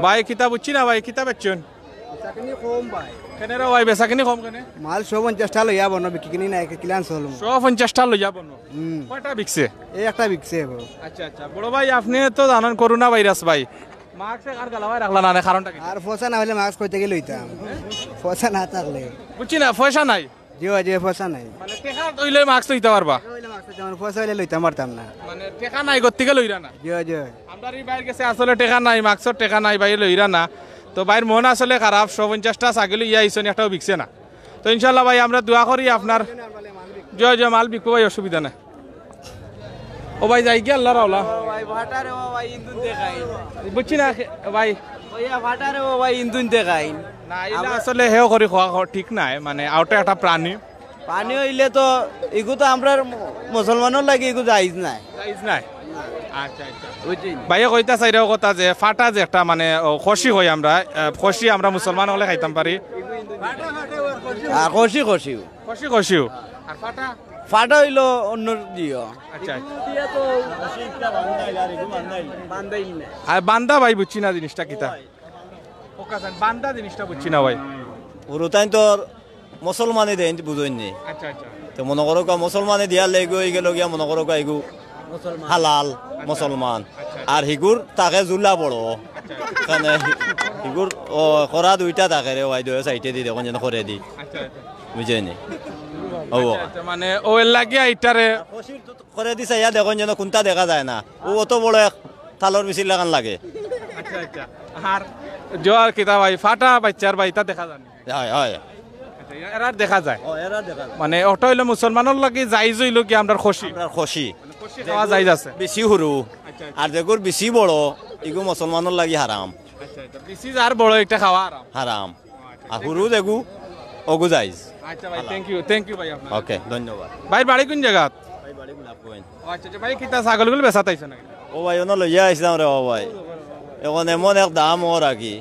ভাই, কিতা বুঝছি না ভাই, কিতা বেচছইন? বেচাকিনি কম ভাই। কেনে রে ভাই, বেচাকিনি কম কেনে? মাল শো পঞ্চাশটা লইয়া বনো, বিক্রি কিনি নাই, কিলান চলমু। শো পঞ্চাশটা লইয়া বনো? হুম। কয়টা বিকছে? এই একটা বিকছে এবার। আচ্ছা, আচ্ছা। বড় ভাই, আপনে তো জানইন করোনা ভাইরাস ভাই। মাস্ক আর গালাবায় রাখলা না, কারণটা কিতা? আর পয়সা না অইলে মাস্ক কই থাকি লইতাম? পয়সা না থাকলে। বুঝছি না, পয়সা নাই? জি অয়, জি অয়, পয়সা নাই। মানে টেকা অইলে মাস্ক লইতা পারবা? টেকা অইলে মাস্ক লইতাম, পয়সা অইলে লইতাম পারতাম না। মানে টেকা নাই, গতিকে লইরা না? জি অয়, জি অয়। আমরার ই ভাইর গেছে আসলে টেকা নাই, মাস্কর টেকা নাই, ভাইয়ে লইরা না। তো ভাইর মন আসলে খারাপ, শো পঞ্চাশটা ছাগি লইয়া আইছইন, একটাও বিকছে না। তো ইনশাআল্লাহ ভাই, আমরা দোয়া করি আপনার। জি অয়, জি অয়, মাল বিকবো ভাই, অসুবিধা নাই। ও ভাই, যাইগি আল্লাহর হাওলা। ও ভাই, ফাটারে ও ভাই, ইন্দুন দেখাই। বুঝছি না, খে-, ভাই। ওইয়া ফাটারে ও ভাই, ইন্দুন দেখাই। না, ইলা আমরা আসলে হেও করি খোয়া খ-, ঠিক নাই, মানে, আউটে একটা প্রাণী। পানি অইলে তো, ইগু তো আমরার মু-, মুসলমানর লাগি ইগু জায়েজ নাই। জায়েজ নাই? আচ্ছা, আচ্ছা। বুঝছি। ভাইয়ে কইতা চাইরা কথা যে ফাটা যে একটা, মানে, ও, খসি কই আমরা, আহ, খসি আমরা মুসলমান অকলে খাইতাম পারি। আর খসি, খসিও। খসি, খসিও। আর ফাটা? ফাটা অইলো অন্য দিও। আচ্ছা, আচ্ছা। আর বান্দা ভাই বুঝছি না জিনিসটা কিতা। ওকা স্যার, বান্দা জিনিসটা বুঝছি না ভাই। হুরুতাইন তো মুসলমানে দেইন, বুঝইন নি? আচ্ছা, আচ্ছা। তো মনো করউক্কা মুসলমানে দিয়ার লাগি অই গেল গিয়া, মনো করউক্কা ইগু হালাল মুসলমান। আচ্ছা। আর হিগুর থাকে জুলা বড়। আচ্ছা। মানে হিগুর, ও, করা দুইটা থাকে রে ভাই, দুই সাইডে দি দেখইন যেন করে দি। আচ্ছা, আচ্ছা। বুঝছইন নি? ও। আচ্ছা, আচ্ছা, মানে ও এর লাগি আইটারে করে দি চাইয়া দেখইন যেন কুনটা দেখা যায় না। ও অত বড় এক তালর বিচির লাখান লাগে। আচ্ছা, আচ্ছা। আর জোয়ার কিতা ভাই, ফাটা বাইচ্চার ভাই, ইতা দেখা যায় না? হয়, হয়। আচ্ছা, এরার দেখা যায়? ও, এরার দেখা যায়। মানে ওটা অইলো মুসলমানর লাগি জায়েজ অইলো কি আমরার খসি? আমরার খসি। মানে খসি খাওয়া জায়েজ আছে? বিচি হুরু। আচ্ছা, আচ্ছা। আর যেগুর বিচি বড়, ইগু মুসলমানর লাগি হারাম। আচ্ছা, আচ্ছা। বিচি যার বড়, একটা খাওয়া হারাম। হারাম। আর হুরু যেগু, অগু জায়েজ। আচ্ছা ভাই, thank you, thank you ভাই আপনার। ওকে, ধন্যবাদ। ভাইর বাড়ি কুন জাগাত? ভাই বাড়ি গোলাপগঞ্জ। ও আচ্ছা, আচ্ছা, ভাই কিতা ছাগলগুলো বেচাত আইছো নাকি? ও ভাই, অনো লইয়া আইছলাম রে, ও ভাই। এখন এমন এক দাম ওর আর কি।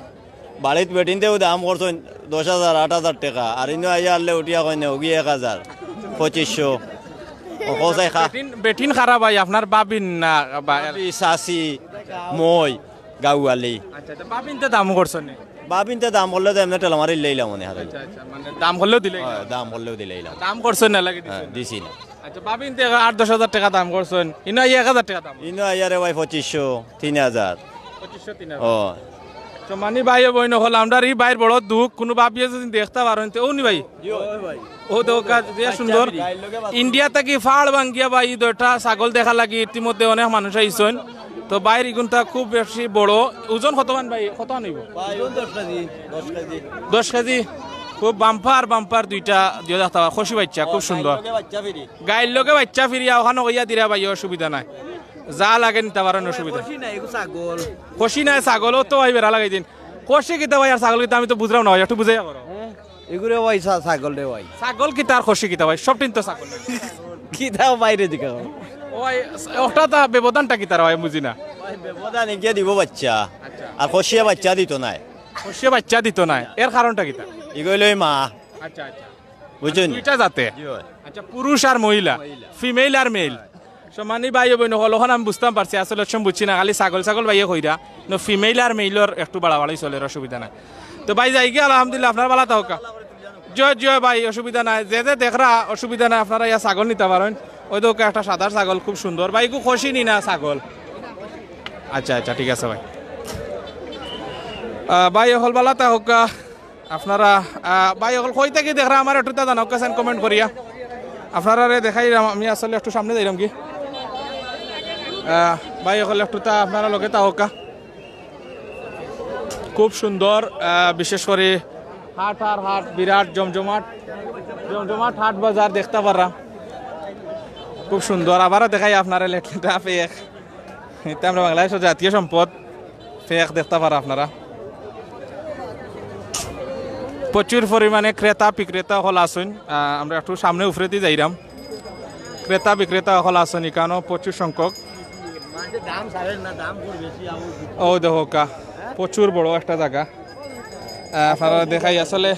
বাড়িত বেটিন্তেও দাম করছইন দশ হাজার, আট হাজার টেকা, আর ইনো আইয়া আনলে উঠিয়া কইনে ওগি এক হাজার, পঁচিশশো। ও কৌসাই খা। বেটিন, বেটিন খারাপ ভাই, আপনার বাবিন না বা- বাবি, চাচি, মই, গাউয়ালি। আচ্ছা, তো বাবিনতে দাম করছইন নি? বাবিনতে দাম করলে তো এমনি ঠেলা মারি লইলাম মনে হয়। আচ্ছা, আচ্ছা, মানে দাম করলেও দিলে? হ্যাঁ, দাম করলেও দিলাইলাম। দাম করছইন না লাগে হ্যাঁ, দিছইন? দিছি না। আচ্ছা, বাবিনতে আট দশ হাজার টেকা দাম করছইন, ইনো আইয়া এক হাজার টেকা দাম। ইনো আইয়া রে ভাই পঁচিশশো, তিন হাজার। পঁচিশশো, তিন হাজার। ও। তো মানি ভাই ও বইন অকল, আমরার ই ভাইর বড় দুখ, কুনু বাবিয়ে যদি দেখতা পারইন তে, ও নি ভাই? ও দেখো কা-, যে সুন্দর। ইন্ডিয়া থাকি ফাড় ভাঙ্গিয়া ভাই, ই দুইটা ছাগল দেখা লাগি ইতিমধ্যে অনেক মানুষ আইছইন। তো ভাইর ইগুনতা খুব বেশি বড়। ওজন কতখান ভাই? কতখান অইবো? ওজন দশ কেজি। দশ কেজি। দশ কেজি। খুব বাম্পার, বাম্পার দুইটা দিও দেখতা পারো। খসি বাইচ্চা, খুব সুন্দর। গাইর লগে বাইচ্চা ফিরিয়া ওখানো কইয়া দিরা ভাই, অসুবিধা নাই। যা লাগে নিতা পারইন, অসুবিধা। খসি নাই, এগু ছাগল। খসি নাই, ছাগলও তো ভাই বেড়া লাগাই দিন। খসি কিতা ভাই আর ছাগল কিতা আমি তো বুঝরাম না ভাই, একটু বুঝাইয়া করো। হ্যাঁ, এগুরে ভাই ছা-, ছাগল রে ভাই। ছাগল কিতা আর খসি কিতা ভাই, সব টিন তো ছাগল। কিতা বাইরে দিকে? ওই, ওটা তা ব্যবধানটা কিতা রে ভাই, বুঝি না। ভাই, ব্যবধান এগিয়ে দিব বাইচ্চা। আচ্ছা। আর খসিয়ে বাইচ্চা দিত নাই। খসিয়ে বাইচ্চা দিত নাই, এর কারণটা কিতা? এগুলো ওই মা। আচ্ছা, আচ্ছা। বুঝছেন? দুইটা জাতে? জি ভাই। আচ্ছা, পুরুষ আর মহিলা, ফিমেল আর মেল। সম্মানী ভাই ও বইন অকল, অখন আমি বুঝতাম পারছি, আসলে অত সময় বুঝছি না, খালি ছাগল ছাগল ভাইয়ে কইরা। নো ফিমেল আর মেইলর একটু বাড়াবাড়ি চলের, অসুবিধা নাই। তো ভাই যাইগি, আলহামদুলিল্লাহ, আপনারা ভালা থাকউক্কা। জয় জয় ভাই, অসুবিধা নাই, যে যে দেখরা অসুবিধা নাই, আপনারা ইয়া ছাগল নিতা পারইন। ওই দেখউক্কা একটা সাদার ছাগল, খুব সুন্দর। ভাই, ইগু খসি নি না ছাগল? আচ্ছা, আচ্ছা, ঠিক আছে ভাই। আহ, ভাই অকল ভালা থাকউক্কা। আপনারা, আহ, ভাই অকল কই থাকি দেখরা আমার একটুতা জানাউক্কা চাইন comment করিয়া। আপনারারে দেখাইরাম, আমি আসলে একটু সামনে যাইরাম কি। আহ, ভাই অকল একটুতা আপনারা লগে থাকউক্কা। খুব সুন্দর, আহ, বিশেষ করি হাট আর হাট, বিরাট জমজমাট, জমজমাট হাট বাজার দেখতা পাররা। খুব সুন্দর, আবারও দেখাই আপনারা লেটলেটা ফেক। ইটা আমরা বাংলাদেশর জাতীয় সম্পদ, ফেক দেখতা পাররা আপনারা। প্রচুর পরিমাণে ক্রেতা বিক্রেতা অকল আছইন। আহ, আমরা একটু সামনে উপরেদি যাইরাম। ক্রেতা বিক্রেতা অকল আছইন, ইখানো প্রচুর সংখ্যক। ও দেখউক্কা, প্রচুর বড় একটা জাগা। আহ, আপনারা দেখাই আসলে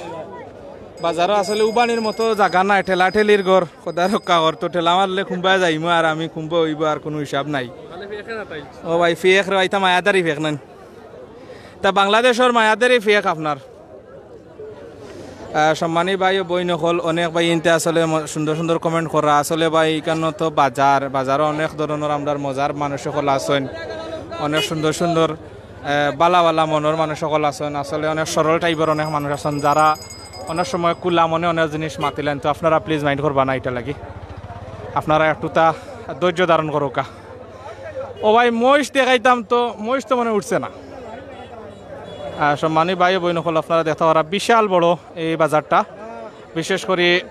বাজারও আসলে উবানির মতো জাগা নাই, ঠেলাঠেলির ঘর। খোদা রক্ষা কর, তো ঠেলা মারলে কুনবায় যাইমু আর আমি কুনবা অইবো আর কুনু হিসাব নাই। ও ভাই, ফেক রে ভাই, ইতা মায়াদারি ফেক নানি? তা বাংলাদেশর মায়াদারি ফেক আপনার। আহ, সম্মানী ভাই ও বইন অকল, অনেক ভাইয়াইন্তে আসলে ম-, সুন্দর সুন্দর comment কররা। আসলে ভাই, ইখানো তো বাজার, বাজারও অনেক ধরনর আমরার মজার মানুষ অকল আছইন, অনেক সুন্দর সুন্দর, আহ, বালা বালা মনর মানুষ অকল আছইন। আসলে অনেক সরল type-র অনেক মানুষ আছইন, যারা অনেক সময় খুলা মনে অনেক জিনিস মাতিলাইন, তো আপনারা please mind করবা না ইটা লাগি। আপনারা একটুতা ধৈর্য ধারণ করউক্কা। ও ভাই, মহিষ দেখাইতাম তো, মহিষ তো মনে উঠছে না। আহ, সম্মানী ভাই ও বইন অকল, আপনারা দেখতা পাররা বিশাল বড় এই বাজারটা, বিশেষ করি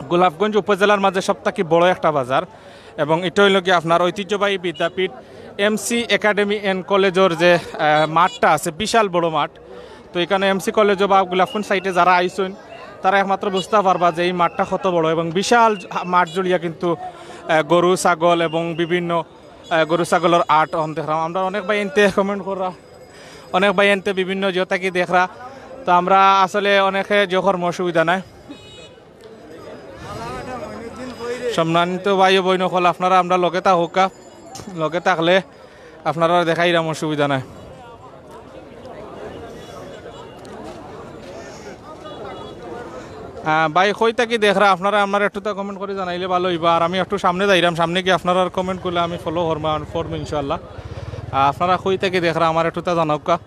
গোলাপগঞ্জ উপজেলার মাঝে সব থাকি বড় একটা বাজার। এবং ইটা অইলো গিয়া আপনার ঐতিহ্যবাহী বিদ্যাপীঠ এমসি একাডেমি অ্যান্ড কলেজর যে, আহ, মাঠটা আছে, বিশাল বড় মাঠ। তো ইখানো এমসি কলেজও বা গোলাপগঞ্জ side-এ যারা আইছইন, তারা একমাত্র বুঝতা পারবা যে এই মাঠটা কত বড় এবং বিশাল মাঠ জুড়িয়া কিন্তু, আহ, গরু, ছাগল এবং বিভিন্ন, আহ, গরু ছাগলর আট অন দেখরাম। আমরা অনেক ভাইয়াইন্তে comment কররা, অনেক ভাইয়াইন্তে বিভিন্ন জিও থাকি দেখরা। তো আমরা আসলে অনেকে জিও কর্ম অসুবিধা নাই। সম্মানিত ভাই ও বইন অকল, আপনারা আমরার লগে থাকউক্কা, লগে থাকলে আপনারারে দেখাইরাম, অসুবিধা নাই। আহ, ভাই, কই থাকি দেখরা আপনারা, আপনারা একটুতা comment করি জানাইলে ভালা অইবো। আর আমি একটু সামনে যাইরাম, সামনে গিয়া আপনারার comment গুলা আমি follow করমু, আর করমু ইনশাআল্লাহ। আহ, আপনারা কই থাকি দেখরা, আমারে একটুতা জানাউক্কা।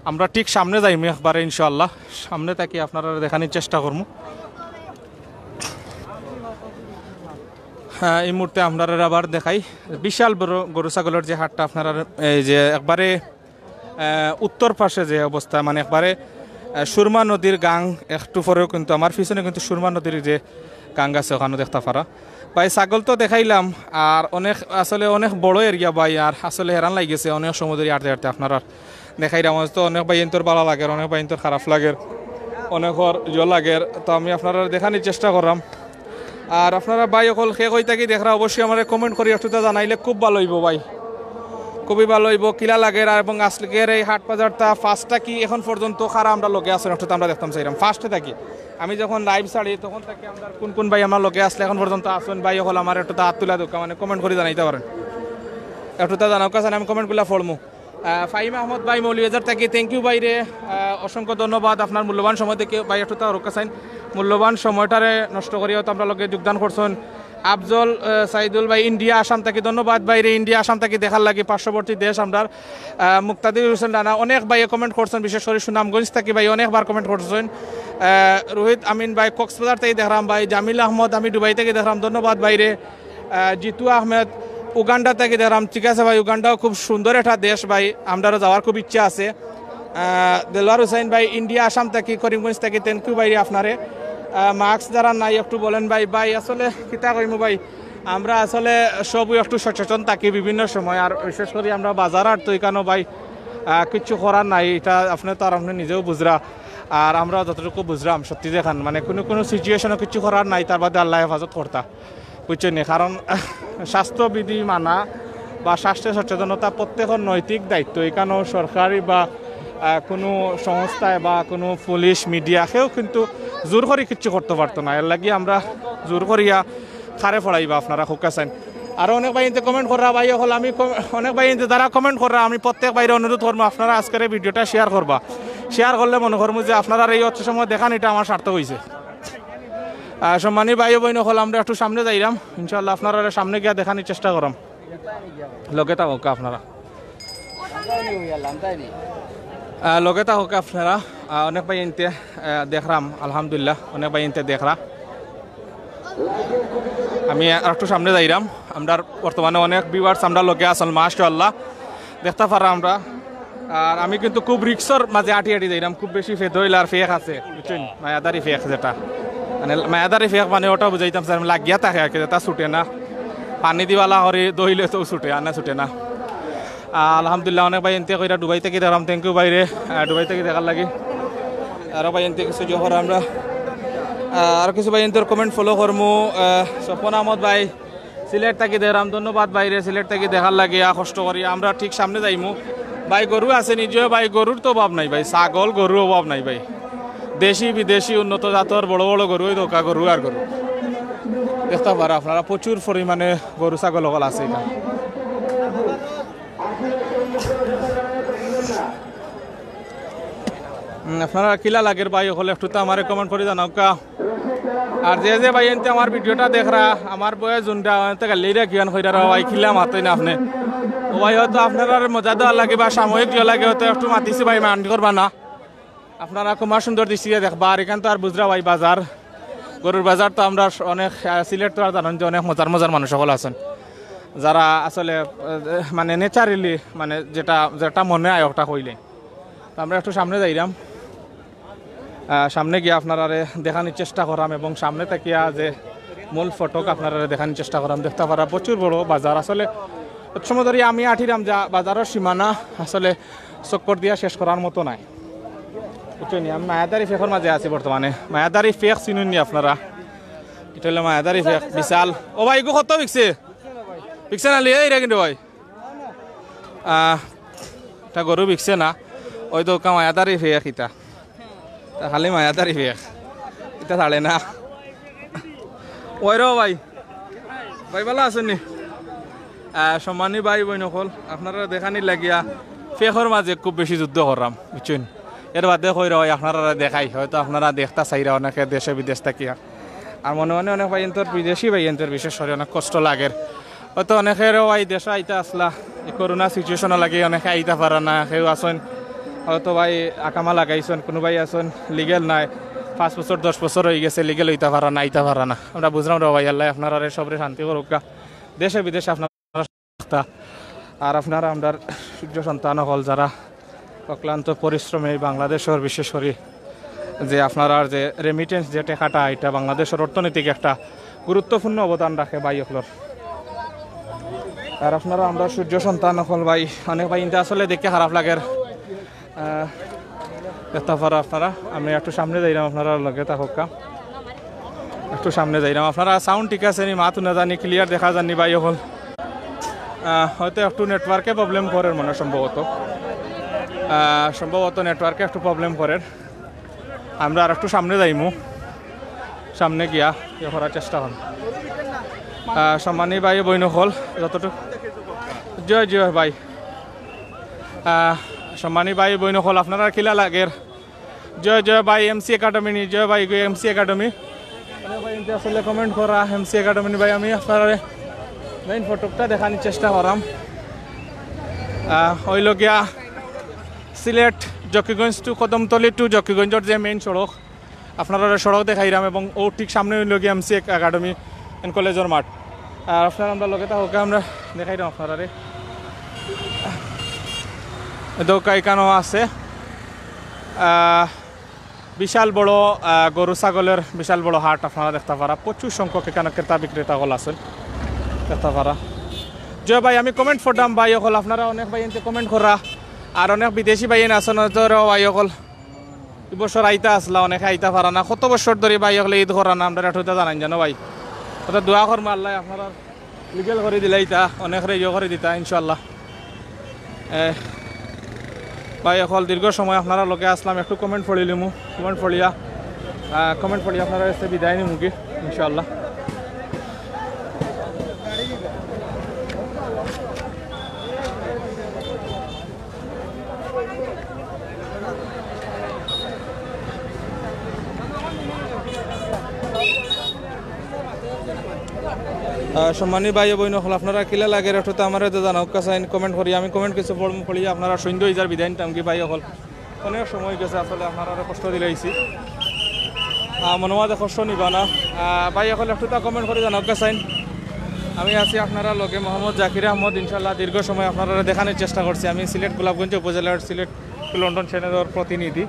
আমরা ঠিক সামনে যাইমু একবারে ইনশাআল্লাহ, সামনে থাকি আপনারারে দেখানির চেষ্টা করমু। হ্যাঁ, এই মুহূর্তে আপনারারে আবার দেখাই বিশাল বড় গরু ছাগলর যে হাটটা, আপনারারে এই যে একবারে, আহ, উত্তর পাশে যে অবস্থা, মানে একবারে, আহ, সুরমা নদীর গাং, একটু পরেউ কিন্তু আমার পিছনে কিন্তু সুরমা নদীর যে গাং আছে, অখানও দেখতা পাররা। ভাই, ছাগল তো দেখাইলাম, আর অনেক, আসলে অনেক বড় area ভাই, আর আসলে হেরান লাগি গেছে অনেক সময় ধরি আটতে আটতে আপনারার দেখাইরাম। তো অনেক ভাইয়াইন্তর ভালা লাগের, অনেক ভাইয়াইন্তর খারাপ লাগের, অনেকর ইয়ো লাগের। তো আমি আপনারারে দেখানির চেষ্টা কররাম। আর আপনারা ভাই অকল কে কই থাকি দেখরা, অবশ্যই আমারে comment করি একটুতা জানাইলে খুব ভালা অইবো ভাই। খুবই ভালো অইবো, কিলা লাগের। আর এবং আজকের এই হাট বাজারটা ফার্স্টটা কি এখন পর্যন্ত কারা আমরার লগে আছইন, একটু তো আমরা দেখতাম চাইরাম ফার্স্টে থাকি। আমি যখন লাইভ ছাড়ি তখন থাকি আমরার কুন কুন ভাই আমরার লগে আছলা এখন পর্যন্ত আছইন ভাই অকল, আমার একটু তো আত তুলা দেউক্কা, মানে কমেন্ট করি জানাইতা পারইন, একটু তো জানাউক্কা, আমি কমেন্টগুলা পড়মু। আহ, ফাহিম আহমদ ভাই মৌলভীবাজার থাকি, থ্যাংক ইউ ভাইরে, আহ, অসংখ্য ধন্যবাদ আপনার মূল্যবান সময় থাকি ভাই, একটু তো রউক্কা চাইন, মূল্যবান সময়টারে নষ্ট করিয়া তো আমরার লগে যোগদান করছইন। আফজল, আহ, সাইদুল ভাই ইন্ডিয়া আসাম থাকি, ধন্যবাদ ভাইরে ইন্ডিয়া আসাম থাকি দেখার লাগি, পার্শ্ববর্তী দেশ আমরার। আহ, মুক্তাদির হোসেন রানা, অনেক ভাইয়ে কমেন্ট করছইন, বিশেষ করি সুনামগঞ্জ থাকি ভাই অনেকবার কমেন্ট করছইন। আহ, রোহিত আমিন ভাই কক্সবাজার থাকি দেখরাম ভাই, জামিল আহমদ আমি দুবাই থাকি দেখরাম, ধন্যবাদ ভাইরে। আহ, জিতু আহমেদ উগান্ডা থাকি দেখরাম, ঠিক আছে ভাই, উগান্ডাও খুব সুন্দর একটা দেশ ভাই, আমরারও যাওয়ার খুব ইচ্ছা আছে। আহ, দেলোয়ার হুসাইন ভাই ইন্ডিয়া আসাম থাকি, করিমগঞ্জ থাকি, থ্যাংক ইউ ভাইরে আপনারে। আহ, মাস্ক যারা নাই একটু বলেন ভাই, ভাই আসলে কিতা কইমু ভাই, আমরা আসলে সবই একটু সচেতন থাকি বিভিন্ন সময়, আর বিশেষ করি আমরা বাজার হাট তো এখানেও ভাই, আহ, কিচ্ছু করার নাই, এটা আপনে তো আর আপনে নিজেও বুঝরা, আর আমরা যতটুকু বুঝরাম সত্যি যেখান মানে কুনু কুনু সিচুয়েশনও কিচ্ছু করার নাই, তার বাদে আল্লায় হেফাজত করতা, বুঝছইন নি? কারণ স্বাস্থ্যবিধি মানা বা স্বাস্থ্য সচেতনতা প্রত্যেকর নৈতিক দায়িত্ব। এখানেও সরকারি বা, আহ, কুনু সংস্থায় বা কুনু পুলিশ, মিডিয়া কেউ কিন্তু জোর করি কিচ্ছু করতো পারতো না। এরলাগি আমরা জোর করিয়া কারে পড়াইবা আপনারা কউক্কা চাইন। আরও অনেক ভাইয়াইন্তে কমেন্ট কররা ভাই অকল, আমি কম-, অনেক ভাইয়াইন্তে যারা কমেন্ট কররা আমি প্রত্যেক ভাইরে অনুরোধ করমু আপনারা আজকের এই ভিডিওটা শেয়ার করবা। শেয়ার করলে মনে করমু যে আপনারার এই অত সময় দেখানিটা আমার সার্থক অইছে। আহ, সম্মানী ভাই ও বইন অকল, আমরা একটু সামনে যাইরাম, ইনশাআল্লাহ আপনারারে সামনে গিয়া দেখানির চেষ্টা কররাম। লগে থাকউক্কা আপনারা। আহ, লগে থাকউক্কা আপনারা। আহ, অনেক ভাইয়াইন্তে, আহ, দেখরাম, আলহামদুলিল্লাহ, অনেক ভাইয়াইন্তে দেখরা। আমি আর একটু সামনে যাইরাম। আমরার বর্তমানে অনেক ভিউয়ার্স আমরার লগে আছইন, মাশাআল্লাহ, দেখতা পাররা আমরা। আর আমি কিন্তু খুব রিস্কর মাঝে আটি আটি যাইরাম, খুব বেশি ফেদইল আর ফেক আছে, বুঝছইন? মায়াদারি ফেক যেটা, মানে মায়াদারি ফেক মানে ওটা বুঝাইতাম চাইরাম, লাগিয়া থাকে আর কি, যেটা ছুটে না। পানি দিবালা করি দইলে তো ছুটে, আর না ছুটে না। আহ, আলহামদুলিল্লাহ, অনেক ভাইয়াইন্তে কইরা দুবাই থাকি দেখরাম, থ্যাংক ইউ ভাইরে, আহ, দুবাই থাকি দেখার লাগি। আরও ভাইয়াইন্তে কিছু জোহর আমরা, আহ, আরও কিছু ভাইয়াইন্তর কমেন্ট ফলো করমু। আহ, স্বপন আহমদ ভাই, সিলেট থাকি দেখরাম, ধন্যবাদ ভাইরে, সিলেট থাকি দেখার লাগি, আহ, কষ্ট করি। আমরা ঠিক সামনে যাইমু। ভাই গরু আছে নিজেও ভাই, গরুর তো অভাব নাই ভাই, ছাগল গরুর অভাব নাই ভাই। দেশি বিদেশি উন্নত জাতর বড় বড় গরু, ওই দোকা গরু আর গরু। দেখতা পাররা আপনারা প্রচুর পরিমাণে গরু ছাগল অকল আছে এখানে। উম, আপনারা কিলা লাগের ভাই অকল একটু তো আমারে কমেন্ট করি জানাউক্কা। আর যে যে ভাইয়াইন্তে আমার ভিডিওটা দেখরা, আমার বয়স জুনটা, অনেতে গালি রে কিয়ান কইরা রে ভাই, কিলা মাতইন আপনে। ও ভাই, হয়তো আপনারার মজা দেওয়ার লাগি বা সাময়িক দেওয়ার লাগি হয়তো একটু মাতিছি ভাই, মাইন্ড করবা না। আপনারা খুব সুন্দর দৃষ্টিতে দেখবা। আর এখান তো আর বুঝরা ভাই বাজার, গরুর বাজার তো আমরা অনেক, আহ, সিলেট তো আর জানইন যে অনেক মজার মজার মানুষ অকল আছইন, যারা আসলে, আহ, মানে ন্যাচারালি মানে যেটা, যেটা মনে অয় ওটা কইলে। তো আমরা একটু সামনে যাইরাম। আহ, সামনে গিয়া আপনারারে দেখানির চেষ্টা কররাম এবং সামনে থাকিয়া যে মূল ফটক আপনারারে দেখানির চেষ্টা কররাম। দেখতা পাররা প্রচুর বড় বাজার। আসলে অত সময় ধরি আমি আটিরাম যা বাজারর সীমানা আসলে চক্কর দিয়া শেষ করার মতো নায়, বুঝছইন নি? আমি মায়াদারি ফেকর মাঝে আছি বর্তমানে। মায়াদারি ফেক চিনইন নি আপনারা? ইটা অইলো মায়াদারি ফেক, বিশাল। ও ভাই, ইগু কত বিকছে? বিকছে না, লিয়ে ইরা কিন্তু ভাই। আহ, ইটা গরু বিকছে না, ওই তো মায়াদারি ফেক ইটা। ইটা খালি মায়াদারি ফেক, ইটা ছাড়ে না। ওই রে ভাই, ভাই ভালা আছইন নি? আহ, সম্মানী ভাই বইন অকল, আপনারারে দেখানির লাগিয়া ফেকর মাঝে খুব বেশি যুদ্ধ কররাম, বুঝছইন? এর বাদে কইরা ভাই আপনারারে দেখাই, হয়তো আপনারা দেখতা চাইরা অনেকে দেশে বিদেশ থাকিয়া। আর মনে মনে অনেক ভাইয়াইন্তর, বিদেশি ভাইয়াইন্তর বিশেষ করি অনেক কষ্ট লাগের। হয়তো অনেকেরও ভাই দেশো আইতা আছলা, এই করোনা সিচুয়েশনর লাগি অনেকে আইতা পাররা না, কেউ আছইন হয়তো ভাই আকামা লাগাইছইন, কুনু ভাই আছইন লিগেল নায়, পাঁচ বছর দশ বছর অইগেছে লিগেল অইতা পাররা না, আইতা পাররা না। আমরা বুঝরাম রে ভাই, আল্লায় আপনারারে সবরে শান্তি করউক্কা, দেশে বিদেশে আপনারা থাকতা। আর আপনারা আমরার সূর্য সন্তান অকল যারা অক্লান্ত পরিশ্রমে এই বাংলাদেশর বিশেষ করি যে আপনারার যে রেমিটেন্স যে টেকাটা, ইটা বাংলাদেশর অর্থনৈতিক একটা গুরুত্বপূর্ণ অবদান রাখে ভাই অকলর। আর আপনারা আমরার সূর্য সন্তান অকল ভাই, অনেক ভাইয়াইন্তে আসলে দেখে খারাপ লাগের। আহ, দেখতা পাররা আপনারা, আমি একটু সামনে যাইরাম, আপনারা লগে থাকউক্কা। একটু সামনে যাইরাম, আপনারা সাউন্ড ঠিক আছে নি? মাত হুনা যার নি, ক্লিয়ার দেখা যার নি ভাই অকল? আহ, হয়তো একটু নেটওয়ার্কে প্রবলেম করের মনে হয় সম্ভবত। আহ, সম্ভবত নেটওয়ার্কে একটু প্রবলেম করের। আমরা আর একটু সামনে যাইমু, সামনে গিয়া ইয়ে করার চেষ্টা করমু। আহ, সম্মানী ভাই বইন অকল, যতটুকু, জয় জয় ভাই। আহ, সম্মানী ভাই বইন অকল, আপনারা কিলা লাগের? জয় জয় ভাই এমসি একাডেমি নি, জয় ভাই গো এমসি একাডেমি। আরে ভাই, এনতে আসলে কমেন্ট করা এমসি একাডেমি নি ভাই, আমি আপনারারে মেইন ফটকটা দেখানির চেষ্টা করাম। আহ, অইলো গিয়া সিলেট জকিগঞ্জ টু কদমতলি টু জকিগঞ্জর যে মেইন সড়ক, আপনারারে সড়ক দেখাইরাম এবং ও ঠিক সামনে অইলো গিয়া এমসি একাডেমি এন্ড কলেজর মাঠ। আর আপনারা আমরার লগে থাকউক্কা, আমরা দেখাইরাম আপনারারে। দোকা এখানো আছে। আহ, বিশাল বড়, আহ, গরু ছাগলের বিশাল বড় হাট আপনারা দেখতা পারা। প্রচুর সংখ্যক এখানো ক্রেতা বিক্রেতা অকল আছইন, দেখতা পারা। জয় ভাই, আমি কমেন্ট পড়রাম ভাই অকল, আপনারা অনেক ভাই এনতে কমেন্ট করা, আর অনেক বিদেশি ভাই এন আছইন, ধরো ভাই অকল, ই বছর আইতা আছলা, অনেকে আইতা পারা না। কত বছর ধরি ভাই অকলে ঈদ করা না, আমরারে একটু ইতা জানাইন জানো ভাই। অর্থাৎ দোয়া করমু আল্লায় আপনারার লিগ্যাল করি দিলা ইতা, অনেকরে ইয়ে করি দিতা ইনশাআল্লাহ। এ, ভাই অকল, দীর্ঘ সময় আপনারার লগে আছলাম, একটু কমেন্ট পড়িলিমু, কমেন্ট পড়িয়া, আহ, কমেন্ট পড়িয়া আপনারার কাছে বিদায় নিমুগি ইনশাআল্লাহ। আহ, সম্মানী ভাই ও বইন অকল, আপনারা কিলা লাগের একটু তো আমারে তো জানাউক্কা চাইন কমেন্ট করি। আমি কমেন্ট কিছু পড়মু, পড়ি আপনারা সুন্দর ইজার বিদায় নিতামগি ভাই অকল। অনেক সময় গেছে আসলে আপনারারে কষ্ট দিলাইছি। আহ, মনো মাঝে কষ্ট নিবা না। আহ, ভাই অকল একটু তা কমেন্ট করি জানাউক্কা চাইন। আমি আছি আপনারার লগে মোহাম্মদ জাকির আহমদ। ইনশাআল্লাহ দীর্ঘ সময় আপনারারে দেখানির চেষ্টা করছি। আমি সিলেট গোলাপগঞ্জ উপজেলার সিলেট টু লন্ডন চ্যানেলর প্রতিনিধি।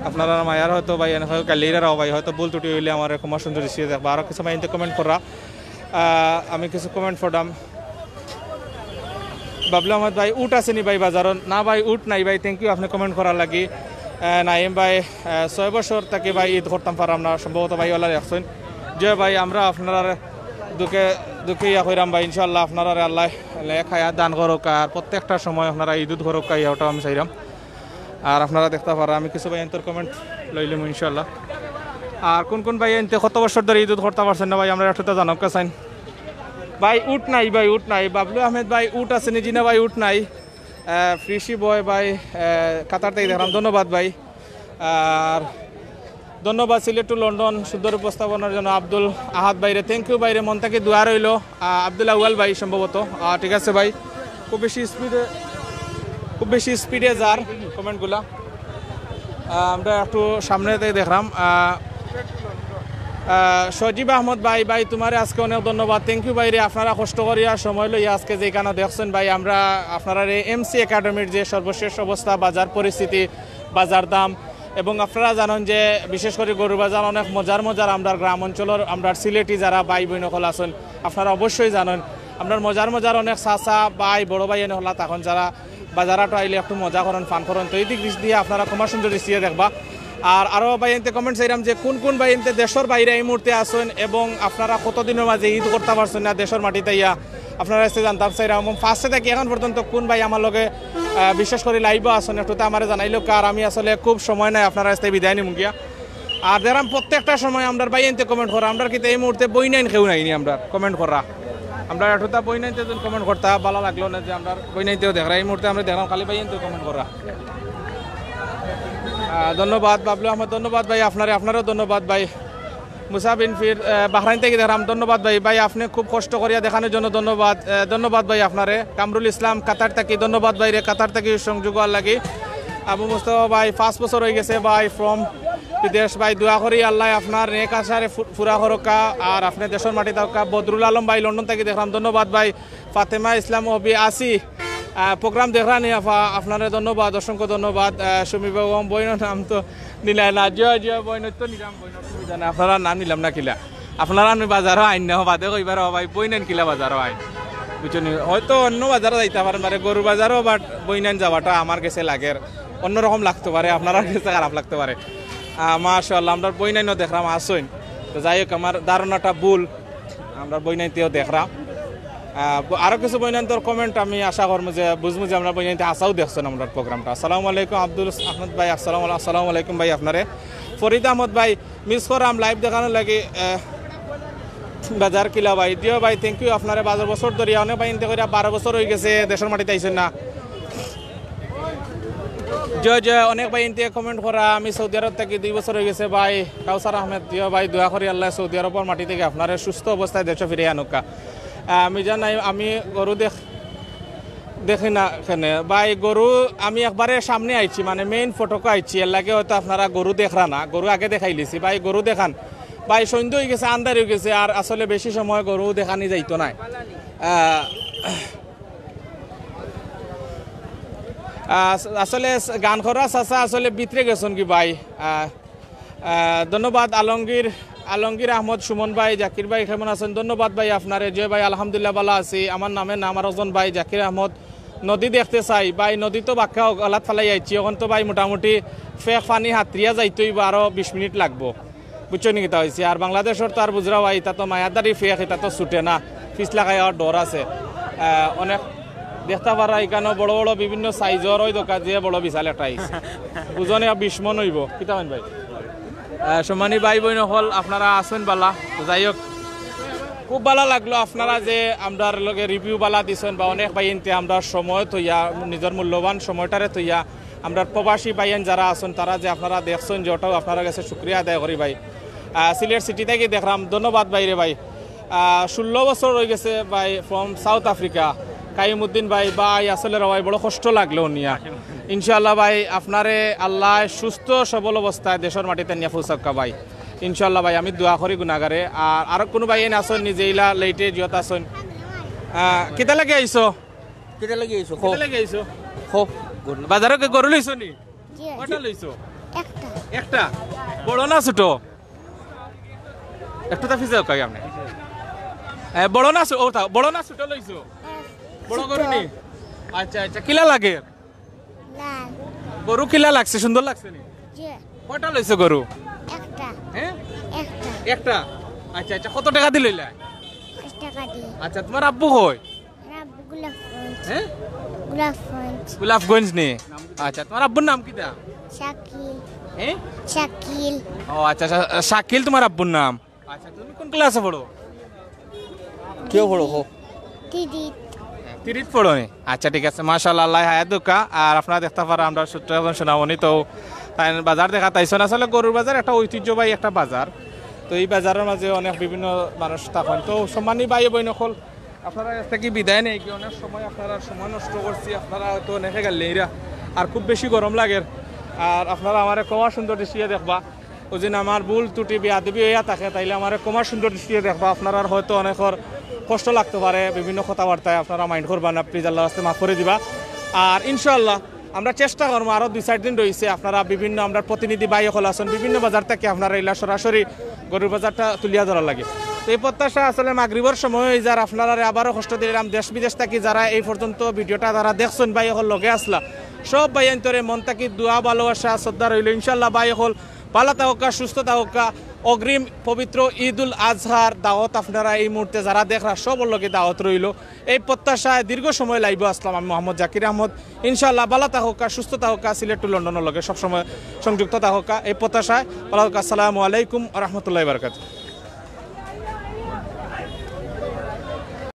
আপনারার মায়ার হয়তো ভাই, এনে হয়তো গালিরা রাও ভাই, হয়তো ভুল ত্রুটি অইলে আমারে ক্ষমা সুন্দর দৃষ্টিতে দেখবা। আরও কিছু ভাই এনতে কমেন্ট করা, আহ, আমি কিছু কমেন্ট পড়াম। বাবলু আহমদ ভাই, উট আছে নি ভাই বাজারো? না ভাই, উট নাই ভাই। Thank you আপনে কমেন্ট করার লাগি। আহ, নাইম ভাই, আহ, ছয় বছর থাকি ভাই ঈদ করতাম পারলাম না, সম্ভবত ভাই অলা দেখছইন। জয় ভাই, আমরা আপনারার দুঃখে, দুঃখে ইয়া কইরাম ভাই, ইনশাআল্লাহ আপনারারে আল্লায় নেক হায়াত দান করউক্কা, আর প্রত্যেকটা সময় আপনারা ঈদ উদ করউক্কা, ইয়া ওটাও আমি চাইরাম। আর আপনারা দেখতা পারা, আমি কিছু ভাই এনতর কমেন্ট লইলিমু ইনশাআল্লাহ। আর কোন কোন ভাই এনতে কত বছর ধরি ঈদ উদ করতা পারছইন না ভাই, আমরারে একটু তা জানাউক্কা চাইন। ভাই উট নাই, ভাই উট নাই। বাবলু আহমেদ ভাই, উট আছে নি? জি না ভাই, উট নাই। আহ, ফ্রিশি বয় ভাই, আহ, কাতার থাকি দেখরাম, ধন্যবাদ ভাই। আর ধন্যবাদ সিলেট টু লন্ডন সুন্দর উপস্থাপনার জন্য আব্দুল আহাদ ভাইরে, thank you ভাইরে, মন থাকি দোয়া রইলো। আহ, আব্দুল আউয়াল ভাই সম্ভবত, আহ, ঠিক আছে ভাই, খুব বেশি স্পিডে, খুব বেশি স্পিডে যার কমেন্টগুলা। আহ, আমরা একটু সামনে থাকি দেখরাম। আহ, আহ, সজীব আহমদ ভাই, ভাই তুমারে আজকে অনেক ধন্যবাদ। Thank you ভাইরে, আপনারা কষ্ট করিয়া সময় লইয়া আজকে যেখানো দেখছইন ভাই, আমরা আপনারারে এমসি একাডেমির যে সর্বশেষ অবস্থা, বাজার পরিস্থিতি, বাজার দাম, এবং আপনারা জানইন যে বিশেষ করি গরু বাজার অনেক মজার মজার আমরার গ্রাম অঞ্চলর আমরার সিলেটি যারা ভাই বইন অকল আছইন, আপনারা অবশ্যই জানইন আমরার মজার মজার অনেক চাচা ভাই বড় ভাই এনে হলা তখন যারা বাজার হাটো আইলে একটু মজা করইন, ফান করইন। তো এই দিক দিয়া আপনারা ক্ষমা সুন্দর দৃষ্টিতে দেখবা। আর আরো ভাই এনতে কমেন্ট চাইরাম যে কোন কোন ভাই এনতে দেশর বাইরে এই মুহূর্তে আছইন এবং আপনারা কতদিনর মাঝে ঈদ করতা পারছইন না দেশর মাটিত আইয়া, আপনারার কাছে জানতাম চাইরাম। এবং ফার্স্টে থাকি এখন পর্যন্ত কোন ভাই আমার লগে, আহ, বিশেষ করি লাইভও আছইন, একটু তো আমারে জানাইলাউক্কা। আর আমি আসলে খুব সময় নাই, আপনারার কাছে বিদায় নিমু গিয়া। আর দেখরাম প্রত্যেকটা সময় আমরার ভাই এনতে কমেন্ট করা, আমরার কিতা এই মুহূর্তে বইনাইন কেউ নাই নি আমরার কমেন্ট করা। আমরা একটু তা বইনাইনতে একজন কমেন্ট করতা, ভালা লাগলো না যে আমরার বইনাইনতেও দেখরা। এই মুহূর্তে আমরা দেখরাম খালি ভাই এনতে কমেন্ট করা। আহ, ধন্যবাদ বাবলু আহমদ, ধন্যবাদ ভাই আপনারে, আপনারেও ধন্যবাদ ভাই। মুসা বিন ফির, আহ, বাহরাইন থাকি দেখরাম, ধন্যবাদ ভাই। ভাই আপনে খুব কষ্ট করিয়া দেখানির জন্য ধন্যবাদ, আহ, ধন্যবাদ ভাই আপনারে। কামরুল ইসলাম কাতার থাকি, ধন্যবাদ ভাইরে, কাতার থাকি সংযোগ অওয়ার লাগি। আবু মুস্তফা ভাই, পাঁচ বছর অইগেছে ভাই from বিদেশ ভাই, দোয়া করি আল্লায় আপনার নেক আশারে ফু-, পুরা করউক্কা, আর আপনে দেশর মাটিত থাকউক্কা। বদরুল আলম ভাই লন্ডন থাকি দেখরাম, ধন্যবাদ ভাই। ফাতেমা ইসলাম অবি আসি, আহ, প্রোগ্রাম দেখরা নি আফা, আপনারে ধন্যবাদ, অসংখ্য ধন্যবাদ। আহ, সুমি বেগম, বইনর নাম তো নিলায় না, জিও জিও বইন তো নিলাম, বইন অসুবিধা নাই, আপনারার নাম নিলাম না কিলা, আপনারা আমি বাজারো আইন না, বাদে কইবার, "ও ভাই, বইনাইন কিলা বাজারো আইন?" বুঝছো নি? হয়তো অন্য বাজারো যাইতা পারেন, মানে গরু বাজারো, but বইনাইন যাওয়াটা আমার গেছে লাগের, অন্যরকম লাগতো পারে, আপনারার গেছে খারাপ লাগতো পারে। আহ, মাশাআল্লাহ, আমরার বইনাইনও দেখরাম আছইন। তো যাই হোক, আমার ধারণাটা ভুল, আমরার বইনাইনতেও দেখরাম। আহ, ব- আরো কিছু বইনান্তর কমেন্ট আমি আশা করমু যে বুঝমু যে আমরার বইনাইন্তে আসাও দেখছইন আমরার প্রোগ্রামটা। আসসালামু আলাইকুম আব্দুল আহমদ ভাই, আসসালামু আলা- আসসালামু আলাইকুম ভাই আপনারে। ফরিদ আহমদ ভাই, মিস করাম লাইভ দেখানোর লাগি। আহ, বাজার কিলা ভাই, দিও ভাই, থ্যাংক ইউ আপনারে। বাজার বছর ধরিয়া অনেক ভাইয়াইন্তে কইরা বারো বছর অইগেছে দেশর মাটিত আইছইন না। জয় জয়, অনেক ভাইয়াইন্তে কমেন্ট করা, আমি সৌদি আরব থাকি দুই বছর অইগেছে ভাই। কাউসার আহমেদ, দিও ভাই, দোয়া করি আল্লায় সৌদি আরবর মাটি থাকি আপনারে সুস্থ অবস্থায় দেশো ফিরাই আনুক্কা। আহ, মিজান নাই, আমি গরু দেখ দেখি না কেনে ভাই, গরু আমি একবারে সামনে আইছি, মানে মেইন ফটকো আইছি, এরলাগি হয়তো আপনারা গরু দেখরা না। গরু আগে দেখাইলিছি ভাই, গরু দেখান ভাই। সন্ধ্যা অইগেছে, আন্ধার অইগেছে, আর আসলে বেশি সময় গরু দেখানি যাইতো নায়। আহ, আহ, আসলে গান করা চাচা আসলে ভিতরে গেছইন কি ভাই? আহ, আহ, ধন্যবাদ আলমগীর, আলমগীর আহমদ সুমন ভাই, জাকির ভাই কেমন আছইন? ধন্যবাদ ভাই আপনারে। জয় ভাই, আলহামদুলিল্লাহ ভালা আছি। আমার নামে নাম আর একজন ভাই জাকির আহমদ। নদী দেখতে চাই ভাই, নদী তো বাক্কা গলাত ফালাই আইছি, অখন তো ভাই মোটামুটি ফেক পানি হাতরিয়া যাইতে অইবো, আরো বিশ মিনিট লাগবো, বুঝছো নি কিতা অইছে? আর বাংলাদেশর তো আর বুঝরা ভাই, ইতা তো মায়াদারি ফেক, ইতা তো ছুটে না, পিছ লাগাই আর ডর আছে। আহ, অনেক দেখতা পাররা ইখানো বড় বড় বিভিন্ন সাইজর ওই দোকান দিয়া বড় বিশাল একটা আইছে, ওজনে বিশ মন অইবো। কিতা কইন ভাই? আহ, সম্মানী ভাই বইন অকল, আপনারা আছইন ভালা? তো যাই হোক, খুব ভালা লাগলো আপনারা যে আমরার লগে রিভিউ ভালা দিছইন, বা অনেক ভাইয়াইন্তে আমরার সময় থইয়া, নিজর মূল্যবান সময়টারে থইয়া, আমরার প্রবাসী ভাইয়াইন যারা আছইন, তারা যে আপনারা দেখছইন, যে ওটাও আপনারার গেছে শুকরিয়া আদায় করি ভাই। আহ, সিলেট সিটি থাকি দেখরাম, ধন্যবাদ ভাইরে ভাই। আহ, ষোলো বছর অইগেছে ভাই, from South Africa। কাইমুদ্দিন ভাই, ভাই আসলে রে ভাই বড় কষ্ট লাগলো হুনিয়া। ইনশাআল্লাহ ভাই, আপনারে আল্লায় সুস্থ সবল অবস্থায় দেশর মাটিত আনিয়া পৌঁছাউক্কা ভাই। ইনশাআল্লাহ ভাই, আমি দোয়া করি গুনাগারে। আর আরো কুনু ভাইয়াইন আছইন নি যেইলা লেটে জিয়ত আছইন? আহ, কিতা লাগি আইছো? কিতা লাগি আইছো? কিতা লাগি আইছো? বাজারো কি গরু লইছো নি? জি। কয়টা লইছো? একটা। একটা? বড় না ছোট? একটু তা ফিজে কাই আপনি। এ, বড় না ছো-, ও তা, বড় না ছোট লইছো? হ্যাঁ, বড় ছোট। গরু নি? আচ্ছা, আচ্ছা, কিলা লাগে? লাল। গরু কিলা লাগছে, সুন্দর লাগছে নি? জি। কয়টা লইছো গরু? একটা। হ্যাঁ? একটা। একটা? আচ্ছা, আচ্ছা, কত টাকা দি লইলা? পাঁচ টাকা দি। আচ্ছা, তোমার আব্বু কই? আমার আব্বু গোলাপগঞ্জ। হ্যাঁ? গোলাপগঞ্জ। গোলাপগঞ্জ নি? আচ্ছা, তোমার আব্বুর নাম কিতা? শাকিল। হ্যাঁ? শাকিল। ও আচ্ছা, শা-, শাকিল তোমার আব্বুর নাম। আচ্ছা, তুমি কোন ক্লাসে পড়ো? কেউ পড়ো, হো। তিরিত। তিরিত পড়ো নি? আচ্ছা, ঠিক আছে, মাশাআল্লাহ, আল্লায় হায়াত দেউক্কা। আর আপনারা দেখতা পাররা, আমরার ছোট্ট একজন সোনামণি, তো তাইন বাজার দেখাত আইছইন। আসলে গরুর বাজার একটা ঐতিহ্যবাহী একটা বাজার, তো এই বাজারর মাঝে অনেক বিভিন্ন মানুষ থাকইন। তো সম্মানী ভাই বইন অকল, আপনারার গেছ থাকি বিদায় নেই কি, অনেক সময় আপনারার সময় নষ্ট করছি, আপনারা হয়তো অনেকে গাইল্লাইরা, আর খুব বেশি গরম লাগের, আর আপনারা আমারে ক্ষমা সুন্দর দৃষ্টিয়ে দেখবা। ওই জন্য আমার ভুল ত্রুটি বেয়াদবি অইয়া থাকে, তাইলে আমারে ক্ষমা সুন্দর দৃষ্টিয়ে দেখবা। আপনারার হয়তো অনেকর কষ্ট লাগতে পারে বিভিন্ন কথাবার্তায়, আপনারা মাইন্ড করবা না, প্লিজ আল্লাহর ওয়াস্তে মাফ করি দিবা। আর ইনশাআল্লাহ আমরা চেষ্টা করমু, আরো দুই চাইর দিন রইছে, আপনারা বিভিন্ন, আমরার প্রতিনিধি ভাই অকল আছইন, বিভিন্ন বাজার থাকি আপনারা ইলা সরাসরি গরুর বাজারটা তুলিয়া ধরার লাগি। তো এই প্রত্যাশা আসলে মাগরিবর সময় অই যার, আপনারারে আবারও কষ্ট দিলাম। দেশ বিদেশ থাকি যারা এই পর্যন্ত ভিডিওটা যারা দেখছইন, ভাই অকল লগে আছলা, সব ভাইয়াইন্তরে মন থাকি দোয়া, ভালোবাসা, শ্রদ্ধা রইলো। ইনশাআল্লাহ ভাই অকল ভালা থাকউক্কা, সুস্থ থাকউক্কা। অগ্রিম পবিত্র ঈদুল আজহার দাওয়াত আপনারা এই মুহূর্তে যারা দেখরা, সবর লগে দাওয়াত রইলো। এই প্রত্যাশায় দীর্ঘ সময় লাইভো আছলাম আমি মোহাম্মদ জাকির আহমদ। ইনশাআল্লাহ ভালা থাকউক্কা, সুস্থ থাকউক্কা, সিলেট to লন্ডনর লগে সবসময় সংযুক্ত থাকউক্কা, এই প্রত্যাশায় ভালা থাকউক্কা। আসসালামু আলাইকুম ওয়া রাহমাতুল্লাহি ওয়া বারাকাতুহু।